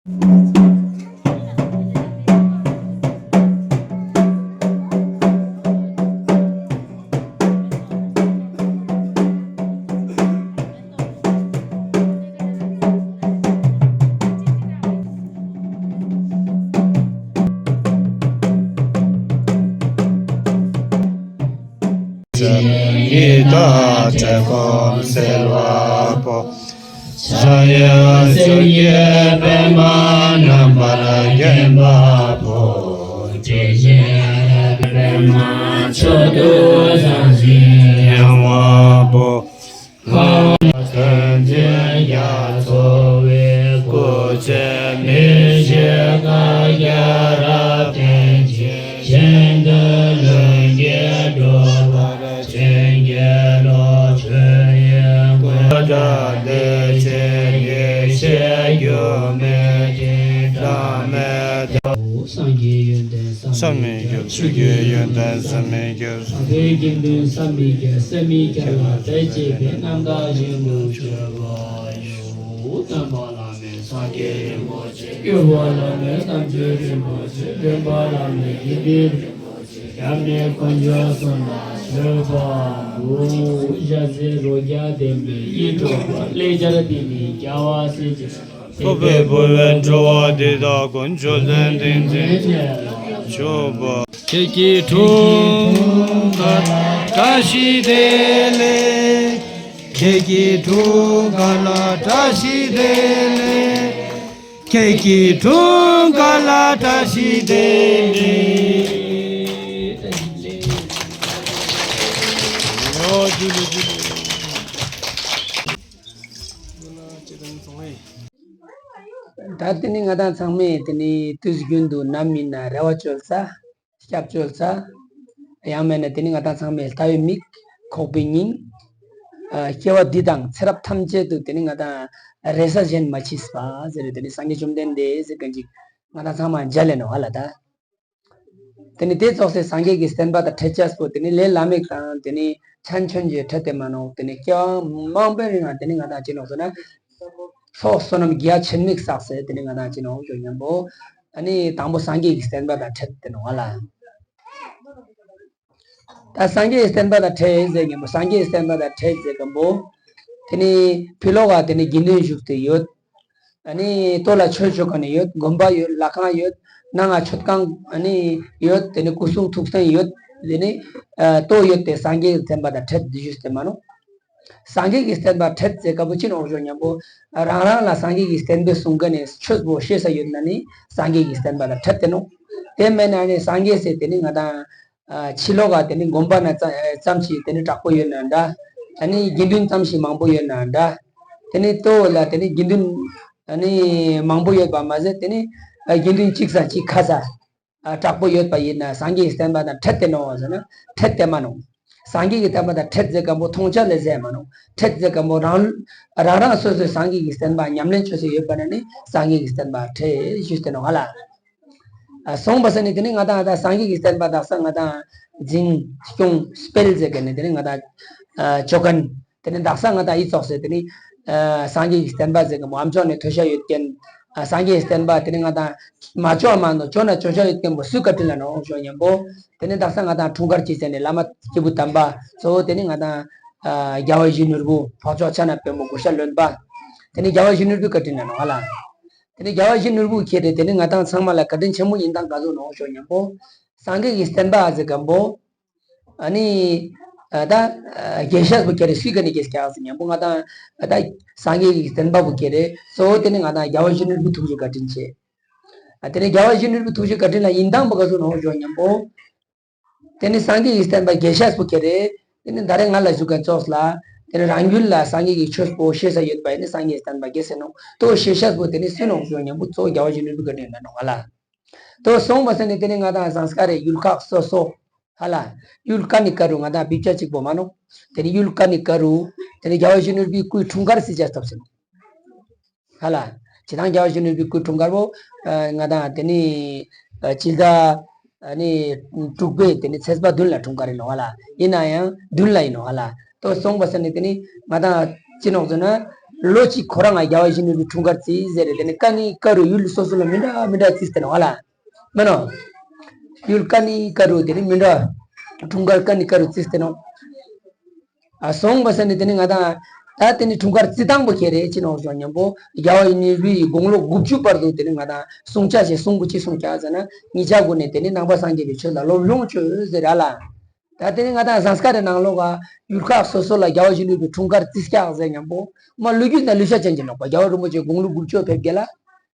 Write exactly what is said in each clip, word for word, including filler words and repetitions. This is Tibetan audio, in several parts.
ཡི་དྭགས་བཀྲེས་སྐོམ་སེལ་བ་པོ། ཕྱག་གཡས་གསེར་གྱི་པདྨ་རྣམ་པར་བརྒྱན་པ་པོ། དེ་བཞིན་པདྨ་མཆོག་ཏུ་བཟང་ཞིང་ཡངས་པ་པོ། ལྷ་དང་མཚན་བརྒྱད་འཚོ་བའི་སྐུ་ཚེ་མི་ཤིགས་པ་རབ་བརྟན་ཅིང་། གཞན་དོན་ལྷུན་གྱིས་གྲུབ་པར་བྱིན་གྱིས་རློབས། ཆོས་དབྱིངས་སྐུ་འདྲ་བདེ་ཆེན་ཡེ་ཤེས་འགྱུར་མེད་ཅིང་གྲངས་མེད་དོ། སངས་རྒྱས་ཡོན་ཏན་བསམ་མི་ཁྱབ། ཆོས་ཀྱི་ཡོན་ཏན་བསམ་མི་ཁྱབ། ལྷ་དང་དགེ་འདུན་བསམ་མི་ཁྱབ། བསམ་མི་ཁྱབ་པ་དང་བཅས་པའི་རྣམ་དག་བཞིན་དུ་སྤྱོད་པར་ཤོག། སྟོན་པ་བླ་མེད་སངས་རྒྱས་རིན་པོ་ཆེ། སྐྱོབ་པ་བླ་མེད་དམ་ཆོས་རིན་པོ་ཆེ། འདྲེན་པ་བླ་མེད་དགེ་འདུན་རིན་པོ་ཆེ། སྐྱབས་གནས་དཀོན་མཆོག་གསུམ་ལ་མཆོད་པ་འབུལ། ཞབས་ཕྱི་རོ་བརྒྱ་ལྡན་པའི་ཡིད་འཕྲོག་པ། ལེགས་སྦྱར་འདི་ནི་རྒྱལ་བ་སྲས་ཀྱི། ཐོབ་པའི་འབུལ་བའི་འགྲོ་བ་འདི་དག་ཀུན། བཅོལ་ལྡན་ཏིང་འཛིན་མཆོད་པ། ཁྱེད་ཀྱི་འཁྲུངས་སྐར་བཀྲ་ཤིས་བདེ་ལེགས། ཁྱེད་ཀྱི་འཁྲུངས་སྐར་ལ་བཀྲ་ཤིས་བདེ་ལེགས། ཁྱེད་ཀྱི་འཁྲུངས་སྐར་ལ་བཀྲ་ཤིས་བདེ་ལེགས། ད་དེ་ནི་ང་དང་ཚང་མས་དེ་ནི་དུས་རྒྱུན་དུ་ནམ་ཡིན་ན་རེ་བ་བཅོལ་ས། སྐྱབས་བཅོལ་ས། ཡང་མེད་ན་དེ་ནི་ང་དང་ཚང་མའི་ལྟ་བའི་མིག་ཁོག་པའི་སྙིང་། ཨ་སྐྱེ་བ་འདི་དང་ཚེ་རབས་ཐམས་ཅད་དུ་དེ་ནི་ང་དང་རེ་ས་གཞན་མ་མཆིས་པ་ཟེར་དེ་ནི་སངས་རྒྱས་བཅོམ་ལྡན་འདས་ཟེར་མཁན་ཅིག་ང་དང་ཚང་མ་མཇལ་ལེ་ནོ་ཧ་ལ་ད། དེ་ནི་དེ་ཙོགས་སེ་སངས་རྒྱས་ཀྱི་བསྟན་པ་དང་འཕྲད་ཅེས་པོ་དེ་ནི་ལས་བླ་མེད་དང་དེ་ནི་ཕན་ཆོན་གྱི་འཕྲད་དེ་མ་ནོ། དེ་ནི་སྐྱེ་བ་མང་པོའི་རིང་ལ་དེ་ནི་ང་དང་ཅི་ནོ་ཟེར་ན། ཚོགས་བསོད་ནམས་རྒྱ་ཆེན་མིག་བསགས་སེ་དེ་ནི་ང་དང་ཅི་ནོ་ཞོ་མཉམ་པོ། ཨ་ནི་དང་པོ་སངས་རྒྱས་ཀྱི་བསྟན་པ་དང་འཕྲད་དེ་ནོ་ཧ་ལ། ད་སངས་རྒྱས་བསྟན་པ་དང་འཕྲད་ཟེར་མཁན་པོ། སངས་རྒྱས་བསྟན་པ་དང་འཕྲད་ཟེར་མཁན་པོ། དེ་ནི་ཕྱི་ལོགས་ལ་དེ་ནི་དགེ་འདུན་བཞུགས་ཏེ་ཡོད། ཨ་ནི་ལྟོ་ལ་མཆོད་བྱེད་མཁན་ཡོད། དགོན་པ་ཡོད། ལྷ་ཁང་ཡོད། ནང་ལ་མཆོད་ཁང་ཨ་ནི་ཡོད། དེ་ནི་སྐུ་གསུང་ཐུགས་རྟེན་ཡོད། དེ་ནི་ཨ་ལྟོ་ཡོད་དེ་སངས་རྒྱས་བསྟན་པ་དང་འཕྲད་དེ་བཞུགས་ཏེ་མ་ནོ། སངས་རྒྱས་ཀྱི་བསྟན་པ་འཕྲད་ཟེར་མཁན་པོ་ཅི་ནོ་ཞོ་མཉམ་པོ། རང་རང་ལ་སངས་རྒྱས་ཀྱི་བསྟན་པའི་གསུང་མཁན་ནི་ཆོས་པོ་ཤེས་ས་ཡོད་ན་ནི་སངས་རྒྱས་ཀྱི་བསྟན་པ་དང་འཕྲད་དེ་ནོ། དེ་མེད་ན་ནི་སངས་རྒྱས་ཟེར་དེ་ནི་ང་དང་ཨ་ཕྱི་ལོགས་ལ་དེ་ནི་དགོན་པ་ན་ཙ་ཙམ་ཞིག་དེ་ནི་དྲག་པོ་ཡོད་ན་འདྲ། ཨ་ནི་དགེ་འདུན་ཙམ་ཞིག་མང་པོ་ཡོད་ན་འདྲ། དེ་ནི་ལྟོ་ལ་དེ་ནི་དགེ་འདུན་ཨ་ནི་མང་པོ་ཡོད་པ་མ་ཟད་དེ་ནི་ཨ་དགེ་འདུན་གཅིག་ས་གཅིག་ཁ་ས། ཨ་དྲག་པོ་ཡོད་པ་ཡིན་ན་སངས་རྒྱས་བསྟན་པ་དང་འཕྲད་དེ་ནོ་ཟེར་ན་འཕྲད་དེ་མ་ནོ། སངས་རྒྱས་ཀྱི་བསྟན་པ་དང་འཕྲད་ཟེར་མཁན་པོ་མཐོང་ཆ་ལས་ཟེར་མ་ནོ། འཕྲད་ཟེར་མཁན་པོ་རང་རང་རང་སོ་སོའི་སངས་རྒྱས་ཀྱི་བསྟན་པ་ཉམས་ལེན་བྱོས་སུ་ཡོད་པ་ན་ནི་སངས་རྒྱས་ཀྱི་བསྟན་པ་འཕྲད་ཞུས་ཏེ་ནོ་ཧ་ལ། ཨ་སོང་པ་ས་ནི་དེ་ནི་ང་དང་ད་སངས་རྒྱས་ཀྱི་བསྟན་པ་དག་ས་ང་དང་འཛིན་སྐྱོང་སྤེལ་ཟེར་མཁན་ནི་དེ་ནི་ང་དང་ཨ་ཆོ་མཁན། དེ་ནི་དག་ས་ང་དང་ཨི་ཙོགས་སེ་དེ་ནི་ཨ་སངས་རྒྱས་ཀྱི་བསྟན་པ་ཟེར་མཁན་པོ་ཨ་མཆོག་ནས་ཐོས་བྱ་ཡོད་མཁན། ཨ་སངས་རྒྱས་ཀྱི་བསྟན་པ་དེ་ནི་ང་དང་མ་ཆོག་མ་ནོ་ཆོག་ན་ཆོག་བྱ་ཡོད་མཁན་པོ་སུ་བཀའ་དྲིན་ལ་ནོ་ཞོ་མཉམ་པོ། དེ་ནི་དག་ས་ང་དང་འཁྲུངས་སྐར་གྱི་ཟེར་ནས་བླ་མ་སྐྱེས་བུ་དམ་པ་གཙོ་བོ་དེ་ནི་ང་དང་ཨ་རྒྱལ་བ་ཡིད་བཞིན་ནོར་བུ་འཕགས་མཆོག་ཕྱག་ན་པདྨོ་གུ་ཤ་ལོན་པ། དེ་ནི་རྒྱལ་བ་ཡིད་བཞིན་ནོར་བུའི་བཀའ་དྲིན་ལ་ནོ་ཧ་ལ། དེ་ནི་རྒྱལ་བ་ཡིད་བཞིན་ནོར་བུ་ཁྱེད་རེད། དེ་ནི་ང་དང་ཚང་མ་ལ་བཀའ་དྲིན་ཆེན་མོ་ཡིན་དང་ག་ཟུག་ནོ་ཞོ་མཉམ་པོ། སངས་རྒྱས་ཀྱི་བསྟན་པ་ཨ་ཟེར་མཁན་པོ། ཨ་ནི་ཨ་ད་ཨ་རྒྱས་ཤེས་པོ་ཁྱེད་རེད། སུས་ག་ནས་རྒྱས་ཀྱག་ཟེར་མཉམ་པོ་ང་དང་ཨ་ད་སངས་རྒྱས་ཀྱི་བསྟན་པ་པོ་ཁྱེད་རེད། གཙོ་བོ་དེ་ནི་ང་དང་རྒྱལ་བ་ཡིད་བཞིན་ནོར་བུའི་ཐུགས་རྗེ་བཀའ་དྲིན་ཆེ། ཨ་དེ་ནི་རྒྱལ་བ་ཡིད་བཞིན་ནོར་བུའི་ཐུགས་རྗེ་བཀའ་དྲིན་ལ་ཡིན་དང་པོ་ག་ཟུག་ནོ་ཞོ་མཉམ་པོ། དེ་ནི་སངས་རྒྱས་ཀྱི་བསྟན་པ་རྒྱས་ཤེས་པོ་ཁྱེད་རེད། དེ་ནི་ད་རེས་ང་ལ་ཞུ་མཁན་ཙོགས་ལ། དེ་ནི་རང་རྒྱུད་ལ་སངས་རྒྱས་ཀྱི་ཆོས་པོ་ཤེས་ས་ཡོད་པ་ཡིན་ནི་སངས་རྒྱས་བསྟན་པ་རྒྱས་ཟེར་ནོ། ལྟོ་ཤེས་ཤེས་པོ་དེ་ནི་སུ་ནོ་ཞོ་མཉམ་པོ་གཙོ་བོ་རྒྱལ་བ་ཡིད་བཞིན་ནོར་བུའི་བཀའ་དྲིན་ལ་ནོ་ཧ་ལ། ལྟོ་སོང་པ་ས་ནི་དེ་ནི་ང་དང་ཟངས་དཀར་རེད། ཡུལ་ཁག་སོ་སོ་ཧ་ལ། ཡུལ་ཀ་ནི་ཀ་རུ་ང་དང་བིབ་ཅ་གཅིག་པོ་མ་ནོ། དེ་ནི་ཡུལ་ཀ་ནི་ཀ་རུ། དེ་ནི་རྒྱལ་བ་ཡིད་བཞིན་ནོར་བུའི་སྐུའི་འཁྲུངས་སྐར་སྲིད་ཅེས་ཐོབ་ཟེར་ནོ། ཧ་ལ། ཇི་ལྟར་རྒྱལ་བ་ཡིད་བཞིན་ནོར་བུའི་སྐུའི་འཁྲུངས་སྐར་བོ། ཨ་ང་དང་དེ་ནི་ཨ་སྤྱི་ཟླ་ཨ་ནི་དྲུག་པའི་དེ་ནི་ཚེས་པ་བདུན་ལ་འཁྲུངས་སྐར་ཡིན་ནོ་ཧ་ལ། ཡིན་ན་ཡང་བདུན་ལ་ཡིན་ནོ་ཧ་ལ། ལྟོ་སོང་པ་ས་ནི་དེ་ནི་ང་དང་ཅི་ནོག་ཟེར་ན། ལོ་གཅིག་ཁོ་རང་ང་རྒྱལ་བ་ཡིད་བཞིན་ནོར་བུའི་འཁྲུངས་སྐར་བརྩི་ཟེར་རེད། དེ་ནི་ཀ་ནི་ཀ་རུ་ཡུལ་སོ་སོ་ལ་མི་འདྲ་མི་འདྲ་བརྩིས་ཏེ་ནོག་ལ། མིན་ནོ། ཡུལ་ཀ་ནི་ཀ་རུ་དེ་ནི་མི་འདྲ། འཁྲུངས་སྐར་ཀ་ནི་ཀ་རུ་བརྩིས་ཏེ་ནོག་ཨ་སོང་བ་ས་ནི་དེ་ནི་ང་དང་། ད་དེ་ནི་འཁྲུངས་སྐར་བརྩི་སྟངས་པོ་ཁྱེད་རེད་ཅི་ནོག་ཞོག་སྙམ་པོ། རྒྱལ་བ་ཡིད་བཞིན་ནོར་བུའི་དགུང་ལོ་དགུ་བཅུ་བར་དུ་དེ་ནི་ང་དང་སྲུང་བྱ་ཞེས་གསུང་གི་ཅི་གསུང་ཀྱག་ཟེར་ན། གཉིས་ཆ་སྒོ་ནས་དེ་ནི་ནང་པ་སངས་རྒྱས་པའི་ཆོས་ལ་སློབ་སྦྱོང་བྱོས་ཟེར་ར་ལ། ད་དེ་ནི་ང་དང་ཟངས་དཀར་རི་ནང་ལོགས་ཀ་ཡུལ་ཁག་སོ་སོ་ལ་རྒྱལ་བ་ཡིད་བཞིན་ནོར་བུའི་འཁྲུངས་སྐར་བརྩི་ཀྱག་ཟེར་སྙམ་པོ། མ་ལོ་རྒྱུས་དང་ལོ་ཤ་ཅན་གྱི་ནོག་པ། རྒྱལ་བ་རིན་པོ་ཆེ་དགུང་ལོ་དགུ་བཅུ་ཕེབས་རྒྱུ་ལ།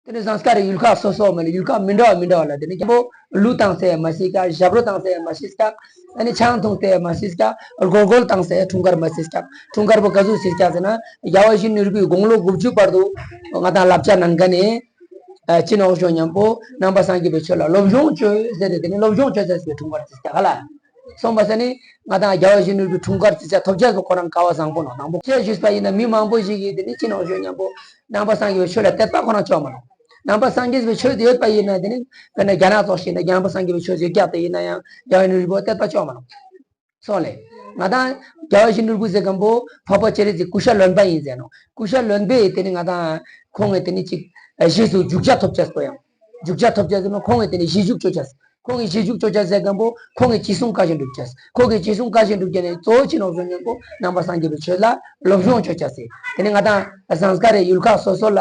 དེ་ནི་ཟངས་དཀར་རི་ཡུལ་ཁག་སོ་སོ་མ་ལ་ཡུལ་ཁག་མི་འདྲ་བ་མི་འདྲ་བ་ལ་དེ་ནི་རྒྱལ་པོ་ལུག་བཏང་སྟེ་མ་ཤེས་ཀྱག་ཞབས་བྲོ་བཏང་སྟེ་མ་ཤེས་ཀྱག་ཨ་ནི་ཆང་འཐུང་སྟེ་མ་ཤེས་ཀྱག་སྒོར་སྒོར་བཏང་སྟེ་འཁྲུངས་སྐར་མ་བརྩིས་ཀྱག་འཁྲུངས་སྐར་པོ་ག་ཟུག་བརྩིས་ཀྱག་ཟེར་ན། རྒྱལ་བ་ཡིད་བཞིན་ནོར་བུའི་དགུང་ལོ་དགུ་བཅུ་བར་དུ་ང་དང་བསླབ་བྱ་གནང་མཁན་ནི། ཨ་ཅི་ནོག་ཞོག་སྙམ་པོ། ནང་པ་སངས་རྒྱས་པའི་ཆོས་ལ་སློབ་སྦྱོང་བྱོས་ཟེར་ཏེ་དེ་ནི་སློབ་སྦྱོང་བྱོས་ཟེར་ཏེ་འཁྲུངས་སྐར་བརྩིས་ཀྱག་ལ། སོང་བ་ས་ནི་ང་དང་རྒྱལ་བ་ཡིད་བཞིན་ནོར་བུའི་འཁྲུངས་སྐར་བརྩི་བྱ་ཐོབ་བྱ་སོ་ཁོ་རང་ག་བ་བཟང་པོ་ནོག་དང་པོ་ཅེས་ཞུས་པ་ཡིན་ན། མི་མང་པོ་ཞིག་གིས་དེ་ནི་ཅི་ནོག་ཞོག་སྙམ་པོ། ནང་པ་སངས་རྒྱས་པའི་ཆོས་ལ་དད་པ་ཁོ་རང་ཆོག་མ་ནོག་ནང་པ་སངས་རྒྱས་པའི་ཆོས་དེ་ཡོད་པ་ཡིན་ན་དེ་ནི་དཔེར་ན་རྒྱ་ནག་ཙོགས་ཤིག་ན་ནང་པ་སངས་རྒྱས་པའི་ཆོས་ཟེར་ཀྱག་དེ་ཡིན་ན་ཡང་རྒྱལ་བ་ཡིད་བཞིན་ནོར་བུ་དད་པ་ཆོག་མ་ནོག་སོང་ལེ། ང་དང་རྒྱལ་བ་ཡིད་བཞིན་ནོར་བུ་ཟེར་མཁན་པོ་འཕགས་པ་སྤྱན་རས་གཟིགས་སྐུ་ཤ་རློན་པ་ཡིན་ཟེར་ནོག་སྐུ་ཤ་རློན་པས་དེ་ནི་ང་དང་ཁོང་གིས་དེ་ནི་ཅིག་རྗེས་སུ་འཇུག་བྱ་ཐོབ་བྱ་སོ་ཡང་། འཇུག་བྱ་ཐོབ་བྱ་ཟེར་ན་ཁོང་གིས་དེ་ནི་རྗེས་འཇུག་བྱོས་བྱ། ཁོང་གིས་རྗེས་འཇུག་བྱོས་བྱ་ཟེར་མཁན་པོ་ཁོང་གིས་ཅི་གསུང་བཀའ་བཞིན་སྒྲུབ་བྱ། ཁོང་གིས་ཅི་གསུང་བཀའ་བཞིན་སྒྲུབ་བྱ་ནི་གཙོ་བོ་ཅི་ནོག་ཞོག་སྙམ་པོ། ནང་པ་སངས་རྒྱས་པའི་ཆོས་ལ་སློབ་སྦྱོང་བྱོས་བྱ་ཟེར། དེ་ནི་ང་དང་ཟངས་དཀར་རི་ཡུལ་ཁག་སོ་སོ་ལ།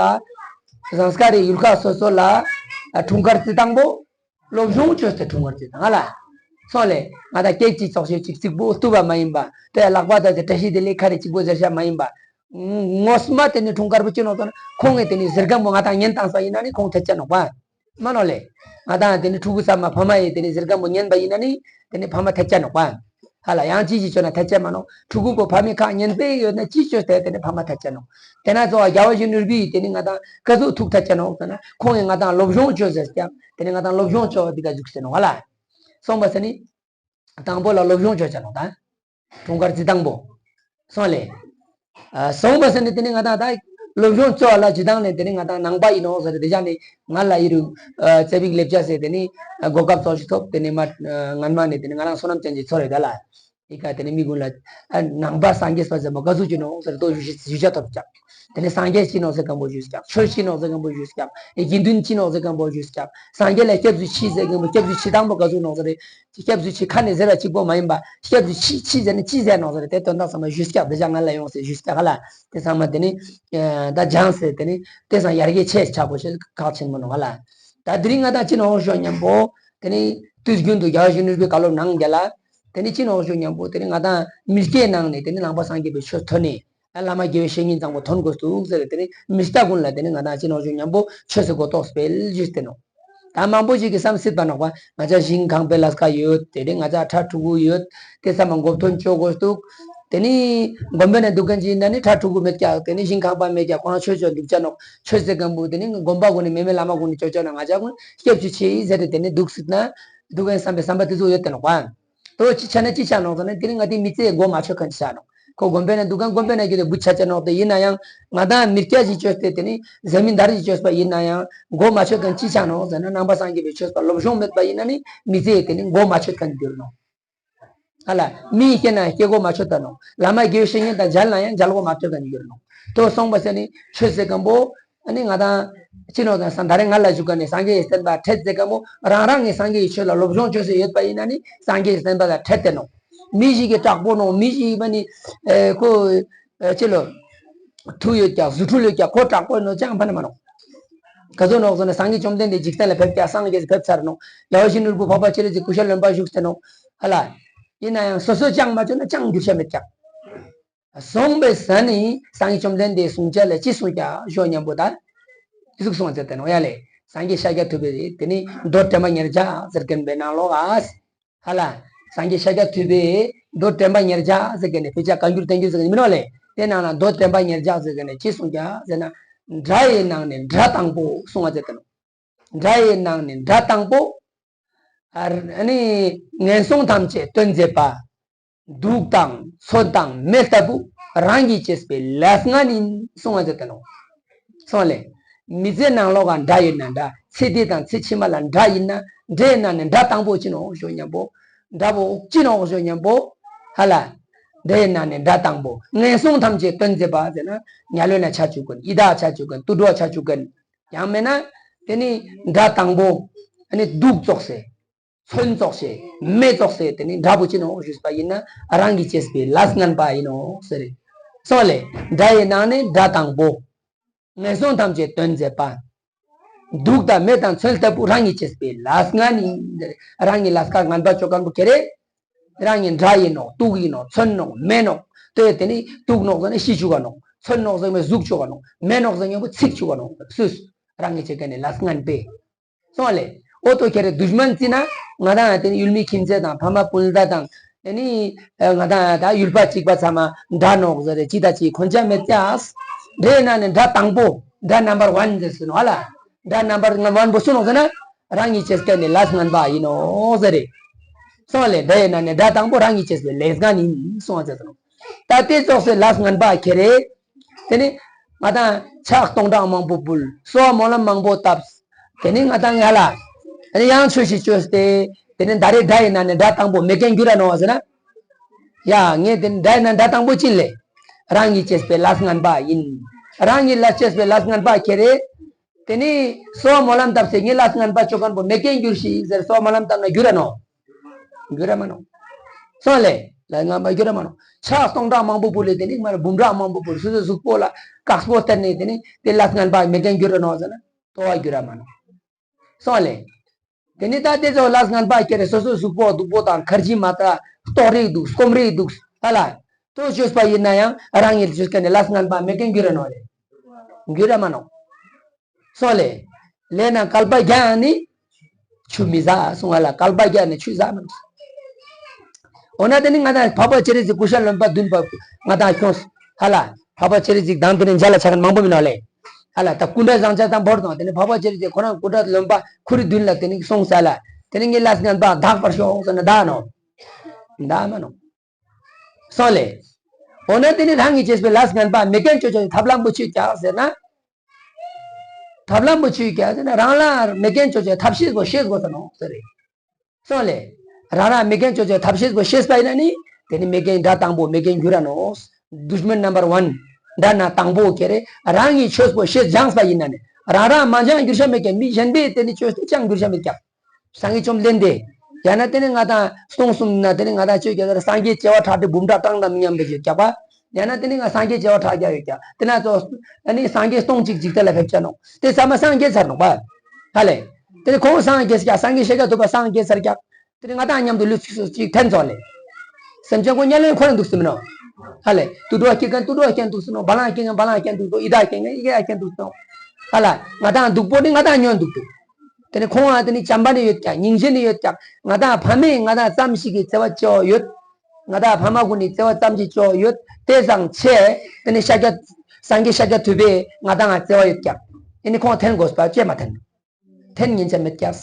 ཟངས་དཀར་རི་ཡུལ་ཁག་སོ་སོ་ལ་འཁྲུངས་སྐར་བརྩི་སྟངས་པོ། སློབ་སྦྱོང་བྱོས་ཏེ་འཁྲུངས་སྐར་བརྩི་སྟངས་ལ། སོང་ལེ། ང་དང་སྐད་ཅིག་ཙོགས་ཤིག་ཅིག་གཅིག་པོ་བཏུབ་པ་མ་ཡིན་པ། དེ་ལག་པ་དང་དེ་བཀྲ་ཤིས་བདེ་ལེགས་ཁ་རེ་གཅིག་པོ་ཟེར་བྱ་མ་ཡིན་པ། ངོ་མ་དེ་ནི་འཁྲུངས་སྐར་པོ་ཅི་ནོག་ཟེར་ན་ཁོང་གིས་དེ་ནི་ཟེར་མཁན་པོ་ང་དང་ཉན་བཏང་ས་ཡིན་ན་ནི་ཁོང་ཐད་ཆ་ནོག་པ། མ་ནོག་ལེ། ང་དང་དེ་ནི་ཕྲུ་གུ་ཚང་མ་ཕ་མ་ཡིས་དེ་ནི་ཟེར་མཁན་པོ་ཉན་པ་ཡིན་ན་ནི་དེ་ནི་ཕ་མ་ཐད་ཆ་ནོག་པ། ཧ་ལ་ཡང་ཅི་ཞིག་བྱོས་ན་ཐད་ཆ་མ་ནོག་ཕྲུ་གུ་པོ་ཕ་མའི་ཁ་ཉན་པའི་ཡོད་ན་ཅི་བྱོས་ཏེ་དེ་ནི་ཕ་མ་ཐད་ཆ་ནོག་དེ་ན་གཙོ་བོ་རྒྱལ་བ་ཡིད་བཞིན་ནོར་བུས་དེ་ནི་ང་དང་ག་ཟུག་ཐུགས་ཐད་ཆ་ནོག་ཟེར་ན་ཁོང་གིས་ང་དང་སློབ་སྦྱོང་བྱོས་ཟེར་ཀྱག་དེ་ནི་ང་དང་སློབ་སྦྱོང་བྱོས་འདི་ག་ཟུག་ཟེར་ནོག་ཧ་ལ། སོང་བ་ས་ནི། དང་པོ་ལ་སློབ་སྦྱོང་བྱོས་བྱ་ནོག་ད། འཁྲུངས་སྐར་བརྩི་སྟངས་པོ། སོང་ལེ། ཨ་སོང་བ་ས་ནི་དེ་ནི་ང་དང་ད་སློབ་སྦྱོང་བྱོས་ལ་བྱེད་སྟངས་ནི་དེ་ནི་ང་དང་ནང་པ་ཡིན་ནོག་ཟེར་དེ་བྱ་ནི་ང་ལ་ཡི་རུ་ཨ་ཙེ་བིག་ལེབ་བྱ་ཟེར་དེ་ནི་ཨ་གོ་སྐབས་ཙོགས་ཤིག་ཐོབ། དེ་ནི་མ་ཨ་སྔན་མ་ནི་དེ་ནི་ང་རང་བསོད་ནམས་ཅན་གྱི་ཚོ་རེད་ད་ལ། ཨི་ཀ་དེ་ནི་མི་ཀུན་ལ་ཨ་ནང་པ་སངས་རྒྱས་པ་ཟེར་མོ་ག་ཟུག་ཅིག་ནོག་ཟེར་ཏོ་ཞུ་ཞུ་བྱ་ཐོབ་ཀྱག་དེ་ནི་སངས་རྒྱས་ཅི་ནོག་ཟེར་མཁན་པོ་ཞུས་ཀྱག་ཆོས་ཅི་ནོག་ཟེར་མཁན་པོ་ཞུས་ཀྱག་དགེ་འདུན་ཅི་ནོག་ཟེར་མཁན་པོ་ཞུས་ཀྱག་སངས་རྒྱས་ལ་སྐྱབས་སུ་མཆི་ཟེར་མཁན་པོ་སྐྱབས་སུ་མཆི་སྟངས་པོ་ག་ཟུག་ནོག་ཟེར་རེད། སྐྱབས་སུ་མཆི་ཁ་ནས་ཟེར་བ་གཅིག་པོ་མ་ཡིན་པ། སྐྱབས་སུ་མཆི་མཆི་ཟེར་ནས་ཅི་ཟེར་ནོག་ཟེར་རེད། དེ་དོན་དག་ཚང་མ་ཞུས་ཀྱག་དེ་ཅག་ང་ལ་ཡོང་ཟེར་ཞུས་ཀྱག་ཧ་ལ། དེ་ཚང་མ་དེ་ནི་ཨ་ད་སྦྱངས་ཟེར་དེ་ནི་དེ་ཚང་ཡར་རྒྱས་ཆེ་ཆགས་པོ་ཞེས་ཁག་ཆེན་མོ་ནོག་ཧ་ལ། ད་དེ་རིང་ང་དང་ཅི་ནོག་ཞོག་སྙམ་པོ། དེ་ནི་དུས་རྒྱུན་དུ་རྒྱལ་བ་ཡིད་བཞིན་ནོར་བུས་བཀའ་སློབ་གནང་རྒྱ་ལ། དེ་ནི་ཅི་ནོག་ཞོག་སྙམ་པོ་དེ་ནི་ང་དང་མི་སྐྱའི་ནང་ནས་དེ་ནི་ནང་པ་སངས་རྒྱས་པའི་ཆོས་ཐོན་ནས། ཨ་བླ་མ་དགེ་བའི་བཤེས་གཉེན་གཙང་པོ་ཐོན་དགོས་འདུག་ཟེར་དེ་ནི་མི་སྐྱ་ཀུན་ལ་དེ་ནི་ང་དང་ཅི་ནོག་ཞོག་སྙམ་པོ་ཆོས་སུ་གོ་རྟོགས་སྤེལ་ཞུས་ཏེ་ནོག་ད་མང་པོ་ཞིག་གིས་བསམ་སྲིད་པ་ནོག་པ། ང་ཅག་ཞིང་ཁང་པའི་ལས་ཀ་ཡོད། དེ་ནི་ང་ཅག་ཁྲ་ཕྲུ་གུ་ཡོད། དེ་ཚང་མ་མགོ་ཐོན་བཅོ་དགོས་འདུག་དེ་ནི་དགོན་པའི་ནང་འདུག་མཁན་ཅིག་ཡིན་ན་ནི་ཁྲ་ཕྲུ་གུ་མེད་ཀྱག་དེ་ནི་ཞིང་ཁང་པ་མེད་ཀྱག་ཁོ་རང་ཆོས་ཆོས་འདུག་ཅག་ནོག་ཆོས་ཟེར་མཁན་པོ་དེ་ནི་དགོན་པ་ཀུན་ནས་མེད་མེད་བླ་མ་ཀུན་ནས་ཅོ་ཅོ་ན་ང་ཅག་ཀུན་སྐྱབས་སུ་མཆི་ཟེར་ཏེ་དེ་ནི་འདུག་སྲིད་ན་འདུག་མཁན་བསམ་པའི་བསམ་པ་དེ་ཚོ་ཡོད་དེ་ནོག་པ། དོ་ཅི་ཆ་ན་ཅི་ཆ་ནོག་ཟེར་ན་དེ་རིང་ང་དེ་མི་ཚེ་མགོ་མ་ཆོད་མཁན་ཅིག་ཆགས་ནོག་ཁོ་དགོན་པའི་ནང་འདུག་ག་དགོན་པའི་ནང་གི་དེ་བུ་ཆ་ཆ་ནོག་དེ་ཡིན་ན་ཡང་ང་དང་མི་སྐྱ་ཞིག་བཅོས་ཏེ་དེ་ནི་གཟའ་མིག་དམར་ཞིག་བཅོས་པ་ཡིན་ན་ཡང་མགོ་མ་ཆོད་མཁན་ཅི་ཆགས་ནོག་ཟེར་ན་ནང་པ་སངས་རྒྱས་པའི་ཆོས་པ་སློབ་སྦྱོང་མེད་པ་ཡིན་ན་ནི་མི་ཚེ་དེ་ནི་མགོ་མ་ཆོད་མཁན་འགྱུར་ནོག་ཨ་ལ། མི་སྐྱེ་ན་སྐྱེ་སྒོ་མ་ཆོད་ད་ནོག་བླ་མ་དགེ་བའི་བཤེས་གཉེན་དང་མཇལ་ན་ཡང་མཇལ་སྒོ་མ་ཆོད་མཁན་འགྱུར་ནོག་དོ་སོང་བ་ཟེར་ནི་ཆོས་ཟེར་མཁན་པོ། ཨ་ནི་ང་དང་ཅི་ནོག་དང་ས་ད་རེས་ང་ལ་བཞུགས་མཁན་ནི་སངས་རྒྱས་ཀྱི་བསྟན་པ་འཕྲད་ཟེར་མཁན་པོ་རང་རང་གི་སངས་རྒྱས་ཀྱི་ཆོས་ལ་སློབ་སྦྱོང་བྱོས་སྲོལ་ཡོད་པ་ཡིན་ན་ནི་སངས་རྒྱས་ཀྱི་བསྟན་པ་དང་འཕྲད་དེ་ནོག་མི་ཞིག་གི་དྲག་པོ་ནོག་མི་ཞིག་གི་ནི་ཨེ་ཁོ་ཨེ་ཅི་ལོ། མཐུ་ཡོད་ཀྱག་རྫུ་འཕྲུལ་ཡོད་ཀྱག་ཁོ་དྲག་པོ་ནོག་ཅང་ཕན་མ་ནོག་ག་ཚོད་ནོག་ཟེར་ན་སངས་རྒྱས་བཅོམ་ལྡན་འདས་འཇིག་རྟེན་ལ་ཕེབས་ཀྱག་སངས་རྒྱས་ཕེབས་ཚར་ནོག་རྒྱལ་བ་ཡིད་བཞིན་ནོར་བུ་འཕགས་པ་སྤྱན་རས་གཟིགས་སྐུ་ཤ་རློན་པ་བཞུགས་ཏེ་ནོག་ཧ་ལ། ཡིན་ན་ཡང་སོ་སོ་ཅང་མ་བཅོས་ན་ཅང་འགྱུར་བྱ་མེད་ཀྱག་སོང་བའི་ས་ནི་སངས་རྒྱས་བཅོམ་ལྡན་འདས་གསུང་བྱ་ལ་ཅི་གསུང་ཀྱག་ཞོག་སྙམ་པོ་ད། ཅི་ཟུག་གསུང་བ་ཟེར་ཏེ་ནོག་ཡ་ལེ། སངས་རྒྱས་ཤཱཀྱ་ཐུབ་པས་དེ་ནི་མདོ་དྲན་པ་ཉེར་བརྒྱ་ཟེར་མཁན་པའི་ནང་ལོགས་ཨ། ཧ་ལ། སངས་རྒྱས་ཤཱཀྱ་ཐུབ་པས་མདོ་དྲན་པ་ཉེར་བརྒྱ་ཟེར་མཁན་ནི་དཔེ་ཆ་བཀའ་འགྱུར་བསྟན་འགྱུར་ཟེར་མཁན་ནི་མིན་ནོག་ལེ། དེ་ནང་ན་མདོ་དྲན་པ་ཉེར་བརྒྱ་ཟེར་མཁན་ནི་ཅི་གསུང་ཀྱག་ཟེར་ན། སྒྲ་ཡི་ནང་ནས་སྒྲ་དང་པོ་གསུང་བ་ཟེར་ཏེ་ནོག་སྒྲ་ཡི་ནང་ནས་སྒྲ་དང་པོ། ཨ་ནི་ངན་སོང་ཐམས་ཅད་སྟོན་མཛད་པ། དུག་དང་མཚོན་དང་མེ་ལྟ་བུ་རང་གིས་བྱས་པའི་ལས་ངན་ཡིན་གསུང་བ་ཟེར་ཏེ་ནོག་སོང་ལེ། མི་ཚེ་ནང་ལོགས་ཀ་སྒྲ་ཡོད་ན་འདྲ། ཚེ་འདི་དང་ཚེ་ཕྱི་མ་ལ་སྒྲ་ཡིན་ན་སྒྲའི་ནང་ནས་སྒྲ་དང་པོ་ཅི་ནོག་ཞོག་སྙམ་པོ། སྒྲ་པོ་ཅི་ནོག་ཞོག་སྙམ་པོ། ཧ་ལ། སྒྲ་ཡི་ནང་ནས་སྒྲ་དང་པོ། ངན་སོང་ཐམས་ཅད་སྟོན་མཛད་པ་ཟེར་ན། ཉ་ལོ་ན་ཆ་བཅུག་གིན། ཡི་དྭགས་ཆ་བཅུག་གིན། དུད་འགྲོ་ཆ་བཅུག་གིན། ཡང་མིན་ན་དེ་ནི་སྒྲ་དང་པོ། ཨ་ནི་དུག་བཙོག་སེ། མཚོན་བཙོག་སེ། མེ་བཙོག་སེ། དེ་ནི་འདྲ་པོ་ཅི་ནོ་ཞུས་པ་ཡིན་ན། རང་གིས་བྱས་པའི་ལས་ངན་པ་ཡིན་ནོ་ཟེར་རེད། སོང་ལེ། སྒྲ་ཡི་ནང་ནས་སྒྲ་དང་པོ། ངན་སོང་ཐམས་ཅད་སྟོན་མཛད་པ། དུག་དང་མེ་དང་མཚོན་ལྟ་བུ་རང་གིས་བྱས་པའི་ལས་ངན་ཡིན། རང་གི་ལས་ཀ་ངན་པ་བཅོ་མཁན་པོ་ཁྱེད་རེད། རང་གི་སྒྲ་ཡིན་ནོ། དུག་ཡིན་ནོ། མཚོན་ནོ། མེ་ནོ། དེ་དེ་ནི་དུག་ནོ་ཟེར་ནས་ཤི་བཅུག་ག་ནོ། མཚོན་ནོ་ཟེར་ནས་ཟུག་བཅུག་ག་ནོ། མེ་ནོ་ཟེར་ནས་ཚིག་བཅུག་ག་ནོ། སུས། རང་གིས་བྱེད་མཁན་ནི་ལས་ངན་པས། སོང་ལེ། ཨོ་ཏོ་ཁྱེད་རེ་དུཤ་མན་བརྩིས་ན། ང་དང་དེ་ནི་ཡུལ་མི་ཁྱིམ་མཚེས་དང་ཕ་མ་སྤུན་ཟླ་དང་། དེ་ནི་ང་དང་ད་ཡུལ་པ་གཅིག་པ་ཚང་མ་འདྲ་ནོག་ཟེར་རེ་གཅིག་དང་གཅིག་འཁོན་ཆ་མེད་ཀྱག། སྒྲའི་ནང་ནས་སྒྲ་དང་པོ། སྒྲ་number one་ཟེར་སུ་ནོ་ཧ་ལ། སྒྲ་number one་པོ་སུ་ནོག་ཟེར་ན། རང་གིས་བྱས་མཁན་ནི་ལས་ངན་པ་ཡིན་ནོ་ཟེར་རེ། སོང་ལེ། སྒྲའི་ནང་ནས་སྒྲ་དང་པོ་རང་གིས་བྱས་པའི་ལས་ངན་ཡིན་གསུངས་ཟེར་སུ་ནོ། ད་དེ་ཙོགས་སེ་ལས་ངན་པ་ཁྱེད་རེ། དེ་ནི་ང་དང་ཕྱག་སྟོང་ཕྲག་མང་པོ་ཕུལ། གསོལ་བ་སྨོན་ལམ་མང་པོ་བཏབ། དེ་ནི་ང་དང་ང་ལ། དེ་ནི་ཡང་ཆོས་ཤིག་བཅོས་ཏེ། དེ་ནི་ད་རེས་སྒྲ་ཡི་ནང་ནས་སྒྲ་དང་པོ་མེད་མཁན་འགྱུར་ར་ནོ་ཟེར་ན། ཡ་ངས་དེ་ནི་སྒྲ་ཡི་ནང་སྒྲ་དང་པོ་ཅི་ལས། རང་གིས་བྱས་པའི་ལས་ངན་པ་ཡིན། རང་གིས་ལས་བྱས་པའི་ལས་ངན་པ་ཁྱེད་རེ། དེ་ནི་གསོལ་བ་སྨོན་ལམ་བཏབ་སྟེ་ངའི་ལས་ངན་པ་བཅོ་མཁན་པོ་མེད་མཁན་འགྱུར་ཞིག་ཟེར་གསོལ་བ་སྨོན་ལམ་བཏབ་ན་འགྱུར་ར་ནོ། འགྱུར་ར་མ་ནོ། སོང་ལེ། ལས་ངན་པ་འགྱུར་ར་མ་ནོ། ཕྱག་སྟོང་ཕྲག་མང་པོ་ཕུལ་ལེ། དེ་ནི་མར་འབུམ་ཕྲག་མང་པོ་ཕུལ། སོ་སོའི་གཟུགས་པོ་ལ་དཀག་སྤོ་སྟེར་ནས་དེ་ནི་དེ་ལས་ངན་པ་མེད་མཁན་འགྱུར་ར་ནོ་ཟེར་ན། ལྟོ་བ་འགྱུར་ར་མ་ནོ། སོང་ལེ། དེ་ནི་ད་དེ་ཚོ་ལས་ངན་པ་ཁྱེད་རེ་སོ་སོའི་གཟུགས་པོ་སྡུག་པོ་དང་ཁར་ཇི་མ་ད་ལྟོགས་རིགས་འདུག་སྐོམ་རིགས་འདུག་ཧ་ལ། ལྟོ་བཅོས་པ་ཡིན་ན་ཡང་རང་ཉིད་བཅོས་མཁན་ནི་ལས་ངན་པ་མེད་མཁན་འགྱུར་ར་ནོ་རེད། འགྱུར་ར་མ་ནོ། སོང་ལེ། ལས་ན་བསྐལ་པ་བརྒྱ་ནི་ཆུ་མི་ཟ་གསུང་བ་ལ། བསྐལ་པ་བརྒྱ་ནི་ཆུ་ཟ་མི་འདུག་འོ་ན་དེ་ནི་ང་དང་འཕགས་པ་སྤྱན་རས་གཟིགས་སྐུ་ཤ་རློན་པ་བདུན་པ་ང་དང་ཁྱོངས་ཧ་ལ། འཕགས་པ་སྤྱན་རས་གཟིགས་དང་དེ་ནི་མཇལ་ལ་ཆ་མཁན་མང་པོ་མིན་ནོ་ལེ། ཧ་ལ་ད་སྐུ་འདྲ་བཟང་ཆ་དང་བོར་དང་དེ་ནི་འཕགས་པ་སྤྱན་རས་གཟིགས་ཁོ་རང་སྐུ་འདྲ་རློན་པ་ཁུ་རི་བདུན་ལ་དེ་ནི་སོང་ས་ལ། དེ་ནི་ངའི་ལས་ངན་པ་དག་པར་ཤོག་ཟེར་ན་དག་ནོ། དག་མ་ནོ། སོང་ལེ། འོ་ན་དེ་ནི་རང་གིས་བྱས་པའི་ལས་ངན་པ་མེད་མཁན་བཅོ་བྱ་ཡི་ཐབས་ལམ་པོ་ཆོས་ཀྱང་ཟེར་ན། ཐབས་ལམ་པོ་ཆོས་ཀྱང་ཟེར་ན་རང་ལ་མེད་མཁན་བཅོ་བྱ་ཡི་ཐབས་ཤེས་པོ་ཤེས་དགོས་ས་ནོ་ཟེར་རེད། སོང་ལེ། རང་རང་མེད་མཁན་བཅོ་བྱ་ཡི་ཐབས་ཤེས་པོ་ཤེས་པ་ཡིན་ན་ནི། དེ་ནི་མེད་མཁན་སྒྲ་དང་པོ་མེད་མཁན་འགྱུར་ར་ནོ། དུཤ་མན་number one། སྒྲ་ན་དང་པོ་ཁྱེད་རེ་རང་གིས་ཆོས་པོ་ཤེས་སྦྱངས་པ་ཡིན་ན་ནི། རང་རང་མ་སྦྱངས་འགྱུར་ཤ་མེད་ཀྱང་མི་གཞན་པས་དེ་ནི་བཅོས་ཏེ་ཅང་འགྱུར་ཤ་མེད་ཀྱང་། སངས་རྒྱས་བཅོམ་ལྡན་འདས། ཡང་ན་དེ་ནི་ང་དང་སྟོང་གསུམ་ན་དེ་ནི་ང་དང་ཆོས་ཀྱི་སངས་རྒྱས་བྱེ་བ་ཕྲག་ཁྲི་འབུམ་ཕྲག་གྲངས་དང་མི་མཉམ་པའི་ཆོས་ཀྱག་པ། ཡང་ན་དེ་ནི་ང་སངས་རྒྱས་བྱེ་བ་ཕྲག་བརྒྱ་ཡོད་ཀྱག་དེ་ན་ཚོ་ཨ་ནི་སངས་རྒྱས་སྟོང་གཅིག་འཇིག་རྟེན་ལ་ཕེབས་ཀྱག་ནོ། དེ་ཚང་མ་སངས་རྒྱས་ཚར་ནོ་པ། ཧ་ལེ། དེ་ནི་ཁོང་སངས་རྒྱས་ཀྱག་སངས་རྒྱས་ཤཱཀྱ་ཐུབ་པ་སངས་རྒྱས་ཚར་ཀྱག་དེ་ནི་ང་དང་མཉམ་དུ་ལུས་ཚིགས་སུ་གཅིག་འཐེན་ཚོགས་ལེ། སེམས་ཅན་ཁོ་ཉལ་ལེ་ཁོ་རང་འདུག་སེ་མིན་ནོ། ཧ་ལེ། དུད་འགྲོ་སྐྱེ་མཁན་དུད་འགྲོ་སྐྱེ་འདུག་སེ་ནོ། བ་ལང་སྐྱེ་མཁན་བ་ལང་སྐྱེ་འདུག་སེ་ནོ། ཡི་དྭགས་སྐྱེ་མཁན་ཡི་དྭགས་སྐྱེ་འདུག་སེ་ནོ། ཧ་ལ། ང་དང་སྡུག་པོ་ནི་ང་དང་ཉོན་འདུག་འདུག་དེ་ནི་ཁོང་ང་དེ་ནི་བྱམས་པ་ནི་ཡོད་ཀྱག་སྙིང་རྗེ་ནི་ཡོད་ཀྱག་ང་དང་ཕ་མས་ང་དང་ཙམ་ཞིག་གི་བརྩེ་བ་བཅོ་ཡོད། ང་དང་ཕ་མ་ཀུན་ནི་བརྩེ་བ་ཙམ་ཞིག་བཅོ་ཡོད། དེ་ཙང་ཆེ། དེ་ནི་ཤཱཀྱ། སངས་རྒྱས་ཤཱཀྱ་ཐུབ་པས་ང་དང་ང་བརྩེ་བ་ཡོད་ཀྱག་དེ་ནི་ཁོང་འཐེན་དགོས་པ་ཅེས་མ་འཐེན། འཐེན་ཉན་ཆ་མེད་ཀྱག་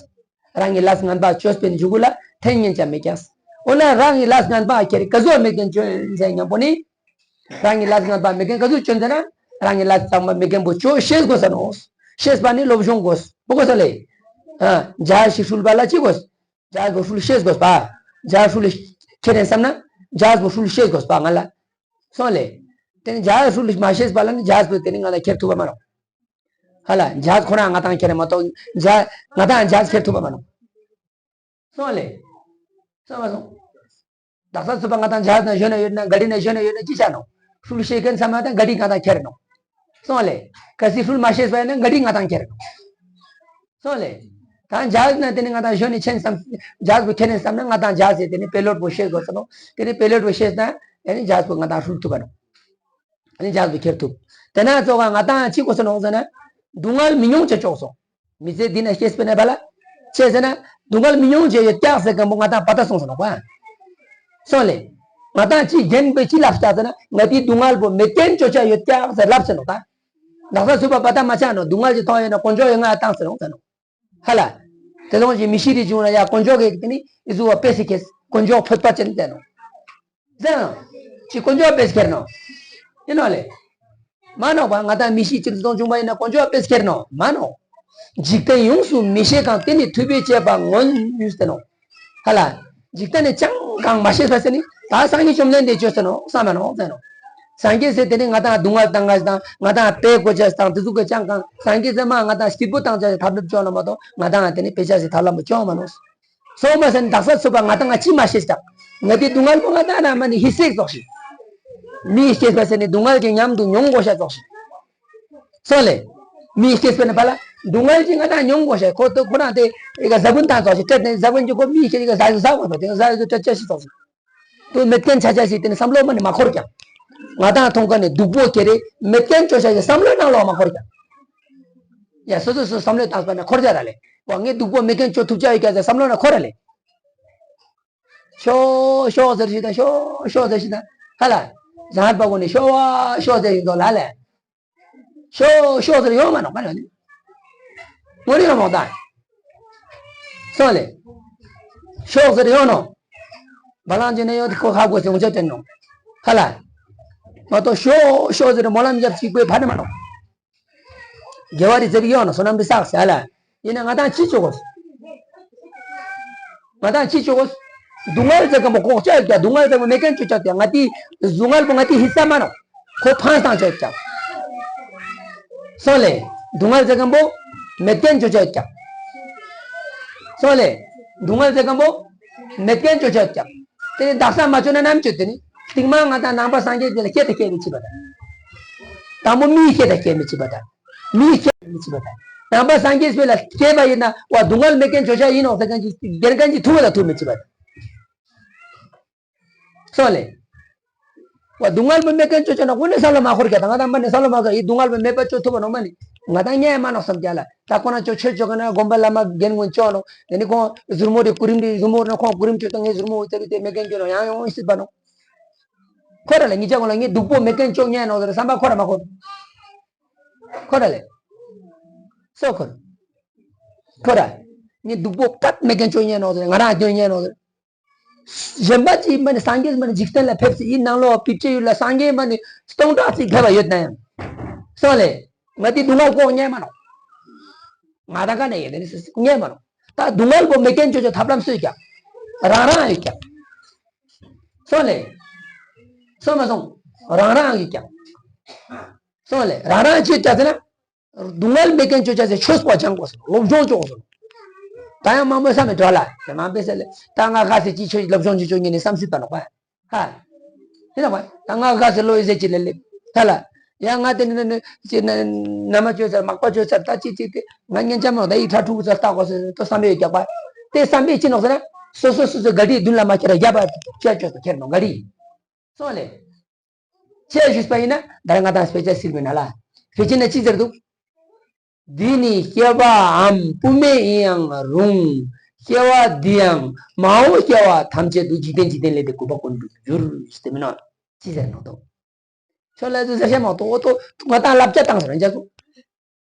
རང་གི་ལས་ངན་པ་བཅོས་པའི་མཇུག་ལ་འཐེན་ཉན་ཆ་མེད་ཀྱག་འོ་ན་རང་གི་ལས་ངན་པ་ཁྱེར་ག་ཟོ་མེད་མཁན་བཅོ་ཡིན་ཟེར་མཉམ་པོ་ནི། རང་གི་ལས་ངན་པ་མེད་མཁན་ག་ཟོ་བཅོ་ཡིན་ཟེར་ན། རང་གི་ལས་ཚང་མ་མེད་མཁན་པོ་བཅོ་ཤེས་དགོས་ས་ནོ། ཤེས་པ་ནི་སློབ་སྦྱོང་དགོས། པོ་དགོས་ས་ལེ། ཨ། ཇ་ཞིག་ཧྲུལ་པ་ལ་ཅི་དགོས། ཇ་གོ་ཧྲུལ་ཤེས་དགོས་པ། ཇ་ཧྲུལ་ཁྱེར་ཡིན་བསམ་ན། ཇ་གོ་ཧྲུལ་ཤེས་དགོས་པ་ང་ལ། སོང་ལེ། དེ་ནི་ཇ་ཧྲུལ་མ་ཤེས་པ་ལ་ནི་ཇ་གོ་དེ་ནི་ང་ལ་ཁྱེར་ཐུབ་པ་མ་རོ། ཧ་ལ། ཇ་ཁོ་རང་ང་དང་ཁྱེར་མ་གཏོགས་ཇ་ང་དང་ཇ་ཁྱེར་ཐུབ་པ་མ་རོ། སོང་ལེ། སོང་བ་སོང་། དག་ས་ཚུད་པ་ང་དང་ཇ་ན་ཞོན་ན་ཡོད་ན་ག་རི་ན་ཞོན་ན་ཡོད་ན་ཅི་བྱ་ནོ། ཧྲུལ་ཤེས་མཁན་ཚང་མ་དང་ག་རི་ང་དང་ཁྱེར་ནོ། སོང་ལེ། གལ་སྲིད་ཧྲུལ་མ་ཤེས་པ་ཡིན་ན་ག་རི་ང་དང་ཁྱེར་ནོ། སོང་ལེ། ད་ཇ་ན་དེ་ནི་ང་དང་ཞོན་ནས་ཆེན་བསམ། ཇ་བུ་ཁྱེར་ནས་བསམ་ན་ང་དང་ཇ་ཟེར་དེ་ནི་པེ་ལོད་བུ་ཤེས་དགོས་ས་ནོ། དེ་ནི་པེ་ལོད་བུ་ཤེས་ན་ཡ་ནི་ཇ་བུ་ང་དང་ཧྲུལ་ཐུབ་པ་ནོ། ཨ་ནི་ཇ་བུ་ཁྱེར་ཐུབ། དེ་ན་ཙོག་ག་ང་དང་ཅི་དགོས་ས་ནོ་ཟེར་ན། སྡུག་བསྔལ་མི་མྱོང་ཅེས་ཅོག་སོང་། མི་ཚེ་འདི་ན་སྐྱེས་པའི་ནས་བ་ལ། ཅེས་ཟེར་ན། སྡུག་བསྔལ་མི་མྱོང་ཅེས་ཡོད་ཀྱག་ཟེར་མཁན་པོ་ང་དང་པ་ཏ་སོང་ས་ནོ་ག་སོང་ལེ། ང་དང་ཅི་རྒན་པོས་ཅི་ལབ་ཀྱག་ཟེར་ན་ང་དེའི་སྡུག་བསྔལ་པོ་མེད་མཁན་ཅོ་ཅེས་ཡོད་ཀྱག་ཟེར་ལབ་ཟེར་ནོ་ད། ལག་ས་ཚུད་པ་པ་ཏ་མ་ཆགས་ནོ། སྡུག་བསྔལ་གྱི་མཐོང་ཡོད་ན་དཀོན་མཆོག་ཡོད་ང་བཏང་ཟེར་ནོ་ཟེར་ནོ། ཧ་ལ། དེ་ཚོ་ཅིག་མི་ཤི་རི་བྱུང་ན་ཡ་དཀོན་མཆོག་གིས་དེ་ནི་ཨི་ཟུ་བ་པེ་སི་ཁེས་དཀོན་མཆོག་ཕོད་པ་ཅན་ཟེར་ནོ། ཟེར་ནོ། ཅིག་དཀོན་མཆོག་པེ་སི་ཁེར་ནོ། ཡིན་ནོ་ལེ། མ་ནོག་པ་ང་དང་མི་ཤི་ཅིག་སྟོང་བྱུང་པ་ཡིན་ན་དཀོན་མཆོག་པེ་སི་ཁེར་ནོ། མ་ནོ། འཇིག་རྟེན་ཡོངས་སུ་མི་ཤེས་གང་དེ་ནི་ཐུབ་པས་བྱས་པ་ངོ་ཡིན་ཟེར་ནོ། ཧ་ལ། འཇིག་རྟེན་ནི་ཅང་གང་མ་ཤེས་པ་ཟེར་ནི། ད་སངས་རྒྱས་བཅོམ་ལྡན་འདས་བཅོས་ཟེར་ནོ་བསམ་མ་ནོ་ཟེར་ནོ། སངས་རྒྱས་ཟེར་དེ་ནི་ང་དང་སྡུག་བསྔལ་བཏང་ང་དང་ང་དང་དཔེ་གོ་ཆ་དང་དེ་ཚོ་གི་ཅང་གང་སངས་རྒྱས་ཟེར་མ་ང་དང་སྐྱིད་པོ་བཏང་ཆ་ཐབས་ལུགས་བཅོས་ནོ་མ་གཏོགས་ང་དང་དེ་ནི་དཔེ་ཆ་ཟེར་ཐབས་ལམ་བཅོས་མ་ནོ། སོ་མ་ཟེར་ནི་དག་ས་ཚུགས་པ་ང་དང་ང་ཅི་མ་ཤེས་ཀྱང་ང་དེ་སྡུག་བསྔལ་པོ་ང་དང་ན་མ་ནི་ཧི་སེག་ཙོག་ཤིག་མིའི་སྐྱེས་པ་ཟེར་ནི་སྡུག་བསྔལ་གྱི་མཉམ་དུ་མྱོང་དགོས་ཤ་ཙོག་ཤིག་སོང་ལེ། མིའི་སྐྱེས་པ་ནི་བ་ལ་སྡུག་བསྔལ་གྱི་ང་དང་མྱོང་དགོས་ཤ་ཁོ་ཏོ་ཁོ་རང་དེ་ཨི་ག་ཟ་བུན་དང་ཙོག་ཤིག་སྤྲད་ནས་ཟ་བུན་གྱི་ཁོ་མིའི་སྐྱེས་ཨི་ག་ཟ་ཟ་དགོས་པ་དེ་ཟ་ཟ་སྤྲད་ཅ་ཤི་ཙོག་ཤིག་དུ་མེད་མཁན་ཆ་ཆ་ཞིག་དེ་ནི་བསམ་བློ་མ་ནི་མ་འཁོར་ཀྱང་། ང་དང་མཐོང་ག་ནས་སྡུག་པོ་ཁྱེར་རེ་མེད་མཁན་ཅོ་ཆ་ཞིག་བསམ་བློའི་ནང་ལོགས་མ་འཁོར་ཀྱང་། ཡ་སོ་སོ་སོ་བསམ་བློ་བཏང་པ་ན་འཁོར་ཆ་ར་ལེ། བ་ངས་སྡུག་པོ་མེད་མཁན་ཅོ་ཐུབ་ཆ་ཡོད་ཀྱང་ཟེར་བསམ་བློ་ན་འཁོར་ར་ལེ། ཤོག་ཤོག་ཟེར་ཞིག་དང་ཤོག་ཤོག་ཟེར་ཞིག་དང་ཧ་ལ། ཟ་ཧར་པ་གོ་ནས་ཤོག་བ་ཤོག་ཟེར་ཞིག་དང་ལ་ལེ། ཤོག་ཤོག་ཟེར་ཡོང་མ་ནོག་པ་ནི། ངོ་རི་ཡོང་མོག་ད། སོང་ལེ། ཤོག་ཟེར་ཡོང་ནོག་བ་ལང་ཅན་ནས་ཡོད་ཁོ་ཧ་གོ་ཟེར་ཡོང་ཆ་དྲན་ནོག་ཧ་ལ། མ་གཏོགས་ཤོག་ཤོག་ཟེར་སྨོན་ལམ་རྒྱབ་ཅིག་པོའི་ཕ་ནི་མ་ནོག་དགེ་བ་རི་ཟེར་ཡོང་ནོག་བསོད་ནམས་རི་བསགས་ཟེར་ལ། ཡིན་ན་ང་དང་ཅི་ཅོ་གོ་ང་དང་ཅི་ཅོ་གོ་སྡུག་བསྔལ་ཟེར་མཁན་པོ་ལྐོག་ཅོ་ཡོད་ཀྱང་སྡུག་བསྔལ་ཟེར་མཁན་མེད་མཁན་ཅོ་ཅོ་ཀྱང་ང་དེ་སྡུག་བསྔལ་པོ་ང་དེ་ཧི་ས་མ་ནོག་ཁོ་ཕངས་བཏང་ཅོ་ཡོད་ཀྱང་། སོང་ལེ། སྡུག་བསྔལ་ཟེར་མཁན་པོ་མེད་མཁན་ཅོ་ཅོ་ཡོད་ཀྱང་། སོང་ལེ། སྡུག་བསྔལ་ཟེར་མཁན་པོ་མེད་མཁན་ཅོ་ཅོ་ཡོད་ཀྱང་། དེ་ནི་དག་ས་མ་ཅོ་ན་ནམ་ཅོ་དེ་ནི་སྟིང་མ་ང་དང་ནང་པ་སངས་རྒྱས་དེ་ལ་སྐྱེ་དང་སྐྱེ་མི་བྱེད་པ་དང་། དང་པོ་མིའི་སྐྱེ་དང་སྐྱེ་མི་བྱེད་པ་དང་། མིའི་སྐྱེ་མི་བྱེད་པ་དང་། ནང་པ་སངས་རྒྱས་པའི་ལ་སྐྱེས་པ་ཡིན་ན་བ་སྡུག་བསྔལ་མེད་མཁན་ཅོ་ཆ་ཡིན་ནོག་ཟེར་མཁན་གྱི་རྒྱལ་མཁན་གྱི་ཐུག་པ་དང་ཐུག་མི་བྱེད་པ་དང་། སོང་ལེ། བ་སྡུག་བསྔལ་མེད་མཁན་ཅོ་ཆ་ན་དངོས་གནས་བསམ་བློ་མ་འཁོར་ཀྱང་ད་ང་དང་མ་ནས་བསམ་བློ་མ་འཁོར་ཡི་སྡུག་བསྔལ་མེད་པ་ཅོ་ཐུབ་པ་ནོག་མ་ནི་ང་དང་ཉན་མ་ནོག་བསམ་རྒྱ་ལ་ད་ཁོ་ན་ཅོ་ཆོས་ཅོ་ག་ན་དགོན་པ་བླ་མ་རྒན་ངོ་ཅོ་ནོག་དེ་ནི་ཁོང་ཟུར་མོ་རེ་སྐུ་རིམ་རེ་ཟུར་མོ་རེ་ཁོང་སྐུ་རིམ་ཅོ་ད་ངས་ཟུར་མོ་འོ་ཙེ་རེ་དེ་མེད་མཁན་ཅོ་ནོག་ཡང་ཡོང་སྲིད་པ་ནོག་ཁོ་ར་ལ་ངེད་ཅག་ཁོ་ལ་ངས་སྡུག་པོ་མེད་མཁན་ཅོ་ཉན་ནོག་ཟེར་བསམ་པ་ཁོ་ར་མ་ཁོ། ཁོ་ར་ལེ། སོ་ཁོ་ར། ཁོ་ར། ངས་སྡུག་པོ་སྐད་མེད་མཁན་ཅོ་ཉན་ནོག་ཟེར་ང་རང་སྐྱོན་ཉན་ནོག་ཟེར། གཞན་པ་ཅིག་མ་ནི་སངས་རྒྱས་མ་ནི་འཇིག་རྟེན་ལ་ཕེབས་སྲིད་ཡིན་ནང་ལོགས་པི་ཅི་ཡུལ་ལ་སངས་རྒྱས་མ་ནི་སྟོང་ཕྲག་ཅིག་ཕེབས་པ་ཡོད་ན་ཡང་། སོ་ལེ། ང་དེ་སྡུག་བསྔལ་ལྐོག་ཉན་མ་ནོག་ང་དང་ག་ནས་ཡིན་དེ་ནི་སུ་སུ་ཉན་མ་ནོག་ད་སྡུག་བསྔལ་པོ་མེད་མཁན་ཅོ་ཅོ་ཐབས་ལམ་སུས་ཀྱང་། རང་རང་ཡོད་ཀྱང་། སོང་ལེ། སོང་མ་སོང་། རང་རང་གིས་ཀྱང་། སོང་ལེ་རང་རང་ཅིག་ཀྱང་ཟེར་ན། སྡུག་བསྔལ་མེད་མཁན་ཅོ་ཅོ་ཟེར་ཆོས་པ་སྦྱང་དགོས་སོང་སློབ་སྦྱོང་ཅོ་དགོས་སོང་། ད་ཡང་མང་པོ་བསམ་མེད་འགྲོ་ལ་དེ་མང་པོས་ཟེར་ལེ་ད་ང་ག་ཟེར་ཅིག་ཆོས་སློབ་སྦྱོང་ཅིག་ཅོ་ཉན་ནས་བསམ་སྲིད་པ་ནོག་པ། ཧ། དེ་ལ་བ་ད་ང་ག་ཟེར་ལོ་ཡི་ཟེར་ཅིག་ལེ་ལེ་ཧ་ལ། ཡང་ང་དེ་ནི་ནི་ཅི་ན་ན་མ་ཅོ་ཟེར་མག་པ་ཅོ་ཟེར་ད་ཅིག་ཅིག་དེ་ང་ཉན་ཅ་མ་ནོག་ད་ཡིག་ཁྲ་ཕྲུ་གུ་ཟེར་ལྟ་དགོས་ཟེར་ཏོ་བསམ་པའི་རྒྱག་པ། དེ་བསམ་པའི་ཅི་ནོག་ཟེར་ན་སོ་སོ་སོ་སོ་ག་དེ་མདུན་ལ་མ་ཁྱེར་རྒྱབ་པ་ཁྱེར་ཅོ་ཟེར་ཁྱེར་ནོག་ག་དེ། སོང་ལེ། ཅེས་ཞུས་པ་ཡིན་ན་ད་རེས་ང་དང་དཔེ་ཆ་ཟེར་མིན་ན་ལ། དཔེ་ཆ་ན་ཅི་ཟེར་འདུག་འདི་ནི་སྐྱེས་པའམ་བུད་མེད་ཡིན་ཡང་རུང་། སྐྱེ་བ་འདི་ཡང་མ་འོངས་སྐྱེ་བ་ཐམས་ཅད་དུ་འཇིག་རྟེན་འཇིག་རྟེན་ལས་དེ་འགོག་པ་ཀུན་འགྲུབ་འགྱུར་ཞེས་དེ་མིན་ནོ། ཅི་ཟེར་ནོག་དོ། ཁྱོད་ལ་ཚོད་ཟེར་ཤེས་མ་གཏོགས་འོ་དོ་ང་དང་བསླབ་བྱ་བཏང་ཟེར་རང་ཅག་ཚོ།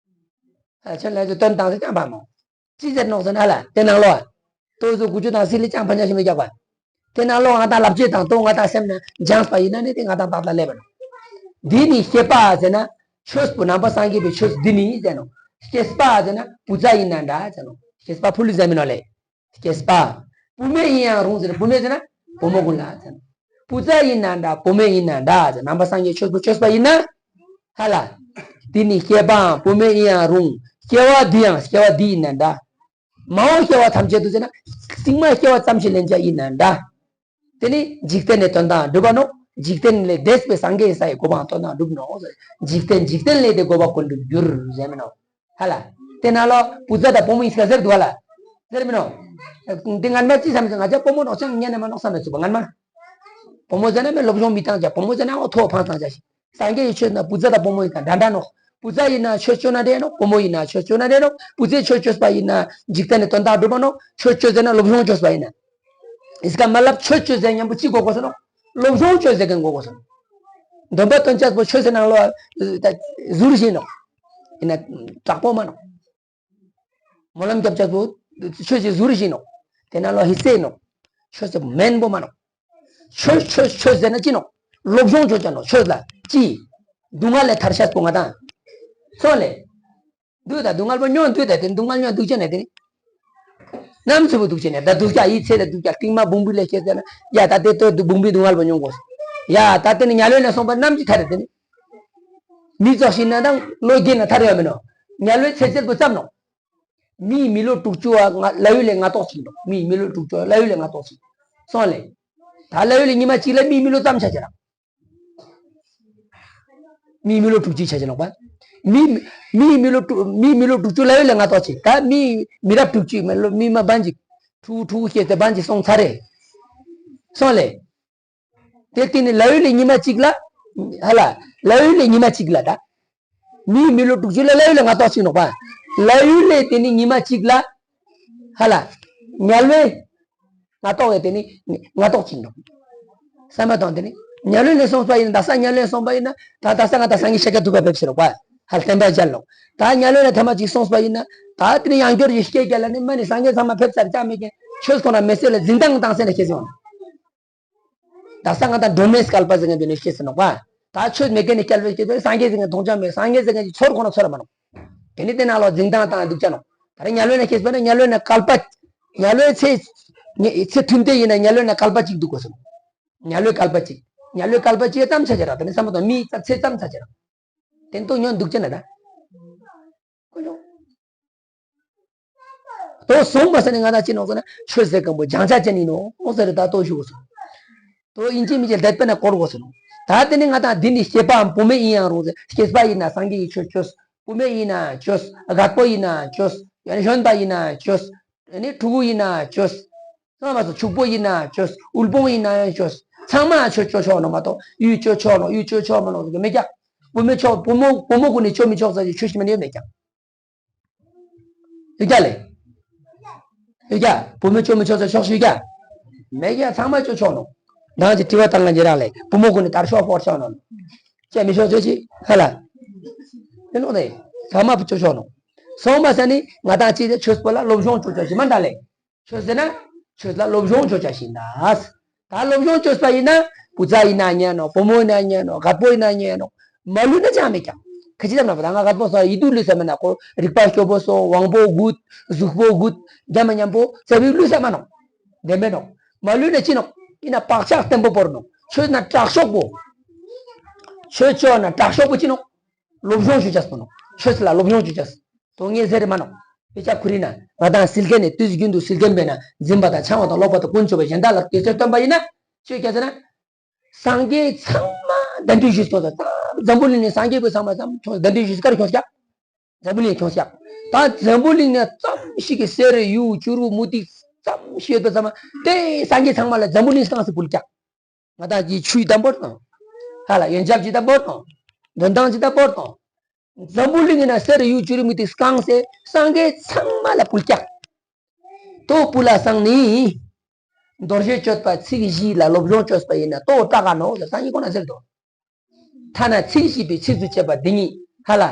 ཨ་ཁྱོད་ལ་ཚོད་དོན་བཏང་ཟེར་ཀྱང་པ་མོ། ཅི་ཟེར་ནོག་ཟེར་ན་ལ་དེ་ནང་ལོགས། ཏོག་ཙམ་དགུ་བཅུ་དང་སི་ལི་ཅང་ཕན་ཆ་ཞིག་མི་རྒྱག་པ། དེ་ནང་ལོགས་ང་དང་ལབ་བྱེད་དང་ཏོག་ང་དང་སེམས་ན་སྦྱངས་པ་ཡིན་ན་ནི་དེ་ང་དང་ཏག་ཏག་སླེབས་པ་ནོག་འདི་ནི་སྐྱེས་པ་ཟེར་ན་ཆོས་པོ་ནང་པ་སངས་རྒྱས་པའི་ཆོས་འདི་ནི་ཟེར་ནོག་སྐྱེས་པ་ཟེར་ན་བུ་ཚ་ཡིན་ན་འདྲ་ཟེར་ནོག་སྐྱེས་པ་ཕུ་ལུ་ཟེར་མིན་ནོག་ལེ། སྐྱེས་པ། བུད་མེད་ཡིན་ཡང་རུང་ཟེར་ན་བུད་མེད་ཟེར་ན་བུ་མོ་ཀུན་ལ་ཟེར་ནོག་བུ་ཚ་ཡིན་ན་འདྲ་བུད་མེད་ཡིན་ན་འདྲ་ཟེར་ནང་པ་སངས་རྒྱས་ཆོས་པོ་ཆོས་པ་ཡིན་ན། ཧ་ལ། འདི་ནི་སྐྱེས་པའམ་བུད་མེད་ཡིན་ཡང་རུང་། སྐྱེ་བ་འདི་ཡང་སྐྱེ་བ་འདི་ཡིན་ན་འདྲ། མ་འོངས་སྐྱེ་བ་ཐམས་ཅད་དུ་ཟེར་ན། སྲིང་མ་སྐྱེ་བ་ཙམ་ཞིག་ལེན་བྱ་ཡིན་ན་འདྲ། དེ་ནི་འཇིག་རྟེན་ནི་དོན་དམ་འགྲུབ་པ་ནོག་འཇིག་རྟེན་ལས་འདས་པའི་སངས་རྒྱས་ས་ཡི་གོ་འཕང་དོན་དམ་འགྲུབ་ནོག་འཇིག་རྟེན་འཇིག་རྟེན་ལས་དེ་འགོག་པ་ཀུན་འགྲུབ་འགྱུར་ཟེར་མིན་ནོག་ཧ་ལ། དེ་ནང་ལོགས་བུ་ཚ་དང་བུ་མོ་ཡིན་ཟེར་འདུག་ཧ་ལ། ཟེར་མིན་ནོག་འདི་ངན་མ་ཅི་བསམ་ཟེར་ང་ཅག་བུ་མོ་ནོག་ཅང་ཉན་ནས་མ་ནོག་བསམ་མེད་ཚུགས་པ་ངན་མ། བུ་མོ་ཟེར་ན་མི་སློབ་སྦྱོང་མི་བཏང་ཅག་བུ་མོ་ཟེར་ན་འོ་ཐོག་ཕང་ཚང་ཅག་ཞིག་སངས་རྒྱས་ཀྱི་ཆོས་ན་བུ་ཚ་དང་བུ་མོ་ཡིན་དང་འདྲ་འདྲ་ནོག་བུ་ཚ་ཡིན་ན་ཆོས་ཅོ་ན་འདྲ་ནོག་བུ་མོ་ཡིན་ན་ཆོས་ཅོ་ན་འདྲ་ནོག་བུ་ཚའི་ཆོས་ཅོས་པ་ཡིན་ན་འཇིག་རྟེན་ནི་དོན་དག་འགྲུབ་པ་ནོག་ཆོས་ཅོ་ཟེར་ན་སློབ་སྦྱོང་ཅོས་པ་ཡིན་ན། ཨིས་ཀ་མ་ལབ་ཆོས་ཅོས་ཟེར་མཉམ་པོ་ཅི་གོ་དགོས་སོ་ནོག་སློབ་སྦྱོང་ཅོས་ཟེར་མཁན་གོ་དགོས་སོ་ནོག་འདོན་པ་སྟོན་ཅག་པོ་ཆོས་ཟེར་ནང་ལོགས་ཟུར་བཞིན་ནོག་ཡིན་ན་དྲག་པོ་མ་ནོག་སྨོན་ལམ་རྒྱབ་ཅག་པོ་ཆོས་ཀྱི་ཟུར་བཞིན་ནོག་དེ་ནང་ལོགས་ཧི་སེ་ནོག་ཆོས་ཟེར་མེན་པོ་མ་ནོག་ཆོས་ཆོས་ཆོས་ཟེར་ན་ཅི་ནོག་སློབ་སྦྱོང་ཅོ་ཅག་ནོག་ཆོས་ལ་ཅི། སྡུག་བསྔལ་ལས་ཐར་ཤེས་པོ་ང་དང་། སོང་ལེ། འདུག་ད་སྡུག་བསྔལ་པོ་མྱོང་འདུག་ད་དེ་སྡུག་བསྔལ་མྱོང་འདུག་ཅེ་ན་དེ། ནམ་ཚོད་པོ་འདུག་བྱས་ནས་ད་སྡུག་ཅག་ཡིད་ཚེ་ལ་སྡུག་ཅག་རྟིང་མ་བུང་བུ་ལས་སྐྱེས་ཟེར་ན་ཡ་ད་དེ་ལྟོས་འདུག་བུང་བུའི་སྡུག་བསྔལ་པོ་མྱོང་དགོས། ཡ་ད་དེ་ནི་དམྱལ་བའི་ནས་སོང་པ་ནམ་གྱི་ཐ་རེ་དེ་ནི། མི་ཙོག་ཤིག་ན་དང་ལོ་རྒས་ན་ཐར་ཡོད་མིན་ནོ། དམྱལ་བའི་ཚེ་ཚད་པོ་ཙམ་ནོ། མིའི་མི་ལོ་དྲུག་ཅུ་བ་ལྷ་ཡུལ་ལས་སྔ་ཏོག་ཅིག་འདུག་མིའི་མི་ལོ་དྲུག་ཅུ་བ་ལྷ་ཡུལ་ལས་སྔ་ཏོག་ཅིག་སོང་ལེ། ད་ལྷ་ཡུལ་ལས་ཉི་མ་གཅིག་ལ་མིའི་མི་ལོ་ཙམ་ཆ་ཆེ་ར། མིའི་མི་ལོ་དྲུག་ཅུ་ཆ་ཆེ་ལོག་པ། མི་མིའི་མི་ལོ་དྲུག་མིའི་མི་ལོ་དྲུག་ཅུ་ལྷ་ཡུལ་ལས་སྔ་ཏོག་ཅིག་ད་མི་མི་རབས་དྲུག་ཅུ་མི་ལོ་མི་མ་བན་ཅིག་ཕྲུ་གུ་ཕྲུ་གུ་སྐྱེས་ཏེ་བན་ཅིག་སོང་ཚར་རེད། སོང་ལེ། དེ་དེ་ནི་ལྷ་ཡུལ་ལས་ཉི་མ་གཅིག་ལ། ཧ་ལ། ལྷ་ཡུལ་ལས་ཉི་མ་གཅིག་ལ་ད། མིའི་མི་ལོ་དྲུག་ཅུ་ལ་ལྷ་ཡུལ་ལས་སྔ་ཏོག་ཅིག་ནོག་པ། ལྷ་ཡུལ་ལས་དེ་ནི་ཉི་མ་གཅིག་ལ། ཧ་ལ། དམྱལ་བའི། སྔ་ཏོག་ཡོད་དེ་ནི། སྔ་ཏོག་ཅིག་ནོག་བསམ་པ་དང་དེ་ནི། དམྱལ་བའི་ནས་སོང་པ་ཡིན་ན་ད་ས་དམྱལ་བའི་ནས་སོང་པ་ཡིན་ན་ད་ད་ས་ང་ད་སངས་རྒྱས་ཤཱཀྱ་ཐུབ་པ་ཕེབས་ཟེར་རོགས་པ། ཧ་ལ་བསྟན་པ་མཇལ་ལོག་ད་དམྱལ་བའི་ནས་ཐ་མ་ཅིག་སོང་པ་ཡིན་ན། ད་དེ་ནི་ཡང་བསྐྱར་ཡེ་ཤེས་རྒྱལ་ལ་ནི་མ་ནི་སངས་རྒྱས་ཚང་མ་ཕེབས་ཚར་ཅང་མེད་མཁན་ཆོས་ཁོ་ན་མེད་ཟེར་ལ་འཛིན་སྟངས་བཏང་ཟེར་ནས་ཁྱེད་ཚོ། ད་ས་ང་ད་སྒྲོན་མེའི་བསྐལ་པ་ཟེར་མཁན་དེ་ནས་སྐྱེས་ཟེར་ནོག་པ། ད་ཆོས་མེད་མཁན་ནི་བསྐལ་པའི་སྐྱེས་ཏེ་སངས་རྒྱས་ཟེར་མཁན་མཐོང་ཆ་མེད། སངས་རྒྱས་ཟེར་མཁན་གྱི་ཚོར་ཁོ་ན་ཚོར་མ་ནོག་དེ་ནི་དེ་ནང་ལོག་འཛིན་སྟངས་དང་སྡུག་ཅག་ནོག་ད་རེས་དམྱལ་བའི་ནས་སྐྱེས་པ་ནི་དམྱལ་བའི་ནས་བསྐལ་པ། དམྱལ་བའི་ཚེ། ཚེ་ཐུང་དེ་ཡིན་ན་དམྱལ་བའི་ནས་བསྐལ་པ་གཅིག་འདུག་དགོས་སོ། དམྱལ་བའི་བསྐལ་པ་གཅིག་དམྱལ་བའི་བསྐལ་པ་གཅིག་ཙམ་ཆ་ཆེ་ར་དེ་ནི་བསམ་པ་དང་མིའི་ཚེ་ཙམ་ཆ་ཆེ་ར། དེ་ནི་ཏོ་ཉོན་སྡུག་ཅན་ན་ད། དོ་སོང་བ་ཟེར་ནས་ང་དང་ཅི་ནོག་ཟེར་ན་ཆོས་ཟེར་མཁན་པོ་སྦྱང་བྱ་ཅན་ཡིན་ནོག་ཟེར་ད་ལྟོ་ཞུ་དགོས་སོ། དོ་ཡིན་གཅིག་མིན་གཅིག་དད་པ་ན་གོ་དགོས་སོ། ད་དེ་ནི་ང་དང་འདི་ནི་སྐྱེས་པའམ་བུད་མེད་ཡིན་ཡང་རུང་ཟེར་སྐྱེས་པ་ཡིན་ན་སངས་རྒྱས་ཀྱི་ཆོས་ཆོས། བུད་མེད་ཡིན་ན་ཆོས། རྒད་པོ་ཡིན་ན་ཆོས། ཡང་ན་གཞོན་པ་ཡིན་ན་ཆོས། ཡང་ན་ཕྲུ་གུ་ཡིན་ན་ཆོས། ཚང་མ་སོ་ཕྱུག་པོ་ཡིན་ན་ཆོས། དབུལ་ཕོངས་ཡིན་ན་ཡང་ཆོས། ཚང་མ་ཆོས་ཆོས་ཆོག་ནོག་མ་གཏོགས་ཡུལ་ཆོས་ཆོག་ནོག་ཡུལ་ཆོས་ཆོག་མ་ནོག་ཟེར་གི་མེད་ཀྱག་བུད་མེད་ཆོག་བུ་མོ་བུ་མོ་ཀུན་ནི་ཆོས་མི་ཆོག་ཟེར་གི་ཆོས་ཤིག་མ་ནི་ཡོད་མེད་ཀྱག་ཡོད་ཀྱག་ལེ། ཡོད་ཀྱག་བུ་མོ་ཆོས་མི་ཆོག་ཟེར་ཆོག་ཤིག་ཡོད་ཀྱག་མེད་ཀྱག་ཚང་མ་ཆོས་ཆོག་ནོག་ནང་གི་དྲི་བ་བཏང་ང་ཉེ་རང་ལེ་བུ་མོ་ཀུན་ནི་དར་ཤོག་ཕོར་ཆོག་ནོག་ཅེས་མི་ཆོག་ཆོས་ཅི་ཧ་ལ། ཡིན་ནོག་ལེ། ཚང་མ་ཆོས་ཆོག་ནོག་སོང་བ་ཟེར་ནི་ང་དང་ཅི་ཟེར་ཆོས་པོ་ལ་སློབ་སྦྱོང་ཆོས་ཆོག་ཤིག་མ་འདྲ་ལེ། ཆོས་ཟེར་ན། ཆོས་ལ་སློབ་སྦྱོང་ཆོས་ཆ་ཤིག་ན། ད་སློབ་སྦྱོང་ཆོས་པ་ཡིན་ན། བུ་ཚ་ཡིན་ན་ཉན་ནོག་བུ་མོ་ཡིན་ན་ཉན་ནོག་རྒད་པོ་ཡིན་ན་ཉན་ནོག་མ་ལུས་ན་ཅང་མེད་ཀྱག་ཁ་ཅི་ཙམ་ན་པ་ད་ང་རྒད་པོ་སོང་ཡིད་དུ་ལུས་ས་མེད་ན་ཁོ་རིག་པ་སྐྱོ་པོ་སོང་དབང་པོ་རྒུད། གཟུགས་པོ་རྒུད། རྒྱ་མ་ཉམ་པོ་ཙ་བི་ལུས་ས་མ་ནོག་བདེན་པས་ནོག་མ་ལུས་ན་ཅི་ནོག་ཡིན་ན་བག་ཆགས་བརྟན་པོ་བོར་ནོག་ཆོས་ན་དྲག་ཤོས་པོ། ཆོས་ཆོས་ན་དྲག་ཤོས་པོ་ཅི་ནོག་སློབ་སྦྱོང་ཞུ་ཅས་པོ་ནོག་ཆོས་ལ་སློབ་སྦྱོང་ཞུ་ཅས། དོན་ངེས་ཟེར་མ་ནོག་དཔེ་ཆ་ཁུ་རི་ན་ང་དང་སིལ་མཁན་ནས་དུས་རྒྱུན་དུ་སིལ་མཁན་པས་ན་འཛིན་པ་དང་འཆང་བ་དང་ཀློག་པ་དང་ཀུན་སྤྱོད་པ་གཞན་དག་ལ་དུས་ཚོད་སྟོན་པ་ཡིན་ན། ཆོས་ཀྱང་ཟེར་ན། སངས་རྒྱས་ཚང་མ་གདན་འདྲེན་ཞུས་སོང་ཙང་འཛམ་བུ་གླིང་ནས་སངས་རྒྱས་པོ་ཚང་མ་ཙམ་ཁྱོངས་གདན་འདྲེན་ཞུས་གར་ཁྱོངས་ཀྱག་འཛམ་བུ་གླིང་ཁྱོངས་ཀྱག་ད་འཛམ་བུ་གླིང་ནས་ཙམ་ཞིག་གི་གསེར་དབྱུག་བྱུ་རུ་མུ་ཏིག་ཙམ་ཞིག་ཡོད་པ་ཚང་མ་དེ་སངས་རྒྱས་ཚང་མ་ལ་འཛམ་བུ་གླིང་སྐངས་སུ་ཕུལ་ཀྱག་ང་དང་གི་ཆུའི་དམ་པོར་དང་། ཧ་ལ་ཡོན་ཆབ་ཀྱི་དམ་པོར་དང་། འདོན་ཐང་གི་དམ་པོར་དང་། འཛམ་བུ་གླིང་ན་གསེར་དབྱུག་བྱུ་རུ་མུ་ཏིག་སྐངས་སེ་སངས་རྒྱས་ཚང་མ་ལ་ཕུལ་ཀྱག་ཏོ་ཕུལ་ལ་སང་ནི། རྡོ་རྗེ་གཅོད་པ་ཚིག་བཞི་ལ་སློབ་སྦྱོང་བཅོས་པ་ཡིན་ན་ཏོ་སྐྲག་ག་ནོ་ལ་སང་ཉིན་ཁོ་ན་ཟེར་དོ། ཐ་ན་ཚིག་བཞི་པའི་ཚིགས་སུ་བཅད་པ་འདི་ཉིད་ཧ་ལ།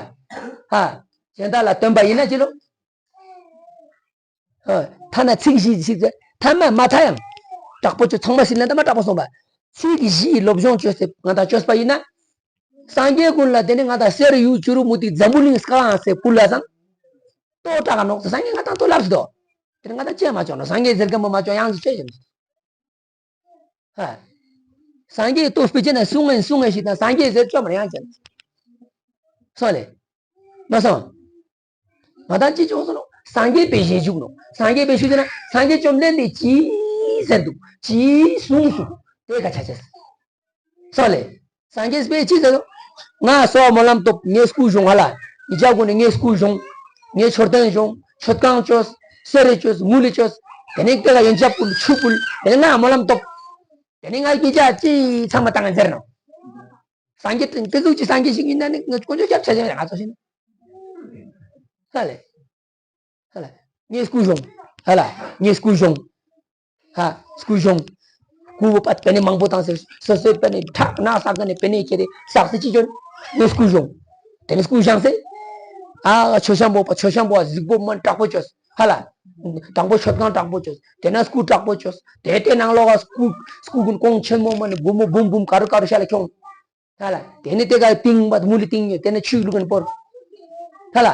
ཧ། གཞན་དག་ལ་སྟོན་པ་ཡིན་ན་ཅི་ལོ། ཨ། ཐ་ན་ཚིག་བཞིའི་ཚིག་ཚེ་ཐ་མ་མ་ཐ་ཡང་། དྲག་པོ་ཆོས་ཚང་མ་སྲིད་ལ་འདི་མ་དྲག་པོ་སོང་བ། ཚིག་བཞིའི་སློབ་སྦྱོང་བཅོས་ཏེ་ང་དང་བཅོས་པ་ཡིན་ན། སངས་རྒྱས་ཀུན་ལ་དེ་ནི་ང་དང་གསེར་དབྱུག་བྱུ་རུ་མུ་ཏིག་འཛམ་བུ་གླིང་སྐ་ལངས་སེ་ཕུལ་ལ་སང་། ལྟོ་དྲག་ནོག་སངས་རྒྱས་ང་དང་ལྟོ་ལབ་སི་དོ། དེ་ནི་ང་དང་ཅེས་མ་བཅོ་ནོ་སངས་རྒྱས་ཟེར་གམ་མ་བཅོ་ཡང་ཟི་ཆོས་ཡིན། ཧ། སངས་རྒྱས་ལྟོ་སྤེ་ཅེ་ན་གསུང་ངན་གསུང་ངན་ཞིག་དང་སངས་རྒྱས་ཟེར་བཅོ་མར་ཡང་ཅན། སོང་ལེ། མ་སོང་། ང་དང་ཅི་བྱུང་སོང་ནོ། སངས་རྒྱས་པའི་ཞེས་བྱུང་ནོ། སངས་རྒྱས་པའི་ཞུ་ཟེར་ན་སངས་རྒྱས་བཅོམ་ལྡན་འདས་ཀྱིས་ཟེར་འདུག་ཅིས་གསུངས་སོ། དེ་ག་ཆ་ཆེས། སོང་ལེ། སངས་རྒྱས་པས་ཅི་ཟེར་ནོ། ང་སོགས་སྨོན་ལམ་སྟོབས་ངས་སྐུ་གཞུང་ཧ་ལ། ཡི་ཅག་ཀུན་ནི་ངས་སྐུ་གཞུང་། ངས་མཆོད་རྟེན་གཞུང་། མཆོད་ཁང་བཅོས། གསེར་རེ་བཅོས་དངུལ་ལེ་བཅོས། དེ་ནས་དེ་ལ་ཡོན་ཆབ་ཕུལ་ཆུ་ཕུལ་དེ་ནས་ང་སྨོན་ལམ་སྟོབས། དེ་ནས་ང་གི་ཅག་ཅི་ཚང་མ་བཏང་ཟེར་ནོ། སངས་རྒྱས་དེ་དེ་ཟུག་ཅིག་སངས་རྒྱས་ཤིག་ཡིན་ན་ནི་ངས་དཀོན་མཆོག་སྐྱབས་ཆ་ཆེ་ང་ཚོ་ཤེས་ན། ཧ་ལེ། ཧ་ལེ། ངས་སྐུ་གཞུང་། ཧ་ལ། ངས་སྐུ་གཞུང་། ཧ། སྐུ་གཞུང་། སྐུ་བོ་པ་པེ་ནེ་མང་པོ་བཏང་སེ་སོ་སོའི་པེ་ནེ་ཁྲག་ནག་ས་ག་ནས་པེ་ནེ་ཁྱེར་ཏེ་བསགས་སེ་ཅི་བྱོན། ངས་སྐུ་གཞུང་། དེ་ནས་སྐུ་བཞེངས་སེ། ཨ་མཆོད་བཤམས་པོ་པ་མཆོད་བཤམས་པོ་གཟིགས་པོ་མ་དྲག་པོ་བཅོས། ཧ་ལ། དང་པོ་མཆོད་ཁང་དྲག་པོ་བཅོས། དེ་ན་སྐུ་དྲག་པོ་བཅོས། དེ་དེ་ནང་ལོགས་ཀ་སྐུ་སྐུ་ཀུན་ཀོང་ཆེན་མོ་མ་ནི་སྒོར་མོ་འབུམ་འབུམ་ག་རུ་ག་རུ་ཤ་ལ་ཁྱོང་། ཧ་ལ། དེ་ནི་དེ་ག་ཏིང་བ་མུ་ལི་ཏིང་ཉོ་དེ་ནི་ཆུ་བླུག་གིན་སྤོར། ཧ་ལ།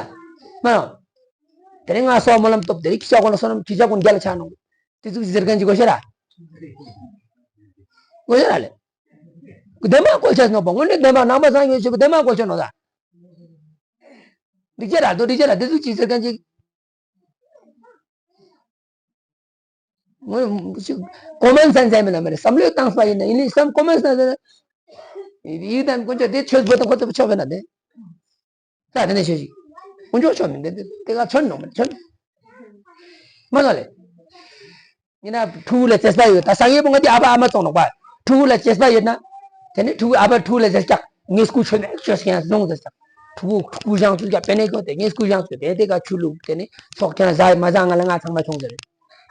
མ་ཡང་། དེ་རིང་ང་སོགས་སྨོན་ལམ་ཐོབ། དེ་རིང་ཁྱི་ཤ་གོ་ལ་བསོད་ནམས་ཁྱི་ཤ་གོ་རྒྱ་ལ་ཆགས་ནོ། དེ་ཚོ་ཟེར་མཁན་གྱི་གོ་ཤེས་ར། གོ་ཤེས་ར་ལེ། དེ་མ་བཀོལ་ཆགས་ནོ་པ། དངོས་གནས་དེ་མ་ནང་པ་སངས་རྒྱས་ཆོས་ཀྱི་དེ་མ་བཀོལ་ཆོག་ནོ་ད། འགྲིག་ཅེ་ར་དོ་འགྲིག་ཅེ་ར་དེ་ཚོ་ཅི་ཟེར་མཁན་ཅིག་ཀོ་མན་སེན་སི་ཡང་མེད་ན་མེད་ན་བསམ་བློས་བཏང་པ་ཡིན་ན་ཡིན་ནི་བསམ་ཀོ་མན་སེན་སི་ཡིན་ན་ཡིན་དམ་དཀོན་མཆོག་དེ་ཆོས་པོ་དང་ཁོ་ཚོ་ཆོག་པས་ན་དེ། ད་དེ་ནས་ཆོས་ཤིག་དཀོན་མཆོག་ཆོག་མིན་དེ་དེ་ག་ཆོན་ནོ་མིན་ཆོན། མ་ལ་ལེ། ཡིན་ན་ཕྲུ་གུ་ལ་བྱེད་པ་ཡོད་ད་སང་ཡེ་པོ་ང་དེ་ཨ་ཕ་ཨ་མ་བཙོང་ནོ་པ། ཕྲུ་གུ་ལ་བྱེད་པ་ཡོད་ན། དེ་ནི་ཕྲུ་གུ་ཨ་ཕ་ཕྲུ་གུ་ལ་བྱེད་ཀྱག་ངས་སྐུ་ཆོས་ནས་ཆོས་སྐྱོང་ཟོང་ཟེར་ཀྱག་ཕྲུ་གུ་ཕྲུ་གུ་ཞང་ཚུལ་ཀྱག་པེ་ནེ་གོ་དེ་ངས་སྐུ་ཞང་ཚུལ་དེ་དེ་ག་ཆུ་ལུག་དེ་ནི་ཚོགས་ཀྱང་ཟ་མ་ཟ་ང་ལ་ང་ཚང་མ་ཆུང་ཟེར།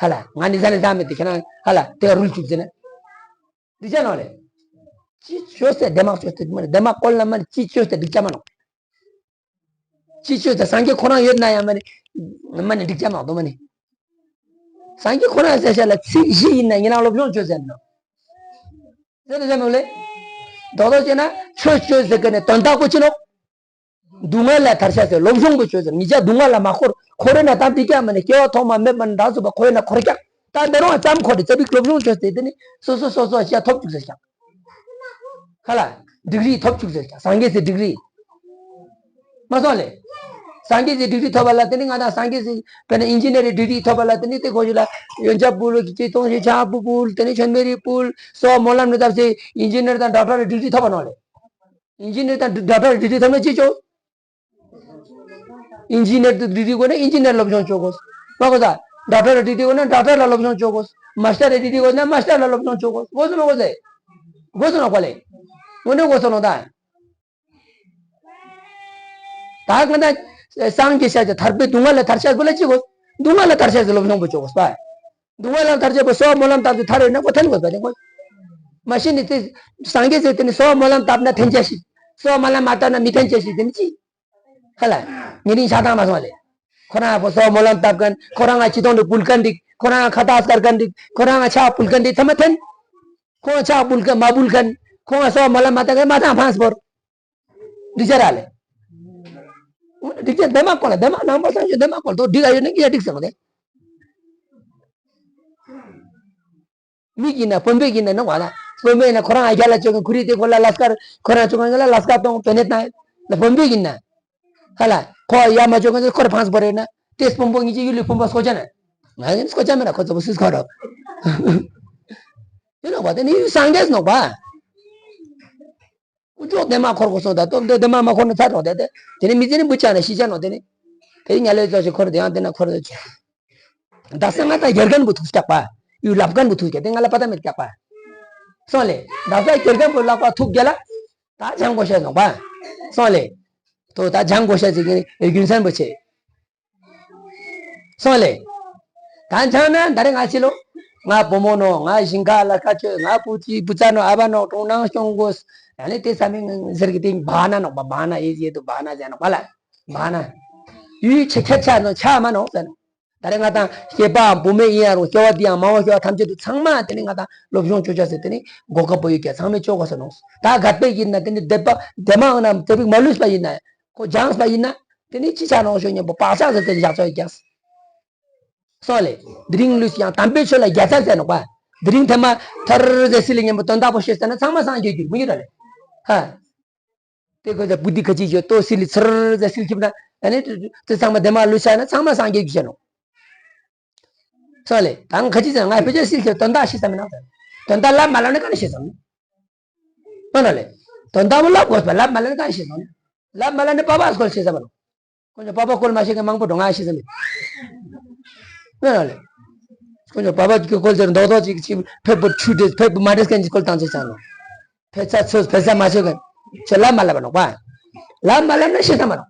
ཧ་ལ་ང་ནི་ཟ་ནི་ཟ་མེད་དེ་ཁྱེད་རང་ཧ་ལ་དེ་ག་རུལ་བཅུག་ཟེར་ན། འདི་ཅག་ནང་ལས། ཅི་ཆོས་སེ་དེ་མ་ཆོས་སེ་མ་དེ་མ་བཀོལ་ན་མ་ཅི་ཆོས་སེ་འདི་ཅག་མ་ནོ། ཅི་ཆོས་སེ་སངས་རྒྱས་ཁོ་རང་ཡོད་ན་ཡང་མ་ནི། མ་ནི་འགྲིག་ཅག་མ་དོ་མ་ནི། སངས་རྒྱས་ཁོ་རང་ཟེར་ཤ་ལ་ཚིག་བཞི་ཡིན་ན་ཡིན་ན་སློབ་སྦྱོང་ཆོས་ཟེར་ནོ། ཟེར་ཏེ་ཟེར་མོ་ལེ། རྡོག་རྡོག་བྱས་ན་ཆོས་ཆོས་ཟེར་གི་ནི་དོན་དག་པོ་ཅི་ནོ། སྡུག་བསྔལ་ལས་ཐར་ཤ་ཟེར་སློབ་སྦྱོང་པོ་ཆོས་ཟེར་ཉིད་ཅག་སྡུག་བསྔལ་ལ་མ་འཁོར་འཁོར་ན་ད་འགྲིག་ཀྱག་མ་ནི་སྐྱེ་བ་ཐོག་མ་མེད་པ་ནི་འདྲ་སུ་པ་འཁོར་ན་འཁོར་ཀྱག་ད་འདི་རུང་ཙམ་འཁོར་ཏེ་ཙ་པིག་སློབ་སྦྱོང་བྱས་ཏེ་དེ་ནི་སོ་སོ་སོ་སོ་ཤ་ཐོབ་བཅུག་ཟེར་ཀྱག་ཧ་ལ། ཌིག་རི་ཐོབ་བཅུག་ཟེར་ཀྱག་སངས་རྒྱས་སི་ཌིག་རི། མ་སོང་ལེ། སངས་རྒྱས་སི་ཌིག་རི་ཐོབ་པ་ལ་དེ་ནི་ང་དང་སངས་རྒྱས་སི་དཔེར་ན་ཨིན་ཇི་ནེར་རི་ཌིག་རི་ཐོབ་པ་ལ་དེ་ནི་དེ་གོ་ཞུ་ལ་ཡོན་ཆབ་པུལ་གི་ཅི་གཏོང་ཞིག་ཆ་པུ་པུལ་དེ་ནི་ཆོན་མེ་རི་པུལ་སོགས་སྨོན་ལམ་ནི་ཐབས་སི་ཨིན་ཇི་ནེར་དང་ཌོག་ཊར་རི་ཌིག་རི་ཐོབ་པ་ནོ་ལེ། ཨིན་ཇི་ནེར་དང་ཌོག་ཊར་རི་ཌིག་རི་ཐོབ་ན་ཅི་ཆོག་ཨིན་ཇི་ནེར་དུ་ཌིག་རི་དགོས་ན་ཨིན་ཇི་ནེར་སློབ་སྦྱོང་བྱོས་དགོས། མ་གོ་ས། ཌོག་ཊར་ཌིག་རི་དགོས་ན་ཌོག་ཊར་ལ་སློབ་སྦྱོང་བྱོས་དགོས། མ་སི་ཊར་ཌིག་རི་དགོས་ན་མ་སི་ཊར་ལ་སློབ་སྦྱོང་བྱོས་དགོས། དགོས་སོ་མ་དགོས་ས། དགོས་སོ་ན་གོ་ལེ། དངོས་གནས་དགོས་སོ་ན་ད། ད་ག་ད་སངས་རྒྱས་ཤ་ཅེ་ཐར་པའི་སྡུག་བསྔལ་ལས་ཐར་ཤ་དགོས་ལ་ཅི་དགོས། སྡུག་བསྔལ་ལས་ཐར་ཤ་ཅེ་སློབ་སྦྱོང་བྱོས་དགོས་པ། སྡུག་བསྔལ་ལས་ཐར་ཤ་པོ་སོགས་སྨོན་ལམ་བཏབ་ཅེ་ཐར་ཡོད་ན་གོ་ཐན་དགོས་པ་དེ་གོ། མ་གཞི་ནི་དེ་སངས་རྒྱས་ཟེར་དེ་ནི་སོགས་སྨོན་ལམ་བཏབ་ན་ཐན་ཅེ་ཞིག་སོགས་སྨོན་ལམ་མ་བཏབ་ན་མི་ཐན་ཅེ་ཞིག་དེ་ནི་ཅི། ཧ་ལ། ཉེ་རིང་ཆགས་སྡང་མ་སོང་ལེ། ཁོ་རང་ཕོ་སོགས་སྨོན་ལམ་བཏབ་མཁན། ཁོ་རང་ང་ཅི་གཏོང་དུ་ཕུལ་མཁན་འགྲིག་ཁོ་རང་ང་ཁ་བཏགས་དཀར་མཁན་འགྲིག་ཁོ་རང་ང་ཕྱག་ཕུལ་མཁན་འགྲིག་ཚང་མ་འཐེན། ཁོ་ང་ཕྱག་ཕུལ་མཁན་མ་ཕུལ་མཁན། ཁོ་ང་སོགས་སྨོན་ལམ་མ་བཏབ་མཁན་མ་བཏང་ཕངས་པོར། འགྲིག་ཅེ་ར་ལེ། འགྲིག་ཅེ་དེ་མ་གོ་ལ་དེ་མ་ནང་པ་སངས་རྒྱས་དེ་མ་གོ་ལ་དོ་འགྲིག་ཨ་ཡོད་ན་ངས་འགྲིག་སོང་དེ། མི་གིས་ན་བོན་པོས་གིས་ན་ནང་བ་ན། བོན་པོས་ན་ཁོ་རང་ཨ་རྒྱ་ལ་བཅོ་མཁན་ཁུ་རི་དེ་ཁོ་ལ་ལ་སྐར་ཁོ་རང་བཅོ་མཁན་ལ་ལ་སྐར་གཏོང་བེ་ནེ་ཏང་ལ་བོན་པོས་གིས་ན། ཧ་ལ་ཁོ་ཡ་མ་བཅོ་མཁན་ཁོ་ར་ཕངས་པོ་རེད་ན་དེ་བོན་པོ་ངེད་ཀྱི་ཡུལ་ལུས་བོན་པོ་སྐོ་ཅ་ན། ང་ཡིན་སྐོ་ཅ་མེད་ན་ཁོ་ཚོ་བོ་སུས་ཁོ་རོ། དེ་ནོག་པ་དེ་ནི་ཡུལ་སངས་རྒྱས་ནོག་པ། དཀོན་མཆོག་དེ་མ་འཁོར་དགོས་སོང་ད་སྟོབས་འདི་དེ་མ་མ་འཁོར་ན་ཚར་རོགས་དེ་དེ་དེ་ནི་མི་ཚེ་ནི་འབུ་ཆགས་ནས་ཤི་ཆ་ནོག་དེ་ནི། དེ་ཉ་ལོས་ཚོ་ཞིག་འཁོར་དེ་ཡང་དེ་ན་འཁོར་དེ་ཆོག་ད་སེ་ང་ད་རྒྱལ་ཁན་བུ་ཐུག་སྐྱག་པ། ཡུལ་ལབ་ཁན་བུ་ཐུག་སྐྱག་དེ་ང་ལ་པ་ད་མེད་སྐྱག་པ། སོང་ལེ། ད་ས་རྒྱལ་ཁན་བུ་ལག་པ་ཐུག་རྒྱལ་ལ། ད་ཆང་གོ་ཤ་ནོག་པ། སོང་ལེ། དོ་ད་ཆང་གོ་ཤ་ཟིག་གི་རྒྱུན་སན་པོ་ཆེ། སོང་ལེ། ད་ཆང་ན་ད་རེ་ང་ཆི་ལོ། ང་བུ་མོ་ནོ་ང་ཞིང་ཁ་ལ་ཁ་ཆོས་ང་བུ་ཅི་བུ་ཚ་ནོ་ཨ་བ་ནོ་གྲོང་ནང་སྐྱོང་དགོས། ཡ་ནི་དེ་ས་མིང་ཟེར་གི་དེ་བ་ན་ནོག་པ་བ་ན་ཡེ་ཡེ་དུ་བ་ན་ཟེར་ནོག་པ་ལ། བ་ན། ཡུལ་ཆེ་ཁྱད་ཆ་ནོ་ཆ་མ་ནོག་ཟེར་ནོ། ད་རེས་ང་དང་སྐྱེས་པའམ་བུད་མེད་ཡིན་ཡང་རུང་སྐྱེ་བ་འདི་ཡང་མ་འོངས་སྐྱེ་བ་ཐམས་ཅད་དུ་ཚང་མ་དེ་ནི་ང་དང་སློབ་སྦྱོང་བཅོ་བྱ་ཟེར་དེ་ནི་གོ་སྐབས་པོ་ཡོད་ཀྱང་ཚང་མས་བཅོ་དགོས་ཟེར་ནོ། ད་ག་དཔེ་ཡིན་ན་དེ་ནི་སྡེ་པ་སྡེ་མ་འོང་ན་དེ་བིག་མ་ལུས་པ་ཡིན་ན་ཁོ་སྦྱངས་པ་ཡིན་ན་དེ་ནི་ཅི་ཆ་ནོ་ཤོ་ཉན་པོ་བག་ཆགས་ཟེར་དེ་བཞག་ཆོག་ཡོད་ཀྱང་། སོང་ལེ། དེ་རིང་ལུས་ཀྱང་དམ་པའི་ཆོས་ལ་རྒྱལ་ཚབ་ཟེར་ནོག་པ། དེ་རིང་ཐེངས་མ་ཐར་ཟེར་སི་ལི་ཉན་པོ་དོན་དག་པོ་ཤེས་ཟེར་ན་ཚང་མ་སངས་རྒྱས་རྒྱུར་མི་འགྱུར་ར་ལེ། ཧ། དེ་ཁོ་ཚ་བུ་དི་ཁ་ཅིག་ཡོད་ཏོ་སི་ལི་ཚུར་ཟ་སིལ་ཁྱིབ་ན་ཨ་ནི་དེ་ཚང་མ་དེ་མ་ལུས་ཆ་ན་ཚང་མ་སངས་རྒྱས་རྒྱུ་ཆ་ནོ། སོང་ལེ། ད་ང་ཁ་ཅིག་ཟེར་ང་ཕལ་ཆེར་སིལ་ཁྱིབ་དོན་དག་ཤེས་ས་མི་ནང་ཟེར། དོན་དག་ལབ་མ་ལབ་ན་ག་ནས་ཤེས་སམ། ཨ་ན་ལེ། དོན་དག་མོ་ལབ་དགོས་པ་ལབ་མ་ལབ་ན་ག་ནས་ཤེས་སམ། ལབ་མ་ལབ་ན་པ་པ་སྐོར་ཤེས་ས་མ་ནོ། ཁོ་ཚོ་པ་པ་སྐོར་མ་ཤེས་མཁན་མང་པོ་འགྲོ་ང་ཤེས་ས་མེད། ཨ་ན་ལེ། ཁོ་ཚོ་པ་པ་གི་སྐོར་ཟེར་མདོག་མདོག་ཅིག་ཅིག་ཕེབས་པོ་ཆུ་འདྲེས་ཕེབས་པོ་མ་འདྲེས་མཁན་གྱི་སྐོར་བཏང་ཚེ་ཆ་ནོ། ཕེ་ཚ་ཚོས་ཕེ་ཚ་མ་ཆོད་ག་ཆོས་ལབ་མ་ལབ་པ་ནོག་པ། ལབ་མ་ལབ་ན་ཤེས་ས་མ་ནོག་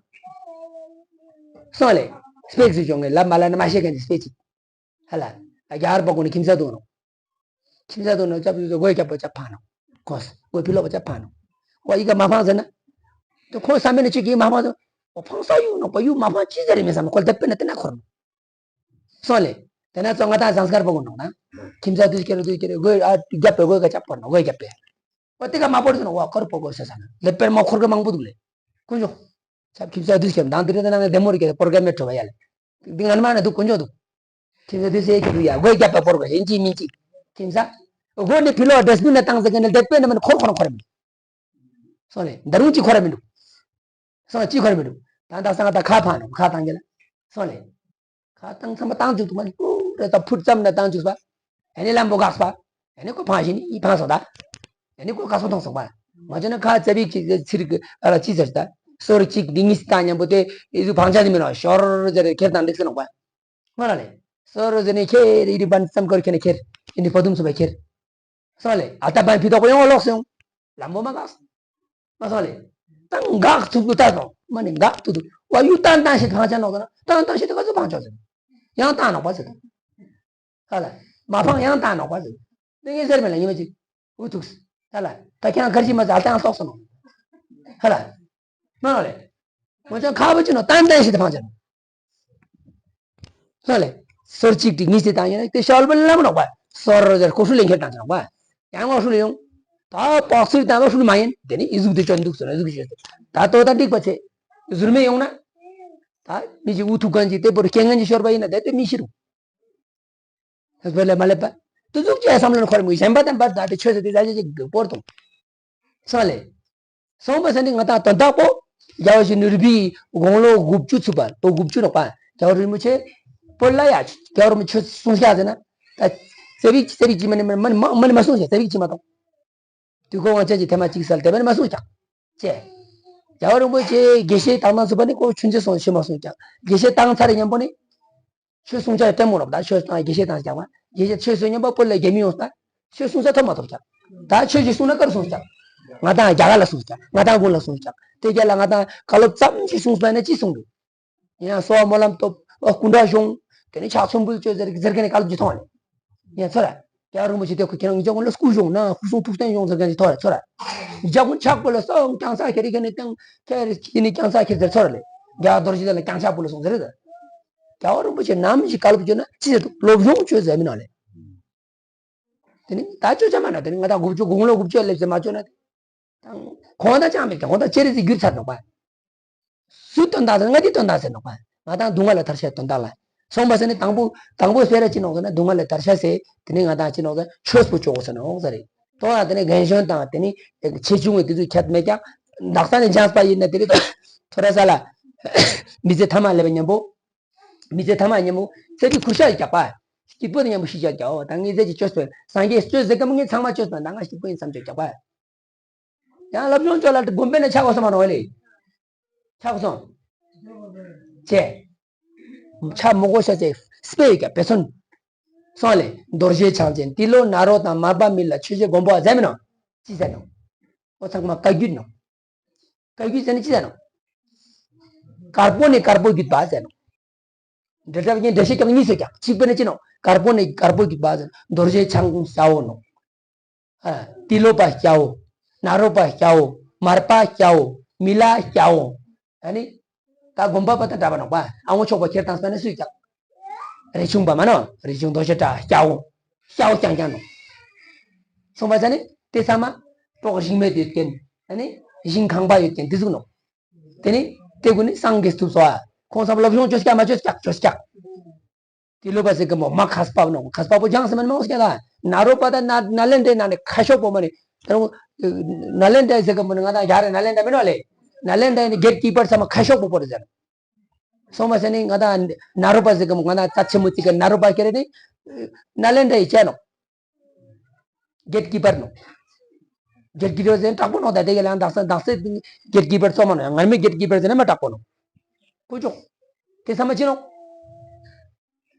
སོང་ལེ། སྤེག་ཟིག་བྱུང་ངེ་ལབ་མ་ལབ་ན་མ་ཤེས་ག་ནི་སྤེག་ཅིག་ཧ་ལ། ཨ་རྒྱ་ཧར་པ་ཀུན་ནི་ཁྱིམ་ས་དུ་ནོག་ཁྱིམ་ས་དུ་ནོག་ཅབ་ཟིག་གོས་རྒྱབ་པ་ཅབ་ཕ་ནོག་གོས་གོས་ཕི་ལོག་པ་ཅབ་ཕ་ནོག་ཨོ་ཨི་ཀ་མ་ཕང་ཟེར་ན། དེ་ཁོང་བསམ་པའི་ནི་ཅིག་གིས་མ་ཕང་ཟེར། ཨོ་ཕང་ས་ཡུག་ནོག་པ་ཡུག་མ་ཕང་ཅི་ཟེར་རེ་མི་བསམ་ཁོ་ལ་དེ་པེ་ན་དེ་ན་འཁོར་ནོག་སོང་ལེ། དེ་ན་ཚོ་ང་དང་ཟངས་དཀར་པོ་གོ་ནོག་ན། ཁྱིམ་ཚ་དུས་ཁྱེར་དུས་ཁྱེར་གོས་ཨ་རྒྱབ་པའི་གོས་ག་ཅབ་པོ་ནོག་གོས་རྒྱབ་པའི། ཨོ་དེ་ག་མ་པོར་ཟེར་ནོག་ཨོ་ཁོར་པོ་གོས་ཟེར་ས་ན་ལེ་པེར་མ་འཁོར་ག་མང་པོ་འདུག་ལེ། ཀུན་ཆོ། ཚབ་ཁྱིམ་ཚ་དུས་ཁྱེར་མདང་དེ་རེ་དེ་ན་ངས་བདེ་མོ་རེ་ཁྱེར་པོར་ག་མེད་བྲོ་བ་ཡ་ལེ། འདི་ང་ནི་མ་ན་འདུག་དཀོན་མཆོག་འདུག་ཁྱིམ་ས་དུས་ཚོད་ཁྱེད་འདུག་ཡ། སྒོ་རྒྱབ་པ་བོར་བ་ཡིན་གཅིག་མིན་གཅིག་ཁྱིམ་ས། སྒོ་ནི་ཕི་ལོག་ཌ་སི་བིན་ན་བཏང་ཟེར་གི་ནི་ལེགས་པས་ན་མ་ནི་འཁོར་འཁོར་འཁོར་མི་འདུག་སོང་ལེ། ད་རུང་གཅིག་འཁོར་མི་འདུག་སོང་ལེ། གཅིག་འཁོར་མི་འདུག་ད་ད་སང་ད་ཁ་འཕང་ནོ། ཁ་བཏང་གི་ལ། སོང་ལེ། ཁ་བཏང་ཚང་མ་བཏང་བཅུག་འདུག་མ་ནི་ཀུ་རེ་ད་ཕུར་ཙམ་ན་བཏང་བཅུག་པ། ཨ་ནི་ལམ་བུ་འགགས་པ། ཨ་ནི་ཁོ་འཕང་བཞིན་ཡིད་འཕང་སོང་ད། ཨ་ནི་ཁོ་ག་སོ་མཐོང་སོང་པ། མ་བྱོན་ན་ཁ་ཙ་པིག་ཅིག་ཚིར་གི་ཨ་ལ་ཅི་ཟེར་ད། སོར་གཅིག་འདི་གཉིས་བཏང་མཉམ་པོ་དེ་ཨི་ཟུ་འཕང་ཆ་ཟིན་མི་ནོ། ཤོར་ཟེར་ཁེར་དང་འགྲིག་སེ་ནོག་པ། ང་ལ་ལེ། སོ་རོ་ཟེར་ནས་ཁྱེར་ཡི་རི་བན་ཙམ་ཀོར་ཁྱེར་ནས་ཁྱེར། ཡིན་དུ་པོ་དུམ་སུ་བ་ཁྱེར། སོང་ལེ། ཨ་ད་བན་ཕི་ཐོག་པ་ཡོང་ལོག་སོང་། ལམ་མོ་མ་གགས། མ་སོང་ལེ། ད་འགག་ཐུབ་ཏུ་ད་སོང་། མ་ནི་འགག་ཐུབ་ཏུ། བ་ཡུ་ཏན་ཏན་ཞིག་འཕང་ཆ་ནོག་ཟེར་ན། ཏན་ཏན་ཞིག་ཏུ་ག་ཚོད་འཕང་ཆོག་ཟེར། ཡང་བཏང་ནོག་པ་ཟེར། ཧ་ལ། མ་འཕང་ཡང་བཏང་ནོག་པ་ཟེར། དེ་ངས་ཟེར་མེད་ལ་ཉི་མ་གཅིག་འུ་ཐུགས། ཧ་ལ། ད་ཁྱེད་རང་གར་གྱིས་མ་ཟ་ལྟ་ཡང་སོགས་སོ་ནོ། ཧ་ལ། མ་ལ་ལེ། ང་ཚོ་ཁ་བ་ཅི་ནོ་ཏན་ཏན་ཞིག་ཏུ་འཕང་ཅི་ནོ། ལ་ལེ། སོར་གཅིག་དྲི་གཉིས་ཏེ་བཏང་ཡིན་ན་དེ་ཤོལ་བ་ལམ་ནོག་པ། སོར་རོ་ཟེར་ཁོ་ཧྲུལ་ལེན་ཁྱེར་བཏང་ཅི་ནོག་པ། ཡང་ང་ཧྲུལ་ཡོང་། ད་པག་ཚུལ་བཏང་བ་ཧྲུལ་མ་ཡིན། དེ་ནི་ཨི་ཟུག་དེ་ཅོན་འདུག་སོ་ན་ཟུག་ཞེས། ད་ལྟོ་ད་འགྲིག་པ་ཆེ། ཟུར་མེད་ཡོང་ན། ད་མི་ཅིག་འུ་ཐུག་གང་ཅིག་དེ་བོར་སྐྱེ་ངན་གྱི་ཤོར་བ་ཡིན་ན་དེ་དེ་མི་ཤི་རུང་། ཧེ་སྤེ་ལ་མ་ལེབ་པ། དུ་ཟུག་ཅེས་བསམ་བློ་འཁོར་མི་གཞན་པ་དང་བར་ད་དེ་ཆོས་སུ་དེ་ཟ་ཅེས་ཀྱི་སྐོར་དང་། སོང་ལེ། སོང་པ་ས་ནི་ང་དང་དོན་དག་པོ། རྒྱལ་བ་ཞིག་ནུས་པའི་དགུང་ལོ་དགུ་བཅུ་ཚུད་པ་ལོ་དགུ་བཅུ་ནོག་པ། རྒྱལ་བ་རིན་པོ་ཆེ། བོད་ལ་ཡ་རྒྱལ་བ་རིན་པོ་ཆེ་གསུང་བཤད་ཟེར་ན། ད་ཙེ་བིག་ཙེ་བིག་ཅི་མ་ནི་མ་ནི་མ་ནི་མ་གསུང་བཤད་ཙེ་བིག་ཅི་མ་གཏོང་། དུས་འཁོར་དབང་ཆེན་གྱི་ཐེངས་མ་གཅིག་སལ་དེ་མ་ནི་མ་གསུང་ཀྱང་། ཅེ། རྒྱལ་བ་རིན་པོ་ཆེ་དགེ་བཤེས་བཏང་ན་ཚུད་པ་ནི་ཁོ་ཆུན་ཆེ་སོང་ཤི་མ་གསུང་ཀྱང་དགེ་བཤེས་བཏང་ཚར་མཉམ་པོ་ནི། ཆོས་གསུང་ཆ་ལྟད་མོ་རོགས་ད་ཆོས་དང་དགེ་བཤེས་དང་ཀྱང་བ་དགེ་བཤེས་ཆོས་གསུང་མཉམ་པ་པོ་ལ་རྒྱལ་མི་ཡོང་ད་ཆོས་གསུང་ས་ཐོབ་མ་ཐོབ་ཀྱང་། ད་ཆོས་ཞིག་གསུང་ན་ཀར་གསུང་ཀྱང་། ང་དང་རྒྱ་གར་ལ་གསུང་ཀྱང་ང་དང་དགུན་ལ་གསུང་ཀྱང་དེ་རྒྱ་ལ་ང་དང་བཀའ་སློབ་ཙམ་ཞིག་གསུང་སོང་ན་ཅི་གསུང་འདུག་ཡིན་ཡང་གསོ་བ་སྨོན་ལམ་ཐོབ་ཨོ་སྐུ་འདྲ་བྱུང་། དེ་ནི་ཕྱག་མཚོན་འབུལ་བཅོས་ཟེར་ཟེར་མཁན་ནི་བཀའ་སློབ་ཅིག་མཐོང་བ་ལེ། ཡིན་ཚོ་ར། རྒྱལ་བ་རིན་པོ་ཆེ་དེ་ཁོ་ཁྱེད་རང་ངི་ཅག་ཀུན་ལ་སྐུ་བྱུང་ན་སྐུ་གསུང་ཐུགས་རྟེན་བྱུང་ཟེར་མཁན་ཅིག་ཐོག་རེད་ཚོ་ར། ངི་ཅག་ཀུན་ཕྱག་པོ་ལ་སོང་ཀྱང་ས་ཁྱེར་རི་ཁྱེར་ནི་ཏང་ཁྱེར་རི་ཁྱེར་ནི་ཀྱང་ས་ཁྱེར་ཟེར་ཚོ་ར་ལེ། རྒྱལ་བ་རྡོ་རྗེ་གདན་ལ་ཀྱང་ཕྱག་པོ་ལ་སོང་ཟེར་རེད། རྒྱལ་བ་རིན་པོ་ཆེ་ནམ་ཞིག་བཀའ་སློབ་བསྐྱོན་ན་ཅི་ཟེར་འདུག་སློབ་སྦྱོང་བཅོས་ཟེར་མི་ནང་ལེ། དེ་ནི་ད་བཅོས་ཆ་མ་ན་དེ་ནི་ང་དང་དགུ་བཅུ་དགུང་ལོ་དགུ་བཅུ་སླེབས་ཟེར་མ་བཅོས་ན་དེ། དང་། གོང་དང་ཅང་མེད་ཀྱང་གོང་དང་ཅེ་རེ་ཟིག་བསྒྱུར་ཚར་འདུག་པ། སུའི་དོན་དག་ཟེར་ང་དེའི་དོན་དག་ཟེར་འདུག་པ། ང་དང་སྡུག་བསྔལ་ལས་ཐར་ཤེས་དོན་དག་ལ། སོང་པ་ཟེར་ནི་དང་པོ་དང་པོ་སྤེ་ར་ཅི་ནོག་ཟེར་ན་སྡུག་བསྔལ་ལས་ཐར་ཤེས་ཟེར་དེ་ནི་ང་དང་ཅི་ནོག་ཟེར་ཆོས་པོ་ཅོག་ཟེར་ནོག་ཟེར་རེད། དོ་ཡང་དེ་ནི་རྒན་གཞོན་དང་དེ་ནི་ཆེ་ཆུང་གི་དེ་ཚོ་ཁྱད་མེད་ཀྱང་། དག་ས་ནས་འཇམ་པ་ཡིན་ན་དེ་རེད་དོ། ཐོ་ར་ས་ལ། མི་ཚེ་ཐ་མ་སླེབས་པ་མཉམ་པོ། མི་ཚེ་ཐ་མ་མཉམ་པོ་ཚེ་འདི་ཁུར་ཤ་རྒྱག་པ། སྐྱིད་པོ་དང་མཉམ་པོ་ཤི་རྒྱག་རྒྱག་འོ་ད་ངས་ཚེ་གཅིག་བཅོས་པའི་སངས་རྒྱས་བཅོས་ཟེར་གམ་ངས་ཚང་མ་བཅོས་པ་ད་ང་སྐྱིད་པོ་ཡིན་བསམ་བཅོས་རྒྱག་པ། ཡང་སློབ་སྦྱོང་བཅོས་ལ་དགོན་པའི་ནས་ཆགས་འོ་སོང་མ་ནོ་ལེ། ཆགས་སོང་། ཅེ། ཆ་མོ་གོ་ཤ་ཚེ་སྤེ་ཡོད་ཀྱང་བེ་སོན། སོང་ལེ་རྡོ་རྗེ་འཆང་ཆེན་ཏི་ལོ་ནཱ་རོ་དང་མར་པ་མི་ལ་ཆོས་རྗེ་མགོན་པོ་ཟེར་མི་ནོ། ཅི་ཟེར་ནོ། འོ་ཚང་མ་བཀའ་བརྒྱུད་ནོ། བཀའ་བརྒྱུད་ཟེར་ནི་ཅི་ཟེར་ནོ། དཀར་པོ་ནས་དཀར་པོ་བརྒྱུད་པ་ཟེར་ནོ། འབྲེལ་སྒྲ་བརྒྱུད་འགྲེལ་བཤད་ཀྱང་གཉིས་སུ་ཀྱང་གཅིག་པ་ནི་ཅི་ནོ། དཀར་པོ་ནས་དཀར་པོ་བརྒྱུད་པ་ཟེར་རྡོ་རྗེ་འཆང་སྐྱ་བོ་ནོ། ཨ། ཏི་ལོ་པ་སྐྱ་བོ། ནཱ་རོ་པ་སྐྱ་བོ། མར་པ་སྐྱ་བོ། མི་ལ་སྐྱ་བོ། ཨ་ནི། ད་དགོན་པ་པ་དང་འདྲ་བ་ནོ་པ། ཨ་ངོ་ཆོག་པ་ཁྱེར་དང་སྤེན་ན་སུས་ཀྱང་། རས་ཆུང་པ་མ་ནོ། རས་ཆུང་རྡོ་རྗེ་བཀྲ་སྐྱ་བོ། སྐྱ་བོ་རྐྱང་རྐྱང་ནོ། སོང་པ་ཟེར་ནི་དེ་ཚང་མ་གྲོགས་ཞིང་མེད་ཡོད་མཁན། ཨ་ནི་ཞིང་ཁང་པ་ཡོད་མཁན་དེ་ཟུག་ནོ། དེ་ནི་དེ་ཀུན་ནི་སངས་རྒྱས་ཐུབ་སོ་ཨ། ཁོང་ཚང་མ་སློབ་སྦྱོང་བཅོས་ཀྱག་མ་བཅོས་ཀྱག་བཅོས་ཀྱག་ཏི་ལོ་པ་ཟེར་གི་མོ་མ་མཁས་པ་ནོ་མཁས་པ་པོ་སྦྱངས་ཟེར་མ་ནི་མ་འོ་སྐྱ་ལ། ནཱ་རོ་པ་དང་ནཱ་ནཱ་ལེནྡྲའི་ནང་ནས་ཁ་ཤོག་པོ་མ་ནི། དེ་རུ་ནཱ་ལེནྡྲ་ཟེར་གི་མོ་ནི་ང་དང་རྒྱ་རེ་ནཱ་ལེནྡྲ་མིན་ནོ་ལེ། ནཱ་ལེནྡྲའི་ནི་གེ་ཊི་ཀི་པར་ཚང་མ་ཁ་ཤོག་པོ་པོ་རེད་ཟེར། སོང་པ་ཟེར་ནི་ང་དང་ནཱ་རོ་པ་ཟེར་གི་མོ་ང་དང་རྩ་ཆེན་མོ་ཅིག་གི་ནཱ་རོ་པ་ཁྱེར་ནི། ནཱ་ལེནྡྲའི་ཅེ་ནོ། གེ་ཊི་ཀི་པར་ནོ། གེ་ཊི་ཀི་པར་ཟེར་དྲག་པོ་ནོ་ད་དེ་ག་ལ་དག་ས་དག་ས་གེ་ཊི་ཀི་པར་ཚང་མ་ནོ་ཡང་ངར་མི་གེ་ཊི་ཀི་པར་ཟེར་ན་མ་དྲག་པོ་ནོ། ཀུ་ཅོ། དེ་ཚང་མ་ཅི་ནོ།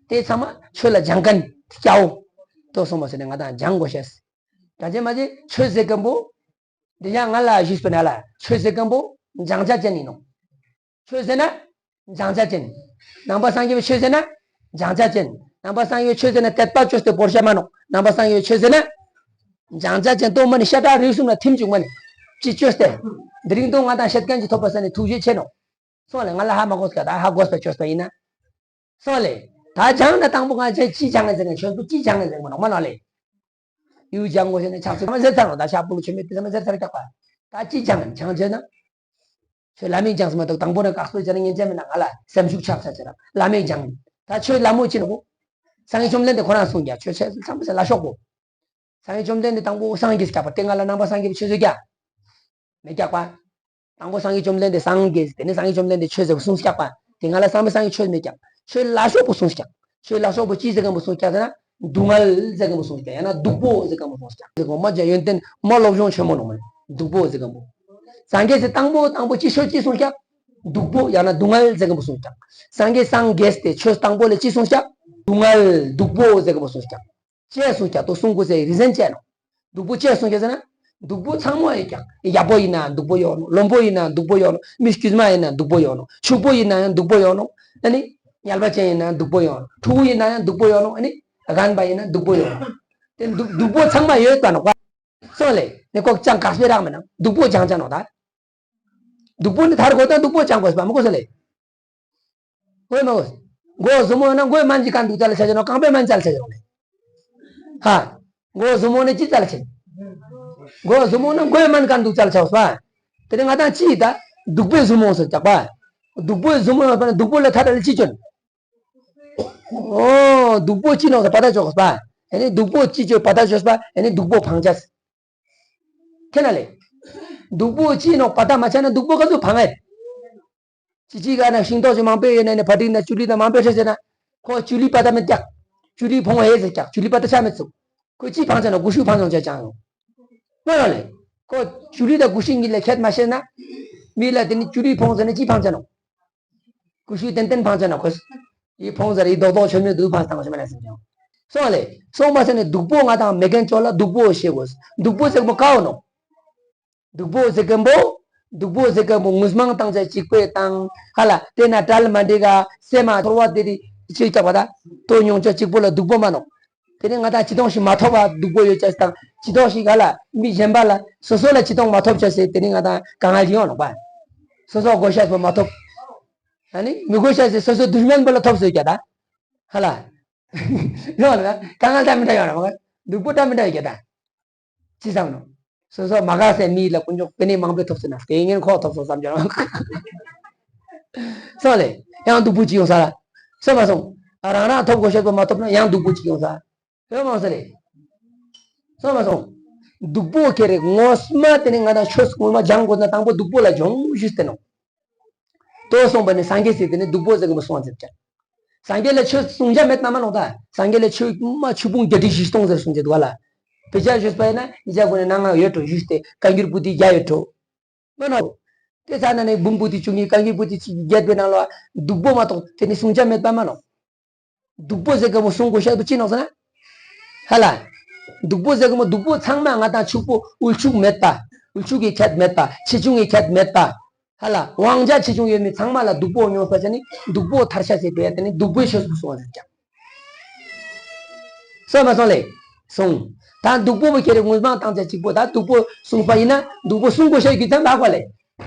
དེ་ཚང་མ་ཆོས་ལ་སྦྱང་མཁན་སྐྱ་བོ། ཏོ་སོང་པ་ཟེར་ནི་ང་དང་སྦྱང་དགོས་ཤེས། ད་ཅེ་མ་ཅེ་ཆོས་ཟེར་མཁན་པོ། འདི་ཡང་ང་ལ་ཞུས་པ་ན་ལ་ཆོས་ཟེར་མཁན་པོ་སྦྱང་བྱ་ཅན་ཡིན་ནོ། ཆོས་ཟེར་ན། སྦྱང་བྱ་ཅན། ནང་པ་སངས་རྒྱས་པའི་ཆོས་ཟེར་ན། སྦྱང་བྱ་ཅན། ནང་པ་སངས་རྒྱས་པའི་ཆོས་ཟེར་ན་དད་པ་བཅོས་ཏེ་བོར་བྱ་མ་ནོ། ནང་པ་སངས་རྒྱས་པའི་ཆོས་ཟེར་ན། སྦྱང་བྱ་ཅན་དོ་མ་ནི་ཤ་ཁྲག་རིགས་གསུམ་ལ་ཐིམ་བཅུག་མ་ནི། ཅི་བཅོས་ཏེ། འདི་རིང་དོ་ང་དང་བཤད་མཁན་གྱི་ཐོབ་པ་ས་ནི་ཐུགས་རྗེ་ཆེ་ནོ། སོང་ལེ་ང་ལ་ཧ་མ་གོ་སྐད་ད་ཧ་གོ་སྤེ་བཅོས་པ་ཡིན་ན། སོང་ལེ། ད་སྦྱང་ན་དང་པོ་ང་ཅན་ཅི་སྦྱང་ངེ་ཟེར་ནས་ཆོས་པོ་ཅི་སྦྱང་ངེ་ཟེར་མ་ནོ་མ་ནོ་ལེ། ཡུལ་སྦྱང་དགོས་ཟེར་ནས་ཆགས་ཚུལ་མ་ཟེར་ཚར་ནོ་ད་ཤ་པུ་ལུ་ཆོས་མེད་དེ་ས་མ་ཟེར་ཚར་ཀྱག་པ། ད་ཅི་སྦྱང་ངེ་སྦྱང་བྱས་ན། ཁྱོད་བླ་མེད་སྦྱངས་སོང་མ་གཏོགས་དང་པོ་ནས་དཀགས་པོ་བྱས་ན་ཉན་ཆ་མེད་ན། ང་ལ་སེམས་ཤུགས་ཆག་ཆག་བྱས་ར་བླ་མེད་སྦྱངས། ད་ཁྱོད་ལ་མོ་ཅི་ནོ། སངས་རྒྱས་བཅོམ་ལྡན་འདས་ཁོ་རང་གསུངས་ཀྱང་ཁྱོད་ཆེ་ཚང་མ་ལ་ཤོག་གོ། སངས་རྒྱས་བཅོམ་ལྡན་འདས་དང་པོ་སངས་རྒྱས་སྐྱག་པ་དེ་ང་ལ་ནང་པ་སངས་རྒྱས་པའི་ཆོས་ཟེར་ཀྱང་མེད་ཀྱག་པ། དང་པོ་སངས་རྒྱས་བཅོམ་ལྡན་འདས་སངས་རྒྱས་དེ་ནས་སངས་རྒྱས་བཅོམ་ལྡན་འདས་ཆོས་ཟེར་བ་གསུངས་ཀྱག་པ། དེ་ང་ལ་བསམ་པའི་སངས་རྒྱས་ཆོས་མེད་ཀྱག་ཆོས་ལ་ཤོག་པོ་གསུངས་ཀྱག་ཆོས་ལ་ཤོག་པོ་ཅི་ཟེར་མཁན་པོ་གསུངས་ཀྱག་ཟེར་ན། སྡུག་བསྔལ་ཟེར་མཁན་པོ་གསུངས་ཀྱག་ཡང་ན་སྡུག་པོ་ཟེར་མཁན་པོ་གསུངས་ཀྱག་ཟེར་གོ་མ་ཅ་ཡོན་ཏན་མ་སློབ་སྦྱོང་ཆེན་མོ་ནོ་མ་ནི་སྡུག་པོ་ཟེར་མཁན་པོ། སངས་རྒྱས་སི་དང་པོ་དང་པོ་ཅི་ཆོས་ཅི་གསུངས་ཀྱག་སྡུག་པོ་ཡང་ན་སྡུག་བསྔལ་ཟེར་མཁན་པོ་གསུངས་ཀྱག་སངས་རྒྱས་སངས་རྒྱས་ཏེ་ཆོས་དང་པོ་ལ་ཅི་གསུངས་ཀྱག་སྡུག་བསྔལ་སྡུག་པོ་ཟེར་མཁན་པོ་གསུངས་ཀྱག་ཅེས་གསུངས་ཀྱག་ཏོ་གསུང་དགོས་ཟེར་རི་ཟན་ཅེས་ནོ། སྡུག་པོ་ཅེས་གསུངས་ཀྱག་ཟེར་ན། སྡུག་པོ་ཚང་མ་ཡོད་ཀྱག་ཡག་པོ་ཡིན་ན་སྡུག་པོ་ཡོད་ནོ། བླུན་པོ་ཡིན་ན་སྡུག་པོ་ཡོད་ནོ། མི་དཀྱུས་མ་ཡིན་ན་སྡུག་པོ་ཡོད་ནོ། ཕྱུག་པོ་ཡིན་ན་ཡང་སྡུག་པོ་ཡོད་ནོ། ཨ་ནི། ངལ་བ་ཅན་ཡིན་ན་སྡུག་པོ་ཡོད་ནོ། ཕྲུ་གུ་ཡིན་ན་ཡང་སྡུག་པོ་ཡོད་ནོ། ཨ་ནི། རྒན་པ་ཡིན་ན་སྡུག་པོ་ཡོད་ནོ། དེ་སྡུག་སྡུག་པོ་ཚང་མ་ཡོད་པ་ནོ། སོང་ལེ། ནི་ཁོ་ཅང་དཀགས་པོ་རག་མེད་ན་སྡུག་པོ་སྦྱང་ཅ་ནོ་ད། སྡུག་པོ་ནི་ཐར་དགོས་ད་སྡུག་པོ་སྦྱང་དགོས་པ་མི་དགོས་ས་ལེ། དགོས་མ་དགོས། མགོ་ཟུར་མོ་ན་མགོའི་སྨན་གྱི་གང་འདུག་ཙ་ལ་ཆ་ཆ་ནོ། རྐང་པའི་སྨན་ཙ་ལ་ཆ་ཆ་ནོ་ལེ། ཧ། མགོ་ཟུར་མོ་ནི་ཅི་ཙ་ལ་ཆ། མགོ་ཟུར་མོ་ན་མགོའི་སྨན་གང་འདུག་ཙ་ལ་ཆ་བ། དེ་ནི་ང་དང་ཅི་ཡི་ད། སྡུག་པོའི་ཟུར་མོ་སོ་ཅག་པ། སྡུག་པོའི་ཟུར་མོ་ཡོད་པ་ན་སྡུག་པོ་ལ་ཐར་ལ་ཅི་ཅོན། ཨོ། སྡུག་པོ་ཅི་ནོག་ས་པ་ད་ཅོག་པ། ཨེ་ནི་སྡུག་པོ་ཅི་ཅོ་པ་ད་ཅོག་པ། ཨེ་ནི་སྡུག་པོ་ཕང་ཅས། ཁྱེད་ན་ལེ། སྡུག་པོ་ཅི་ནོག་པ་ད་མ་ཆ་ན་སྡུག་པོ་ག་ཚོད་ཕང་ངེ། ཅི་ཅི་ག་ན་ཤིང་ཏོག་ཅིག་མང་པོ་ཡོད་ན་ནི་ཕ་ཏིག་ན་ཅུ་ལི་ད་མང་པོ་ཤེས་ཟེར་ན། ཁོ་ཅུ་ལི་པ་ད་མི་རྒྱག་ཅུ་ལི་ཕོང་ཧེ་ཟེར་རྒྱག་ཅུ་ལི་པ་ད་ཆ་མི་ཚུགས། ཁོ་ཅི་ཕང་ཆ་ན་གུ་ཤུ་ཕང་ཆོག་ཅེས་ཅང་ཡོང་། ང་རང་ལེ། ཁོ་ཅུ་ལི་ད་གུ་ཤུ་གཉིས་ལས་ཁྱད་མ་ཤེས་ན། མི་ལ་དེ་ནི་ཅུ་ལི་ཕོང་ཟེར་ན་ཅི་ཕང་ཆ་ནོ། ཀུ་ཤུ་ཏན་ཏན་ཕང་ཆ་ན་ཁོས། ཡི་ཕོང་ཟེར་ཡི་རྡོག་རྡོག་ཆོད་མེད་དུ་ཕང་སྟངས་ཆོད་མེད་ན་སེམས་ཀྱང་། སོང་ལེ། སོང་མ་ཟེར་ནས་སྡུག་པོ་ང་དང་མེད་མཁན་ཅོག་ལ་སྡུག་པོ་ཞེས་དགོས། སྡུག་པོ་ཟེར་མཁན་པོ་ཀའོ་ནོ། སྡུག་པོ་ཟེར་མཁན་པོ། སྡུག་པོ་ཟེར་མཁན་པོ་ངུས་མང་བཏང་ཆ་གཅིག་པོའི་བཏང་། ཧ་ལ་དེ་ན་གྲལ་མ་འགྲིག་ག་སེམས་མ་ཐོར་བ་དེ་རིགས་ཅིག་རྒྱག་པ་ད། དོ་མྱོང་ཆ་གཅིག་པོ་ལ་སྡུག་པོ་མ་ནོ། དེ་ནས་ང་དང་ཅི་དོང་ཞིག་མ་ཐོབ་པ་སྡུག་པོ་ཡོད་ཅེས་དང་ཅི་དོང་ཞིག་ག་ལ་མི་གཞན་པ་ལ་སོ་སོ་ལ་ཅི་དོང་མ་ཐོབ་ཅེས་ཟེར་དེ་ནི་ང་དང་གང་ང་ཡོང་ནོག་པ། སོ་སོ་དགོས་ཤེས་པོ་མ་ཐོབ། ཨ་ནི་མི་དགོས་ཤེས་ཟེར་སོ་སོ་དུ་ཤ་མན་པ་ལ་ཐོབ་ཟེར་ཀྱ་ད། ཧ་ལ། ཡོང་ལ་གང་ང་ད་མི་འདྲ་ཡོང་ལ་མ་ག་སྡུག་པོ་འདྲ་མི་འདྲ་ཡོད་ཀྱ་ད། ཅི་བསམ་ནོ། སོ་སོ་མ་དགའ་སའི་མི་ལ་དཀོན་མཆོག་དཔེ་ནི་མང་པོ་ཐོབ་ཟེར་ན་དེ་ངན་ཁོག་ཐོབ་སོང་བསམ་གྱི་རང་། སོང་ལེ། ཡང་སྡུག་པོ་ཅིག་ཡོང་ས་ལ། སོང་མ་སོང་། ཨ་རང་རང་ཐོབ་དགོས་ཤེས་པ་མ་ཐོབ་ན་ཡང་སྡུག་པོ་ཅིག་ཡོང་ས། ཡོད་མ་སོང་ལེ། སོང་མ་སོང་། སྡུག་པོ་ཁྱེར་རེ་ངོ་མ་དེ་ནི་ང་དང་ཆོས་ངོ་མ་སྦྱང་དགོས་ན་དང་པོ་སྡུག་པོ་ལ་སྦྱོང་ཞུས་ཏེ་ནོ། དོ་སོང་པ་ནི་སངས་རྒྱས་སྲིད་དེ་ནི་སྡུག་པོ་ཟེར་གི་མོ་སོང་ཟེར་ཀྱང་། སངས་རྒྱས་ལ་ཆོས་གསུང་རྒྱ་མེད་ན་མ་ནོག་ད། སངས་རྒྱས་ལ་ཆོས་མ་ཆོས་ཕུང་བརྒྱད་ཁྲི་བཞི་སྟོང་ཟེར་གསུང་རྒྱ་འདུག་བ་ལ། དཔེ་ཆ་ཞུས་པ་ཡིན་ན་ཉིས་བརྒྱ་གོ་ནས་ནང་ང་ཡོད་འགྲོ་ཞུས་ཏེ་བཀའ་འགྱུར་པོ་ཏི་བརྒྱ་ཡོད་འགྲོ། མ་ནོག་དེ་ཚ་ན་ནས་འབུམ་པོ་ཏི་བཅུ་གཉིས་བཀའ་འགྱུར་པོ་ཏི་བརྒྱད་པའི་ནང་ལ་སྡུག་པོ་མ་གཏོགས་དེ་ནི་གསུང་རྒྱ་མེད་པ་མ་ནོག་སྡུག་པོ་ཟེར་གི་མོ་གསུང་དགོས་ཤེས་པོ་ཅི་ནོག་ཟེར་ན། ཧ་ལ། སྡུག་པོ་ཟེར་གི་མོ་སྡུག་པོ་ཚང་མ་ང་དང་ཕྱུག་པོ་དབུལ་ཕྱུག་མེད་པ། དབུལ་ཕྱུག་གི་ཁྱད་མེད་པ། ཆེ་ཆུང་གི་ཁྱད་མེད་པ། ཧ་ལ་དབང་ཆ་ཆེ་ཆུང་ཡོད་མི་ཚང་མ་ལ་སྡུག་པོ་མྱོང་ས་ཆ་ནི་སྡུག་པོ་ཐར་ཤ་ཟེར་བས་དེ་ནི་སྡུག་པོའི་ཆོས་སུ་གསུང་བ་ཟེར་ཀྱང་། སོང་མ་སོང་ལེ། སོང་། ད་སྡུག་པོ་བོ་ཁྱེར་རེ་ངུས་མང་བཏང་ཆ་གཅིག་པོ་ད་སྡུག་པོ་གསུངས་པ་ཡིན་ན་སྡུག་པོ་གསུང་དགོས་ཤེས་རྒྱུ་མཚན་ལགས་པ་ལེ།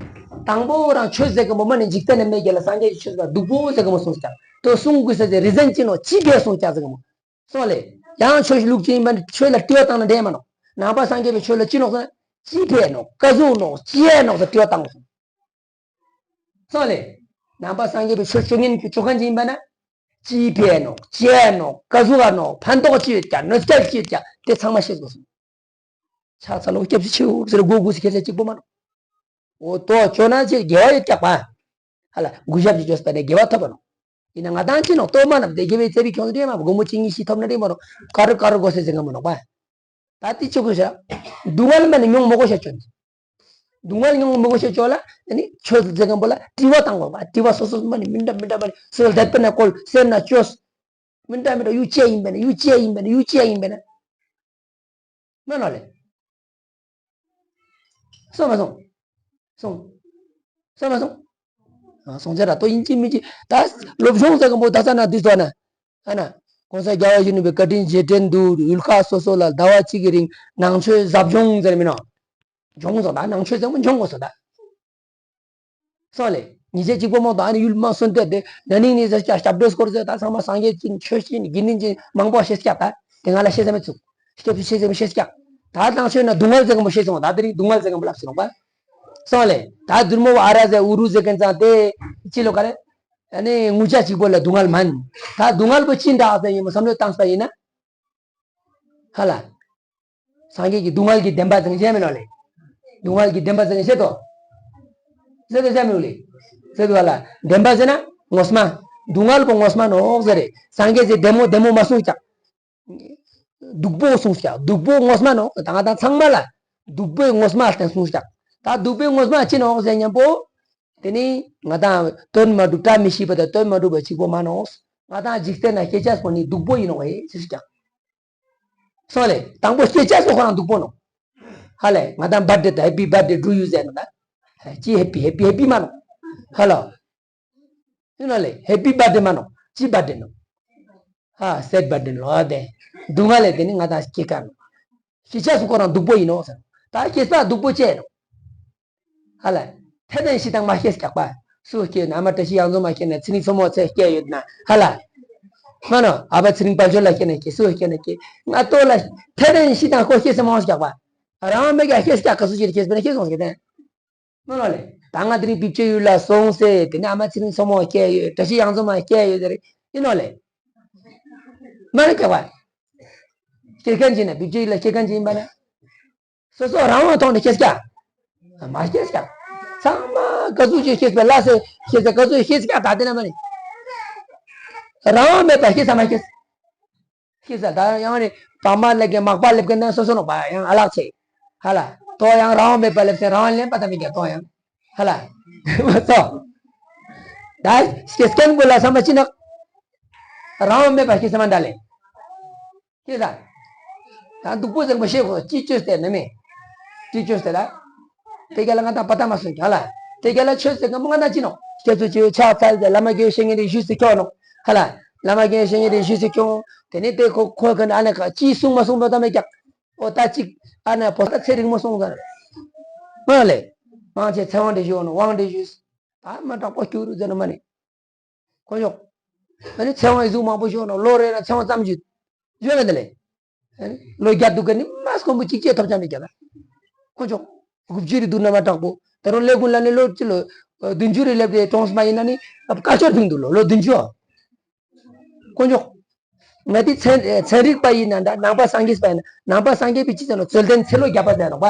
དང་པོ་རང་ཆོས་ཟེར་གི་མོ་མ་ནི་འཇིག་རྟེན་ནས་མེད་རྒྱལ་ལ་སངས་རྒྱས་ཀྱི་ཆོས་ལ་སྡུག་པོ་ཟེར་གི་མོ་གསུངས་ཀྱང་དོ་གསུང་དགོས་ཟེར་ཟེར་རི་ཟན་ཅི་ནོ་ཅི་བས་གསུངས་ཀྱང་ཟེར་གི་མོ། སོང་ལེ། ཡང་ཆོས་ལུགས་ཅི་ཡིན་པ་ནི་ཆོས་ལ་དྲི་བ་བཏང་ན་འགྲིག་མ་ནོག་ནང་པ་སངས་རྒྱས་པའི་ཆོས་ལ་ཅི་ནོག་ཟེར་ན། ཅི་ཕན་ནོག་ཀ་ཟུག་ནོག་ཅི་ཡས་ནོག་ཟེར་དྲི་བ་བཏང་དགོས་སོང་། སོང་ལེ། ནང་པ་སངས་རྒྱས་པའི་ཆོས་སྤྱོད་ངན་གྱི་ཆོ་མཁན་ཅི་ཡིན་པ་ན། ཅི་ཕན་ནོག་ཅི་ཡས་ནོག་ཀ་ཟུག་ག་ནོག་ཕན་ཐོགས་ཅི་ཡོད་ཀྱང་གནོད་སྐྱེལ་ཅི་ཡོད་ཀྱང་དེ་ཚང་མ་ཤེས་དགོས་སོང་། ཆགས་ཚ་ལོ་སྐྱབས་སུ་མཆིའོ་ཟེར་མགོ་སྒུར་ཟེར་ཁྱེར་ས་གཅིག་པོ་མ་ནོག་འོ་དོ་ཅོ་ན་ཅི་དགེ་བ་ཡོད་ཀྱག་པ། ཧ་ལ་གུས་ཞབས་ཀྱི་ཅོས་པ་ནས་དགེ་བ་ཐོབ་པ་ནོག་ཡིན་ན་ང་དང་ཅི་ནོག་ལྟོ་མ་ནམ་དེ་དགེ་བའི་རྩེ་བའི་ཁྱོང་རེ་མ་སྒོར་མོ་གཅིག་གཉིས་ཤིག་ཐོབ་ན་རེ་མ་ནོག་ཀ་རུ་ཀ་རུ་དགོས་ཟེར་ཟེར་ག་མ་ནོག་པ། ད་དེ་ཅོ་དགོས་ཤ། སྡུག་བསྔལ་མ་ནི་མྱོང་མི་དགོས་ཤ་ཅོ་ནི། སྡུག་བསྔལ་མྱོང་མི་དགོས་ཤ་ཅོ་ལ་ཨ་ནི་ཆོས་ཟེར་མཁན་པོ་ལ་དྲི་བ་བཏང་དགོས་པ། དྲི་བ་སོ་སོ་མ་ནི་མི་འདྲ་མི་འདྲ་མ་ནི་སོ་སོ་དད་པ་ན་བཀོལ་སེམས་ན་ཅོས། མི་འདྲ་མི་འདྲ་ཡུ་ཅེ་ཡིན་པས་ན་ཡུ་ཅེ་ཡིན་པས་ན་ཡུ་ཅེ་ཡིན་པས་ན། མ་ནོག་ལེ། སོང་མ་སོང་། སོང་། སོང་མ་སོང་། ཨ་སོང་ཚེ་ར་ཏོ་ཡིན་གཅིག་མིན་གཅིག་ད་སློབ་སྦྱོང་ཟེར་གི་མོ་ད་ས་ན་འདི་ཚོ་ན། ཨ་ན། ༸གོང་ས་༸རྒྱལ་བ་ཡིད་བཞིན་ནོར་བུའི་བཀའ་དྲིན་རྗེས་དྲན་དུ་ཡུལ་ཁག་སོ་སོ་ལ་ཟླ་བ་གཅིག་གི་རིང་ནང་ཆོས་ཟབ་སྦྱོང་ཟེར་མིན་ནོ། སྦྱོང་ཟེར་ད་ནང་ཆོས་ཟེར་མོ་སྦྱོང་དགོས་སོ་ད། སོང་ལེ། ཉི་ཤུ་གཅིག་པོ་མོ་དང་ཨ་ནི་ཡུལ་མ་སོན་ཏེ་དེ་ན་ནིང་ནི་ཟེར་ཀྱང་སྐྱབས་འགྲོས་སྐོར་ཟེར་ད་ཚང་མ་སངས་རྒྱས་ཀྱི་ཆོས་ཀྱི་དགེ་འདུན་གྱི་མང་པོ་ཤེས་ཀྱག་ད་དེ་ང་ལ་ཤེས་ས་མི་ཚུགས། སྐྱབས་སུ་ཤེས་ས་མི་ཤེས་ཀྱག་ད་དང་ཆོས་ན་སྡུག་བསྔལ་ཟེར་གི་མོ་ཤེས་སོང་ད་དེ་རིང་སྡུག་བསྔལ་ཟེར་གི་མོ་ལབ་སོང་པ། སོང་ལེ། ད་དུར་མོ་ཨ་ར་ཟེ་ཨུ་རུ་ཟེ་མཁན་ཚང་དེ་ཅི་ལོ་ག་རེ། ཨ་ནི་ངུ་ཅག་གཅིག་པོ་ལ་སྡུག་བསྔལ་མན། ད་སྡུག་བསྔལ་པོ་ཅི་འདྲ་ཟེར་ཡིན་མོ་བསམ་བློ་བཏང་ས་ཡིན་ན། ཧ་ལ། སངས་རྒྱས་ཀྱི་སྡུག་བསྔལ་གྱི་བདེན་པ་ཟེར་མཁན་བཤད་མེད་ལོ་ལེ། སྡུག་བསྔལ་གྱི་བདེན་པ་ཟེར་མཁན་བཤད་དོ། ཟེར་དོ་བཤད་མེད་ལེ། ཟེར་དོ་ཧ་ལ། བདེན་པ་ཟེར་ན་ངོ་མ། སྡུག་བསྔལ་པོ་ངོ་མ་ནོག་ཟེར་རེད། སངས་རྒྱས་ཟེར་བདེ་མོ་བདེ་མོ་མ་གསུངས་ཀྱང་། སྡུག་པོ་གསུངས་ཀྱང་སྡུག་པོ་ངོ་མ་ནོག་ད་ང་དང་ཚང་མ་ལ་སྡུག་པོའི་ངོ་མ་བསྟན་གསུངས་ཀྱང་། ད་སྡུག་པོའི་ངོ་མ་ཅི་ནོག་ཟེར་མཉམ་པོ། དེ་ནི་ང་དང་དོན་མ་གྲུབ་བཀྲ་མི་ཤིས་པ་དང་དོན་མ་གྲུབ་པ་གཅིག་པོ་མ་ནོག་ང་དང་འཇིག་རྟེན་ན་སྐྱེ་ཅེས་པོ་ནི་སྡུག་པོ་ཡིན་ནོག་ཧེ་ཟེར་ཀྱང་། སོང་ལེ། དང་པོ་སྐྱེ་ཅེས་པོ་ཁོ་རང་སྡུག་པོ་ནོག་ཧ་ལེ། ང་དང་བར་ཐི་ཌེ་ད་ཧེ་པི་བར་ཐི་ཌེ་ཌུ་ཡུ་ཟེར་ན་ད། ཅི་ཧེ་པི་ཧེ་པི་ཧེ་པི་མ་ནོག་ཧ་ལོ། ཡིན་ནོག་ལེ། ཧེ་པི་བར་ཐི་ཌེ་མ་ནོག་ཅི་བར་ཐི་ཌེ་ནོག་ཧ། སེཌ་བར་ཐི་ཌེ་ལོ་དེ། སྡུག་བསྔལ་ལས་དེ་ནི་ང་དང་སྐྱེ་ཀ་ནོག་སྐྱེ་ཅེས་པོ་ཁོ་རང་སྡུག་པོ་ཡིན་ནོག་ཟེར། ད་སྐྱེས་པ་སྡུག་པོ་ཅི་ནོག་ཧ་ལ། འཐད་ལྡན་བཞི་དང་མ་སྐྱེས་ཀྱག་པ། སུ་སྐྱེས་ན་ཨ་མ་བཀྲ་ཤིས་གཡང་འཛོམས་མ་སྐྱེས་ན་ཚེ་རིང་མཚོ་མོ་ཚེ་སྐྱེས་ཡོད་ན་ཧ་ལ། མ་ནོ། ཨ་ཕ་ཚེ་རིང་དཔལ་འབྱོར་ལ་སྐྱེས་ན་སྐྱེས་སུ་སྐྱེས་ན་སྐྱེས། ང་ཏོ་ལ། འཐད་ལྡན་བཞི་དང་ཁོ་སྐྱེས་སེ་མང་ཀྱག་པ། རང་མེད་ཀྱག་སྐྱེས་ཀྱག་ག་སུ་ཅིར་སྐྱེས་པ་ན་སྐྱེས་སོང་ཟེར་ཏེ། མ་ནོ་ལེ། ད་ང་དེ་རིང་བིབ་ཅོ་ཡུལ་ལ་སོང་སེ་དེ་ནས་ཨ་མ་ཚེ་རིང་མཚོ་མོ་སྐྱེས་ཡོད། བཀྲ་ཤིས་གཡང་འཛོམས་མ་སྐྱེས་ཡོད་ཟེར་ཡིན་ནོག་ལེ། མ་རེད་ཀྱག་པ། སྐྱེས་མཁན་ཅིག་ན་བིབ་ཅོ་ཡུལ་ལ་སྐྱེས་མཁན་ཅིག་ཡིན་པ་ན། སོ་སོ་རང་དབང་ཐོག་ནས་སྐྱེས་ཀྱག་མ་སྐྱེས་ཀྱག་ཚང་མ་ག་ཚོད་ཅིག་སྐྱེས་པའི་ལ་སེ་སྐྱེས་ཚེ་ག་ཚོད་སྐྱེས་ཀྱག་ད་དེ་ན་མ་ནི། རང་དབང་མེད་པ་སྐྱེས་ས་མ་སྐྱེས། སྐྱེས་ས་ད་ཡང་ནི་བག་མ་ལེབ་མཁན་མག་པ་ལེབ་མཁན་ན་སོ་སོ་ནོག་པ་ཡང་ཨ་ལག་ཆེ། ཧ་ལ། ཏོ་ཡང་རང་དབང་མེད་པ་ལེབ་སེ་རང་དབང་ལེན་པ་ད་མི་རྒྱ་ཏོ་ཡང་། ཧ་ལ། མ་སོ། ད་སྐྱེས་མཁན་པོ་ལ་ས་མ་ཅི་ནོག་རང་དབང་མེད་པ་སྐྱེས་ས་མ་འདྲ་ལེ། ཤེས་ད། ད་སྡུག་པོ་ཟེར་མ་ཤེས་གོ་ཅི་བཅོས་ཏེ་ནི་མེད། ཅི་བཅོས་ཏེ་ལ། དེ་ག་ལ་ང་དང་པ་ཏ་མ་སོང་ཀྱང་ལ། དེ་ག་ལ་ཆོས་ཟེར་ག་མོ་ང་དང་ཅི་ནོག་སྐྱེ་ཚུལ་ཅི་ཡོད་ཕྱག་འཚལ་ཏེ་བླ་མ་དགེ་བའི་བཤེས་གཉེན་རེ་ཞུས་སུ་ཁྱོང་ནོག་ཧ་ལ། བླ་མ་དགེ་བའི་བཤེས་གཉེན་རེ་ཞུས་སུ་ཁྱོང་། དེ་ནས་དེ་ཁོ་ཁོ་ག་ནི་ཨ་ནི་ཁ་ཅི་གསུང་མ་གསུང་པ་ད་མེད་ཀྱག་ཨོ་ད་ཅིག་ཨ་ནི་བོ་ད་ཚེ་རིང་མོ་སོང་ཙང་། མ་ལེ། མང་ཆེ་ཚེ་དབང་རེ་ཞུ་ནོག་དབང་རེ་ཞུས། ད་མ་དྲག་པོ་སྐྱུ་རུ་ཟེར་ནོ་མ་ནི། ཁོ་ཆོག་ཨ་ནི་ཚེ་དབང་ཡི་གཟུགས་མང་པོ་ཤོར་ནོ་ལོ་རེ་ན་ཚེ་དབང་ཙམ་ཞིག་ཡོད་ལ་དེ་ལས། ཨ་ནི་ལོ་བརྒྱ་འདུག་ག་ནི་མ་སྐོམ་པོ་གཅིག་བཅད་ཐོབ་ཅང་མི་རྒྱ་ལ། ཁོ་ཆོག་དགུ་བཅུ་རེ་འདུག་ན་མ་དྲག་པོ། ད་རུང་ལས་ཀུན་ལ་ནི་ལོ་གཅིག་ལོ། བདུན་ཅུ་རེ་སླེབས་ཏེ་གྲོངས་མ་ཡིན་ན་ནི། དཀའ་སྤྱད་ཕིང་འདུག་ལོ་ལོ་བདུན་ཅུ། དཀོན་མཆོག་ང་དེ་ཚན་ཚན་རིག་པ་ཡིན་ན་འདྲ་ནང་པ་སངས་རྒྱས་པ་ཡིན་ན་ནང་པ་སངས་རྒྱས་པའི་ཅི་ཟེར་ནོ་རྩོད་ལྡན་ཚེ་ལོ་བརྒྱ་པ་ཟེར་ནོ་པ།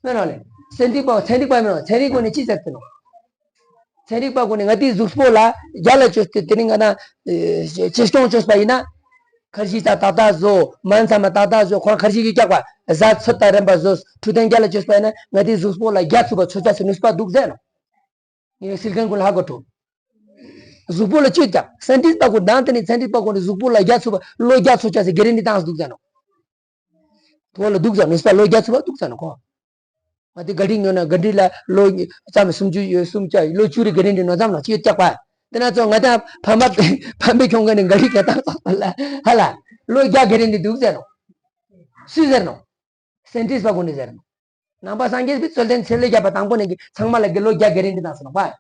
མེད་ནོ་ལེ། ཚན་རིག་པ་ཚན་རིག་པ་མེད་ནོ་ཚན་རིག་གོ་ནས་ཅི་ཟེར་ཏེ་ནོ། ཚན་རིག་པ་གོ་ནས་ང་དེའི་གཟུགས་པོ་ལ་རྒྱ་ལ་བཅོས་ཏེ་དེ་ནི་ང་ན་ཆེ་སྐྱོང་བཅོས་པ་ཡིན་ན། ཁར་ཤི་ཙ་ཏག་ཏག་བཟོ་མན་ཚ་མ་ཏག་ཏག་བཟོ་ཁོ་རང་ཁར་ཤི་གི་སྐྱག་པ་བཟའ་ཚོད་དང་རན་པ་བཟོ་འཕྲུལ་ལྡན་རྒྱ་ལ་བཅོས་པ་ཡིན་ན་ང་དེའི་གཟུགས་པོ་ལ་རྒྱ་ཚུགས་པ་ཚོད་ཅག་ཚེ་ནུས་པ་འདུག་ཟེར་ནོ། ངས་སིལ་མཁན་ཀུན་ལ་ཧ་གོ་ཐུབ། གཟུགས་པོ་ལ་བཅོས་ཀྱང་སན་ཏིས་པ་ཀུན་དང་དེ་ནི་སན་ཏིས་པ་ཀུན་ནི་གཟུགས་པོ་ལ་རྒྱ་ཚུགས་པ་ལོ་རྒྱ་ཚུགས་ཀྱང་ཟེར་གེ་རེན་ཏི་བཏང་འདུག་ཟེར་ནོ། དོ་ལ་འདུག་ཟེར་ནོ་སྤ་ལོ་རྒྱ་ཚུགས་པ་འདུག་ཟེར་ནོ་ཁོ། ང་དེ་ག་ཌི་ཉོ་ན་ག་ཌི་ལ་ལོ་ཙམ་སུམ་ཅུ་ཡོད་སུམ་ཅུ་ལོ་བཅུ་རེ་གེ་རེན་ཏི་ནོ་ཙམ་ལ་ཅི་ཡོད་ཀྱག་པ། དེ་ན་ཚོ་ང་དང་ཕ་མ་ཕ་མའི་ཁྱོང་ག་ནི་ག་ཌི་ག་བཏང་ལ་ཧ་ལ་ལོ་རྒྱ་གེ་རེན་ཏི་འདུག་ཟེར་ནོ། སུས་ཟེར་ནོ། སན་ཏིས་པ་ཀུན་ནི་ཟེར་ནོ། ནང་པ་སངས་རྒྱས་པའི་རྩོད་ལྡན་ཚེ་ལོ་བརྒྱ་པ་དང་པོ་ནས་ཀྱི་ཚང་མ་ལ་གི་ལོ་བརྒྱ་གེ་རེན་ཏི་བཏང་ཟེར་ནོ་པ།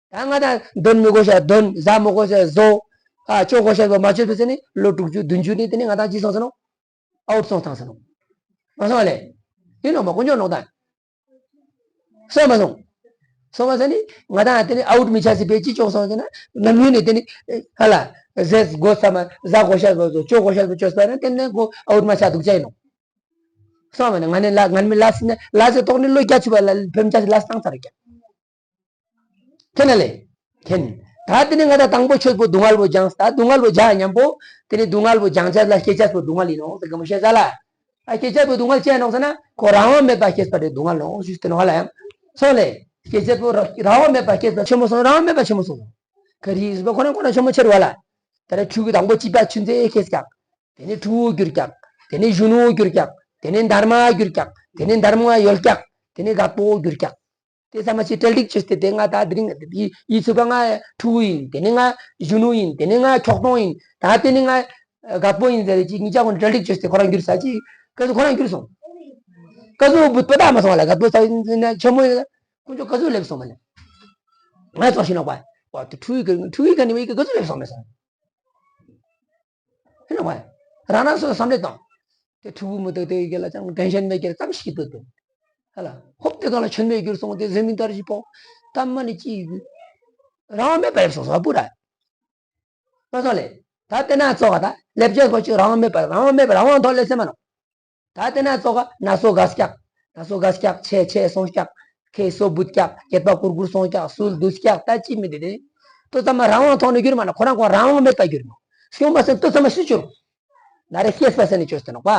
ད་ང་དང་འདོན་མི་དགོས་ཤ་འདོན་བཟའ་མི་དགོས་ཤ་བཟོ། ཨ་བཅོ་དགོས་ཤ་བཟོ་མ་བཅོས་པ་ཟེར་ནི་ལོ་དྲུག་ཅུ་བདུན་ཅུ་ནི་དེ་ནི་ང་དང་ཅི་སོང་ཟེར་ནོ། ཨའུ་ཊི་སོང་ཐང་ཟེར་ནོ། མ་སོང་བ་ལེ། ཡིན་ནོ་མ་དཀོན་མཆོག་ནོག་ད། སོང་མ་སོང་། སོང་མ་སོང་ནི་ང་དང་དེ་ནི་ཨའུ་ཊི་མི་ཆགས་སི་པའི་ཅི་བཅོ་སོང་ཟེར་ན་ནམ་ཡུན་ནི་དེ་ནི་ཧ་ལ་ཟས་དགོས་ས་མ་བཟའ་དགོས་ཤ་བཟོ་བཅོ་དགོས་ཤ་བཟོ་བཅོས་པ་ན་དེ་ནི་ཁོ་ཨའུ་ཊི་མ་ཆགས་འདུག་ཅག་ཡིན་ནོ། སོང་བ་ནི་ང་ནི་ལ་ང་མི་ལ་སི་ནི་ལ་སི་ཐོག་ནི་ལོ་རྒྱ་ཆུ་བ་ལ་ཕེམ་ཆ་སི་ལ་སི་བཏང་ཚར་ཀྱང་། ཁྱེད་ན་ལེ། ཁྱེད། ད་དེ་ནི་ང་ད་དང་པོ་ཆོས་པོ་སྡུག་བསྔལ་བོ་སྦྱངས་ད་སྡུག་བསྔལ་བོ་སྦྱངས་མཉམ་པོ། དེ་ནི་སྡུག་བསྔལ་བོ་སྦྱང་ཆ་ལ་སྐྱེ་ཆ་པོ་སྡུག་བསྔལ་ཡིན་ནོ་ཟེར་གི་མོ་ཤེས་ས་ལ། ཨ་སྐྱེ་ཆ་པོ་སྡུག་བསྔལ་ཅི་ཡང་ནོག་ཟེར་ན་ཁོ་རང་དབང་མེད་པ་སྐྱེས་པ་དེ་སྡུག་བསྔལ་ནོ་ཞུས་ཏེ་ནོ་ཧ་ལ་ཡང་། སོང་ལེ། སྐྱེ་ཆ་པོ་རང་དབང་མེད་པ་སྐྱེས་པ་ཆེན་མོ་སོང་རང་དབང་མེད་པ་ཆེན་མོ་སོང་། ཁ་རི་ཡིས་པ་ཁོ་རང་ཁོ་རང་ཆེན་མོ་ཆེ་རུ་བ་ལ། ད་རེ་ཕྲུ་གུ་དང་པོ་སྐྱེས་པ་ཆུ་མཛེས་སྐྱེས་ཀྱང་། དེ་ནས་ཕྲུ་གུ་གྱུར་ཀྱག་དེ་ནས་གཞོན་ནུ་གྱུར་ཀྱག་དེ་ནས་འདར་མ་གྱུར་ཀྱག་དེ་ནས་འདར་མ་ཡོལ་ཀྱག་དེ་ནས་རྒད་པོ་གྱུར་ཀྱག་དེ་ཚང་མ་ཅིག་གྲ་སྒྲིག་བྱས་ཏེ་དེ་ང་ད་དེ་རིང་ཡིད་ཚུགས་པ་ང་ཕྲུ་གུ་ཡིན། དེ་ནས་ང་གཞོན་ནུ་ཡིན། དེ་ནས་ང་ཁྱོག་གདོང་ཡིན། ད་དེ་ནས་ང་རྒད་པོ་ཡིན་ཟེར་ཅིག་གཉིས་ཆ་ཀུན་གྲ་སྒྲིག་བྱས་ཏེ་ཁོ་རང་གྱུར་ས་ཅིག་ག་ཚོད་ཁོ་རང་གྱུར་སོང་། ག་ཚོད་བུད་པ་ད་མ་སོང་བ་ལ་རྒད་པོ་ས་ཆེན་མོ་ཡིན། ཁོ་ཚོ་ག་ཚོད་སླེབས་སོང་མ་ལེ། ང་ཚོ་ཤི་ནོག་པ། ཕྲུ་གུ་ཕྲུ་གུ་ག་ནས་བས་ག་ཚོད་སླེབས་སོང་མ་སོང་། ཧེ་ན་བ། རང་རང་སོ་སོ་བསམ་བློ་བཏང་། དེ་ཕྲུ་གུ་མི་འདུག་དེ་ག་ལ་ཅང་ཊེན་ཤན་མེད་ཀྱི་ཙམ་ཞིག་འདུག་དེ། ཧ་ལ་ཧོབ་སྟེ། གང་ལ་ཆོད་མེད་གྱུར་སོང་སྟེ་ཟིན་མིན་ལྟར་ཞིག་སྤོང་། ད་མ་ནི་ཅི་ཡོད། རང་དབང་མེད་པ་ཡོད་སོང་སོ་བ་པུ་ར། མ་སོང་ལེ། ད་དེ་ན་ཙོག་ག་ད་ལེབ་ཅེས་པོ་ཅིག་རང་དབང་མེད་པ་རང་དབང་མེད་པ་རང་དབང་ཐོག་ལེ་ཚེ་མ་ནོ། ད་དེ་ན་ཙོག་ག་ན་སོ་ག་སྐྱག་ན་སོ་ག་སྐྱག་ཆེ་ཆེ་སོང་སྐྱག་ཁེ་སོ་བུད་སྐྱག་སྐྱེད་པ་ཀུར་ཀུར་སོང་སྐྱག་སུལ་དུ་སྐྱག་ད་ཅི་མི་དེ་དེ། ཏོ་ཚང་མ་རང་དབང་ཐོག་ནས་གྱུར་མ་ན་ཁོ་རང་ཁོ་རང་དབང་མེད་པ་གྱུར་མོ། སྐྱོང་པ་སེ་ཏོ་ཚང་མ་ཤི་ཆུར། ན་རེ་ཤེས་པ་སེ་ནི་ཆོས་ཏེ་ནོ་པ།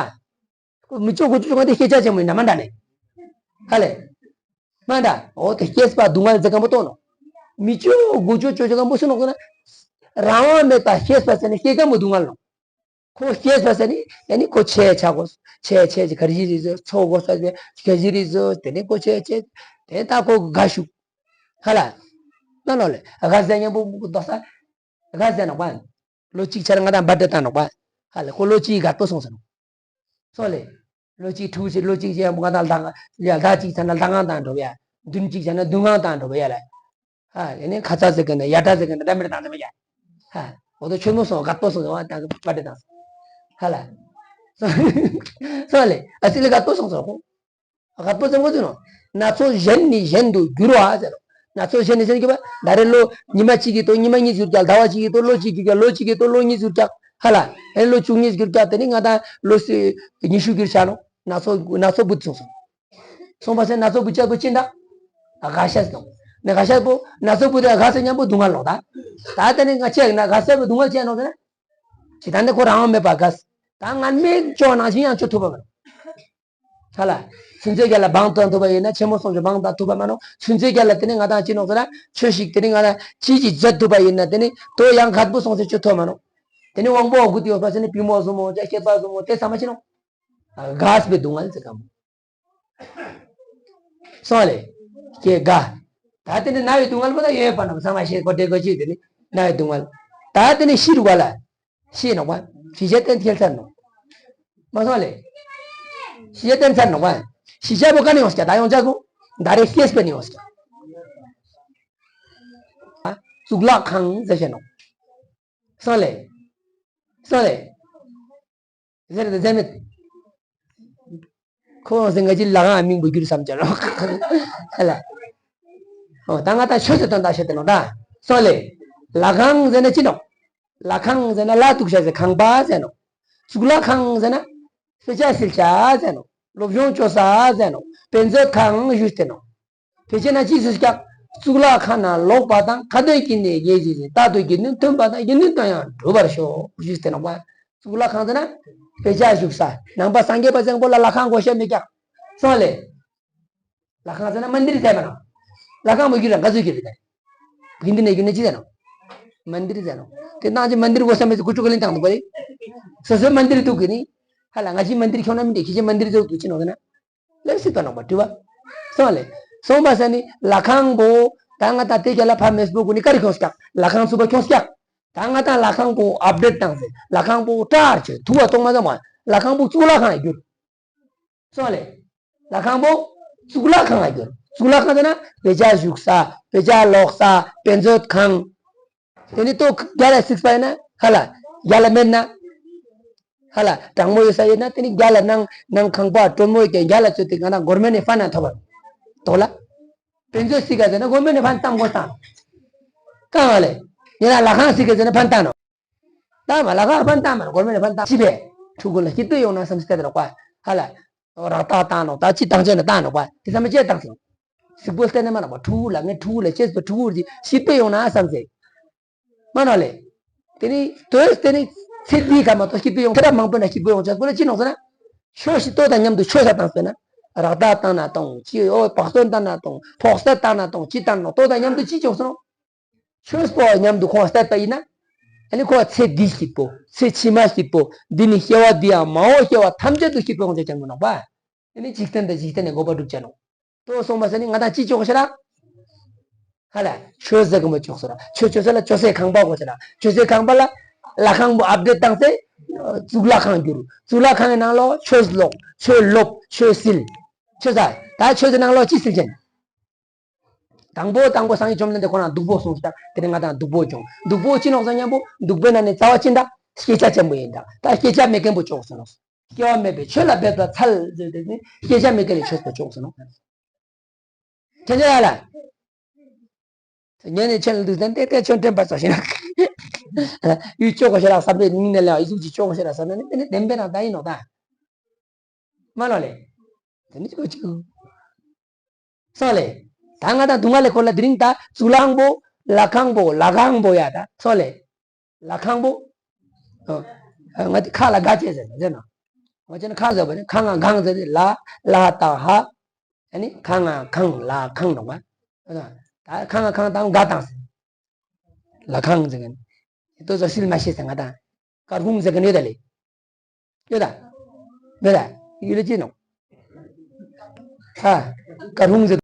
ཁོ་མི་ཅོ་གོ་ཅོ་ཅོ་ག་དེ་ཤེས་བྱ་ཅན་མོ་ཡིན་ན་མ་འདྲ་ནས། ཧ་ལེ། མ་འདྲ། འོ་དེ་སྐྱེས་པ་སྡུག་བསྔལ་ཟེར་ག་མོ་ཏོ་ནོ། མི་ཅོ་གོ་ཅོ་ཅོ་ཅོ་ག་མོ་སུ་ནོ་ཁོ་ན། རང་དབང་མེད་པ་སྐྱེས་པ་ཟེར་ནི་སྐྱེས་ག་མོ་སྡུག་བསྔལ་ནོ། ཁོ་སྐྱེས་པ་ཟེར་ནི་ཡ་ནི་ཁོ་ཆེ་ཆ་གོ། ཆེ་ཆེ་ཅི་ག་རི་རི་ཟོ་ཚོ་གོ་ས་ཟེ་ག་རི་རི་ཟོ་དེ་ནི་ཁོ་ཆེ་ཆེ། དེ་ད་ཁོ་ག་ཤུ། ཧ་ལ། ན་ནོ་ལེ་ག་ཟེ་ཉམ་པོ་མོ་གོ་དོ་ས། ག་ཟེ་ནོ་པ། ལོ་གཅིག་ཆ་ལ་ང་དང་བར་དེ་ད་ནོ་པ། ཧ་ལེ་ཁོ་ལོ་གཅིག་ག་ཏོ་སོང་ས་ནོ། སོང་ལེ། ལོ་གཅིག་ཕྲུ་གུ་ལོ་གཅིག་ཅན་ང་དང་ལྡང་ལ་ལྡང་གཅིག་ཚ་ན་ལྡང་ང་དང་འགྲོ་ཡ། བདུན་གཅིག་ཚ་ན་བདུན་ང་དང་འགྲོ་ཡ་ལ། ཧ་ཡ་ནི་ཁ་ཚ་ཟེར་གི་ན་ཡ་ཏྲ་ཟེར་གི་ན་ད་མེར་དང་ད་མེ་ཡ། ཧ། འོ་དོ་ཆོས་མོ་སོང་ག་ཏོ་སོང་ཟེར་བ་དང་པ་ཏེ་དང་། ཧ་ལ། སོང་ལེ་ཨ་སི་ལེ་ག་ཏོ་སོང་ཟེར་གོ། ག་ཏོ་ཟེར་གོ་ཟེར་ནོ། སྣ་ཚོགས་གཞན་ནི་གཞན་དུ་འགྱུར་བ་ཟེར་ནོ། སྣ་ཚོགས་གཞན་ནི་གཞན་གྱི་བ་ད་རེ་ལོ་ཉི་མ་གཅིག་གི་ཏོ་ཉི་མ་གཉིས་འགྱུར་ཀྱང་ཟླ་བ་གཅིག་གི་ཏོ་ལོ་གཅིག་འགྱུར་ཀྱང་ལོ་གཅིག་གི་ཏོ་ལོ་གཉིས་འགྱུར་ཀྱང་ཧ་ལ། ཨེ་ལོ་བཅུ་གཉིས་འགྱུར་ཀྱང་དེ་ནི་ང་དང་ལོ་སི་ཉི་ཤུ་འགྱུར་ཆ་ནོ། སྣ་ཚོགས་སྣ་ཚོགས་བུད་སོང་སོང་། སོང་པ་སེ་སྣ་ཚོགས་བུ་ཅག་པོ་ཅི་འདྲ། ག་ཤ་སོང་། ནི་ག་ཤ་པོ་སྣ་ཚོགས་བུ་དེ་ག་སེ་མཉམ་པོ་སྡུག་བསྔལ་ལོག་ད། ད་དེ་ནི་ང་ཅག་ན་ག་སེ་པོ་སྡུག་བསྔལ་ཅན་ལོག་ཟེར་ན། ཅི་ད་འདི་ཁོ་རང་དབང་མེད་པ་ག་སེ། ད་ང་མེད་ཅོག་ནང་བཞིན་ཡང་ཅོ་ཐུབ་པ་མ་རེད། ཧ་ལ། ཆུན་ཚོད་རྒྱལ་ལ་བང་བཏང་ཐུབ་པ་ཡིན་ན་ཆེན་མོ་སོང་ཅོག་བང་བཏང་ཐུབ་པ་མ་ནོ། ཆུན་ཚོད་རྒྱལ་ལ་དེ་ནི་ང་དང་ཅི་ནོག་ཟེར་ན་ཆོས་ཤིག་དེ་ནི་ང་དང་ཅི་ཅི་མཛད་ཐུབ་པ་ཡིན་ན་དེ་ནི་དོ་ཡང་ག་པོ་སོང་ཟེར་ཅོ་ཐུབ་མ་ནོ། དེ་ནི་དབང་པོ་དགུ་དེ་ཡོད་པ་ཟེར་ནི་པུས་མོ་ཟུ་མོ་ཅ་སྐེད་པ་ཟུ་མོ་དེ་ཚང་མ་ཅི་ནོ། ག་སེ་པའི་སྡུག་བསྔལ་ཟེར་ག་མོ། སོང་ལེ། སྐྱེ་དགའ། ད་དེ་ནི་ན་བའི་སྡུག་བསྔལ་པོ་ད་ཡོད་པ་ནམ་ཚང་མ་ཤེས་གོ་བདེ་གོ་ཅི་དེ་ནི་ན་བའི་སྡུག་བསྔལ། ད་དེ་ནི་ཤི་རུ་བ་ལ། ཤི་ནོག་པ། ཤི་བྱ་དེ་ཐེལ་ཚར་ནོག་མ་སོང་ལེ། ཤི་བྱ་དེ་ཚར་ནོག་པ། ཤི་བྱ་པོ་ག་ནས་ཡོང་སྐྱ་ད་ཡོང་ཆ་གོ། ད་རེ་སྐྱེས་པ་ནས་ཡོང་སྐྱ། གཙུག་ལག་ཁང་ཟེར་བྱ་ནོག་སོང་ལེ། སོང་ལེ། ཟེར་ཏེ་ཟེར་མེད། ཁོ་ཟེར་ང་ཅི་ལ་གང་མིང་པོ་བསྒྱུར་བསམ་བྱ་རོགས། ཧ་ལ། ཨོ་ད་ང་ད་ཆོས་ཟེར་དོན་དག་བཤད་དེ་ནོ་ད། སོང་ལེ། ལ་གང་ཟེར་ན་ཅི་ནོ། ལ་ཁང་ཟེར་ན་ལ་ཏུག་ཤ་ཟེར་ཁང་པ་ཟེར་ནོ། གཙུག་ལག་ཁང་ཟེར་ན། དཔེ་ཆ་སིལ་ཆ་ཟེར་ནོ། སློབ་སྦྱོང་བཅོ་ས་ཟེར་ནོ། དཔེ་མཛོད་ཁང་ཞུས་ཏེ་ནོ། དེ་བྱས་ན་ཅི་ཟེར་ཀྱང་། གཙུག་ལག་ཁང་ན་ལོག་པ་དང་ཁ་ཏོན་གྱི་ནས་ངེས་ཟིན་ཟིན་རྟག་ཏུ་དགེ་འདུན་མཐུན་པ་དང་དགེ་འདུན་དོན་ཡང་འགྲུབ་པར་ཤོག་ཞུས་ཏེ་ནོག་པ། གཙུག་ལག་ཁང་ཟེར་ན། དཔེ་ཆ་བཞུགས་ས། ནང་པ་སངས་རྒྱས་པ་བཟང་པོ་ལ་ལྷ་ཁང་དགོས་ཤེས་མེད་ཀྱང་། སོང་ལེ། ལྷ་ཁང་ཟེར་ན་མན་དིར་ཟེར་མ་ནོ། ལྷ་ཁང་མོ་རྒྱུ་རང་ག་ཚོད་ཀྱི་རེད་དེ། དགེ་འདུན་ནས་རྒྱུ་ནས་ཅི་ཟེར་ནོ། མན་དིར་ཟེར་ནོ། དེ་ནང་ཅི་མན་དིར་དགོས་ཤེས་མེད་ཟེར་ཀུ་ཅུ་ཀ་ལིང་བཏང་འདུག་པ་རེད། སོ་སོའི་མན་དིར་འདུག་གི་ནི། ཧ་ལ་ང་ཅི་མན་དིར་ཁྱོད་ན་མི་འདྲ་ཁྱེད་ཅི་མན་དིར་ཟེར་འདུག་ཅི་ནོ་ཟེར་ན། ལེགས་སུ་བཏོན་ནོག་པ་དྲི་བ། སོང་ལེ། སོང་པ་ས་ནི་ལྷ་ཁང་པོ། ད་ང་ད་དེ་རྒྱ་ལ་ཕ་མེས་པོ་ཀུ་ནི་ཀ་རི་ཁྱོངས་ཀྱག་ལྷ་ཁང་ཚུགས་པ་ཁྱོངས་ཀྱག་ད་ང་ད་ལྷ་ཁང་པོ་ཨབ་ཌེཊ་བཏང་ཟེར་ལྷ་ཁང་པོ་ཀྲར་ཆེ་ཐུ་བ་གཏོང་མ་ཙམ་མ་ལྷ་ཁང་པོ་གཙུག་ལག་ཁང་ཡ་གྱུར། སོང་ལེ། ལྷ་ཁང་པོ་གཙུག་ལག་ཁང་ཡ་གྱུར། གཙུག་ལག་ཁང་ཟེར་ན་དཔེ་ཆ་བཞུགས་ས་དཔེ་ཆ་ཀློག་ས་དཔེ་མཛོད་ཁང་། དེ་ནི་ལྟོ་རྒྱ་ལ་གཟིགས་པ་ཡིན་ན་ཧ་ལ། རྒྱ་ལ་མེད་ན། ཧ་ལ་དྲང་མོ་ཡོད་ས་ཡིན་ན་དེ་ནི་རྒྱ་ལ་ནང་ནང་ཁང་པ་དྲོན་མོ་ཡོད་ཀྱང་རྒྱ་ལ་ཚུད་དེ་ང་ན་གོར་མེན་ནས་ཕན་ན་ཐོབ་པ། དོ་ལ། དཔེ་མཛོད་གཟིགས་ག་ཟེར་ན་གོར་མེན་ནས་ཕན་གཏམ་དགོས་དང་། ཀ་ང་ལེ། ཡིན་ན་ལྷ་ཁང་གཟིགས་ག་ཟེར་ན་ཕན་བཏང་ནོ། ད་མ་ལྷ་ཁང་ཕན་བཏང་མ་གོར་མེན་ནས་ཕན་བཏང་ཅི་བས། ཕྲུ་གུ་ལ་སྐྱིད་པོ་ཡོང་ན་བསམ་སྟེ་རོགས་པ། ཧ་ལ། རག་རྟགས་བཏང་ནོ་ད་ཅི་བཏང་ཆོག་ན་བཏང་ནོ་པ་དེ་ཚང་མ་ཅི་བཏང་སོང་། གཟིགས་པོ་བལྟས་ན་མ་རག་པ་ཕྲུ་གུ་ལ་ངའི་ཕྲུ་གུ་ལ་ཅེས་པ་ཕྲུ་གུ་རྗེས་སྐྱིད་པོ་ཡོང་ན་བསམ་སྟེ། མ་ནོ་ལེ། དེ་ནི་དོས་དེ་ནི་ཚེ་འདིའི་ཁ་མ་གཏོགས་སྐྱིད་པོ་ཡོང་ཚེ་རབས་མང་པོ་ན་སྐྱིད་པོ་ཡོང་ཚེ་ཁོ་ལ་ཅི་ནོག་ཟེར་ན། ཆོས་ཤིག་ལྟོ་དང་མཉམ་དུ་ཆོས་ས་བཏང་ཟེར་ན། རག་རྟགས་བཏང་ན་གཏོང་ཅི་ཨོ་བག་སྟོན་བཏང་ན་གཏོང་ཕོག་སད་བཏང་ན་གཏོང་ཅི་བཏང་ནོ་ལྟོ་དང་མཉམ་དུ་ཅི་བྱུང་སོང་། ཆོས་པོ་མཉམ་དུ་ཁོང་སད་པ་ཡིན་ན། ཨ་ནི་ཁོ་ཚེ་འདི་སྐྱིད་པོ་ཚེ་ཕྱི་མ་སྐྱིད་པོ་འདི་ནི་སྐྱེ་བ་འདི་ཡང་མ་འོངས་སྐྱེ་བ་ཐམས་ཅད་དུ་སྐྱིད་པོ་ཡོང་ཆ་ཅན་མོ་ནོག་པ། ཨ་ནི་འཇིག་རྟེན་དང་འཇིག་རྟེན་ནས་འགོག་པ་སྒྲུབ་ཅན་ནོ། ལྟོ་སོང་པ་ས་ནི་ང་དང་ཅི་ལྕོགས་ཤ་ར། ཧ་ལ། ཆོས་ཟེར་གི་མོ་ལྕོགས་སོ་ར། ཆོས་ཆོས་ཟེར་ལ་ཆོས་སའི་ཁང་པ་གོ་ཤ་ར། ཆོས་སའི་ཁང་པ་ལ། ལྷ་ཁང་པོ་ཨབ་ཌེཊ་བཏང་སྟེ། གཙུག་ལག་ཁང་བསྒྱུར། གཙུག་ལག་ཁང་གི་ནང་ལོགས་ཆོས་ཀློག་ཆོས་སློབ་ཆོས་སིལ། ཆོས་ཟ། ད་ཆོས་སའི་ནང་ལོགས་ཅི་སིལ་ཅན། དང་པོ་དང་པོ་སངས་རྒྱས་བཅོམ་ལྡན་འདས་ཁོ་རང་སྡུག་པོ་གསུངས་ཤ་དེ་ནི་ང་དང་སྡུག་པོ་བྱུང་སྡུག་པོ་ཅི་ནོག་ཟེར་མཉམ་པོ་སྡུག་པོའི་ནང་ནས་རྩ་བ་ཅི་འདྲ་སྐྱེ་ཆ་ཆེན་པོ་ཡིན་ད་ད་སྐྱེ་ཆ་མེད་མཁན་པོ་ལྕོགས་སོ་ནོ། སྐྱེ་བ་མེད་པའི་ཆོས་ལ་འབད་པ་འཚལ་ཟེར་ཏེ་ནི་སྐྱེ་ཆ་མེད་མཁན་ལས་ཆོས་པ་ལྕོགས་སོ་ནོ། ཁྱེད་ཚོ་ལ། ཉན་ནས་ཁྱེད་ལ་འདུག་ཟེར་ཏེ་ཏེ་ཁྱོད་དྲན་པ་ཙོག་ཞིག་ན། ཡུལ་ཅོག་གོ་ཤ་ར་བསམ་པའི་ནིང་ནས་ལས་ཡི་གཟུགས་ཀྱི་ཅོག་གོ་ཤ་ར་བསམ་ན་ནི་དེ་ནི་བདེན་པའི་རང་ད་ཡིན་ནོ་ད། མ་ལོ་ལེ། དེ་ནི་ཅིག་ཅིག་སོ་ལེ། ད་ང་ད་དུང་ང་ལེ་ཁོ་ལ་དེ་རིང་ད་ཙུ་ལང་པོ། ལ་ཁང་པོ། ལ་ཁང་པོ་ཡ་ད་སོ་ལེ། ལ་ཁང་པོ། ཨ། ང་དེ་ཁ་ལ་ག་བྱས་ཟེར་ན་ཟེར་ན། ང་ཅན་ཁ་ཟེར་བ་ནི་ཁ་ང་གང་ཟེར་ཏེ་ལ་ལ་ད་ཧ། ཨ་ནི་ཁ་ང་ཁང་ལ་ཁང་ནོག་པ། ད་ཁ་ང་ཁང་དང་ག་དང་ཟེར། ལ་ཁང་ཟེར་གི་ནི། ཏོ་ཟ་སིལ་མ་ཤེས་ཟེར་ང་དང་། ཀར་ཧུང་ཟེར་གི་ནི་ད་ལེ། ཡོད་ད། མེད་ད། ཡུལ་ལ་ཅི་ནོག་ཨ། ཀར་ཧུང་ཟེར།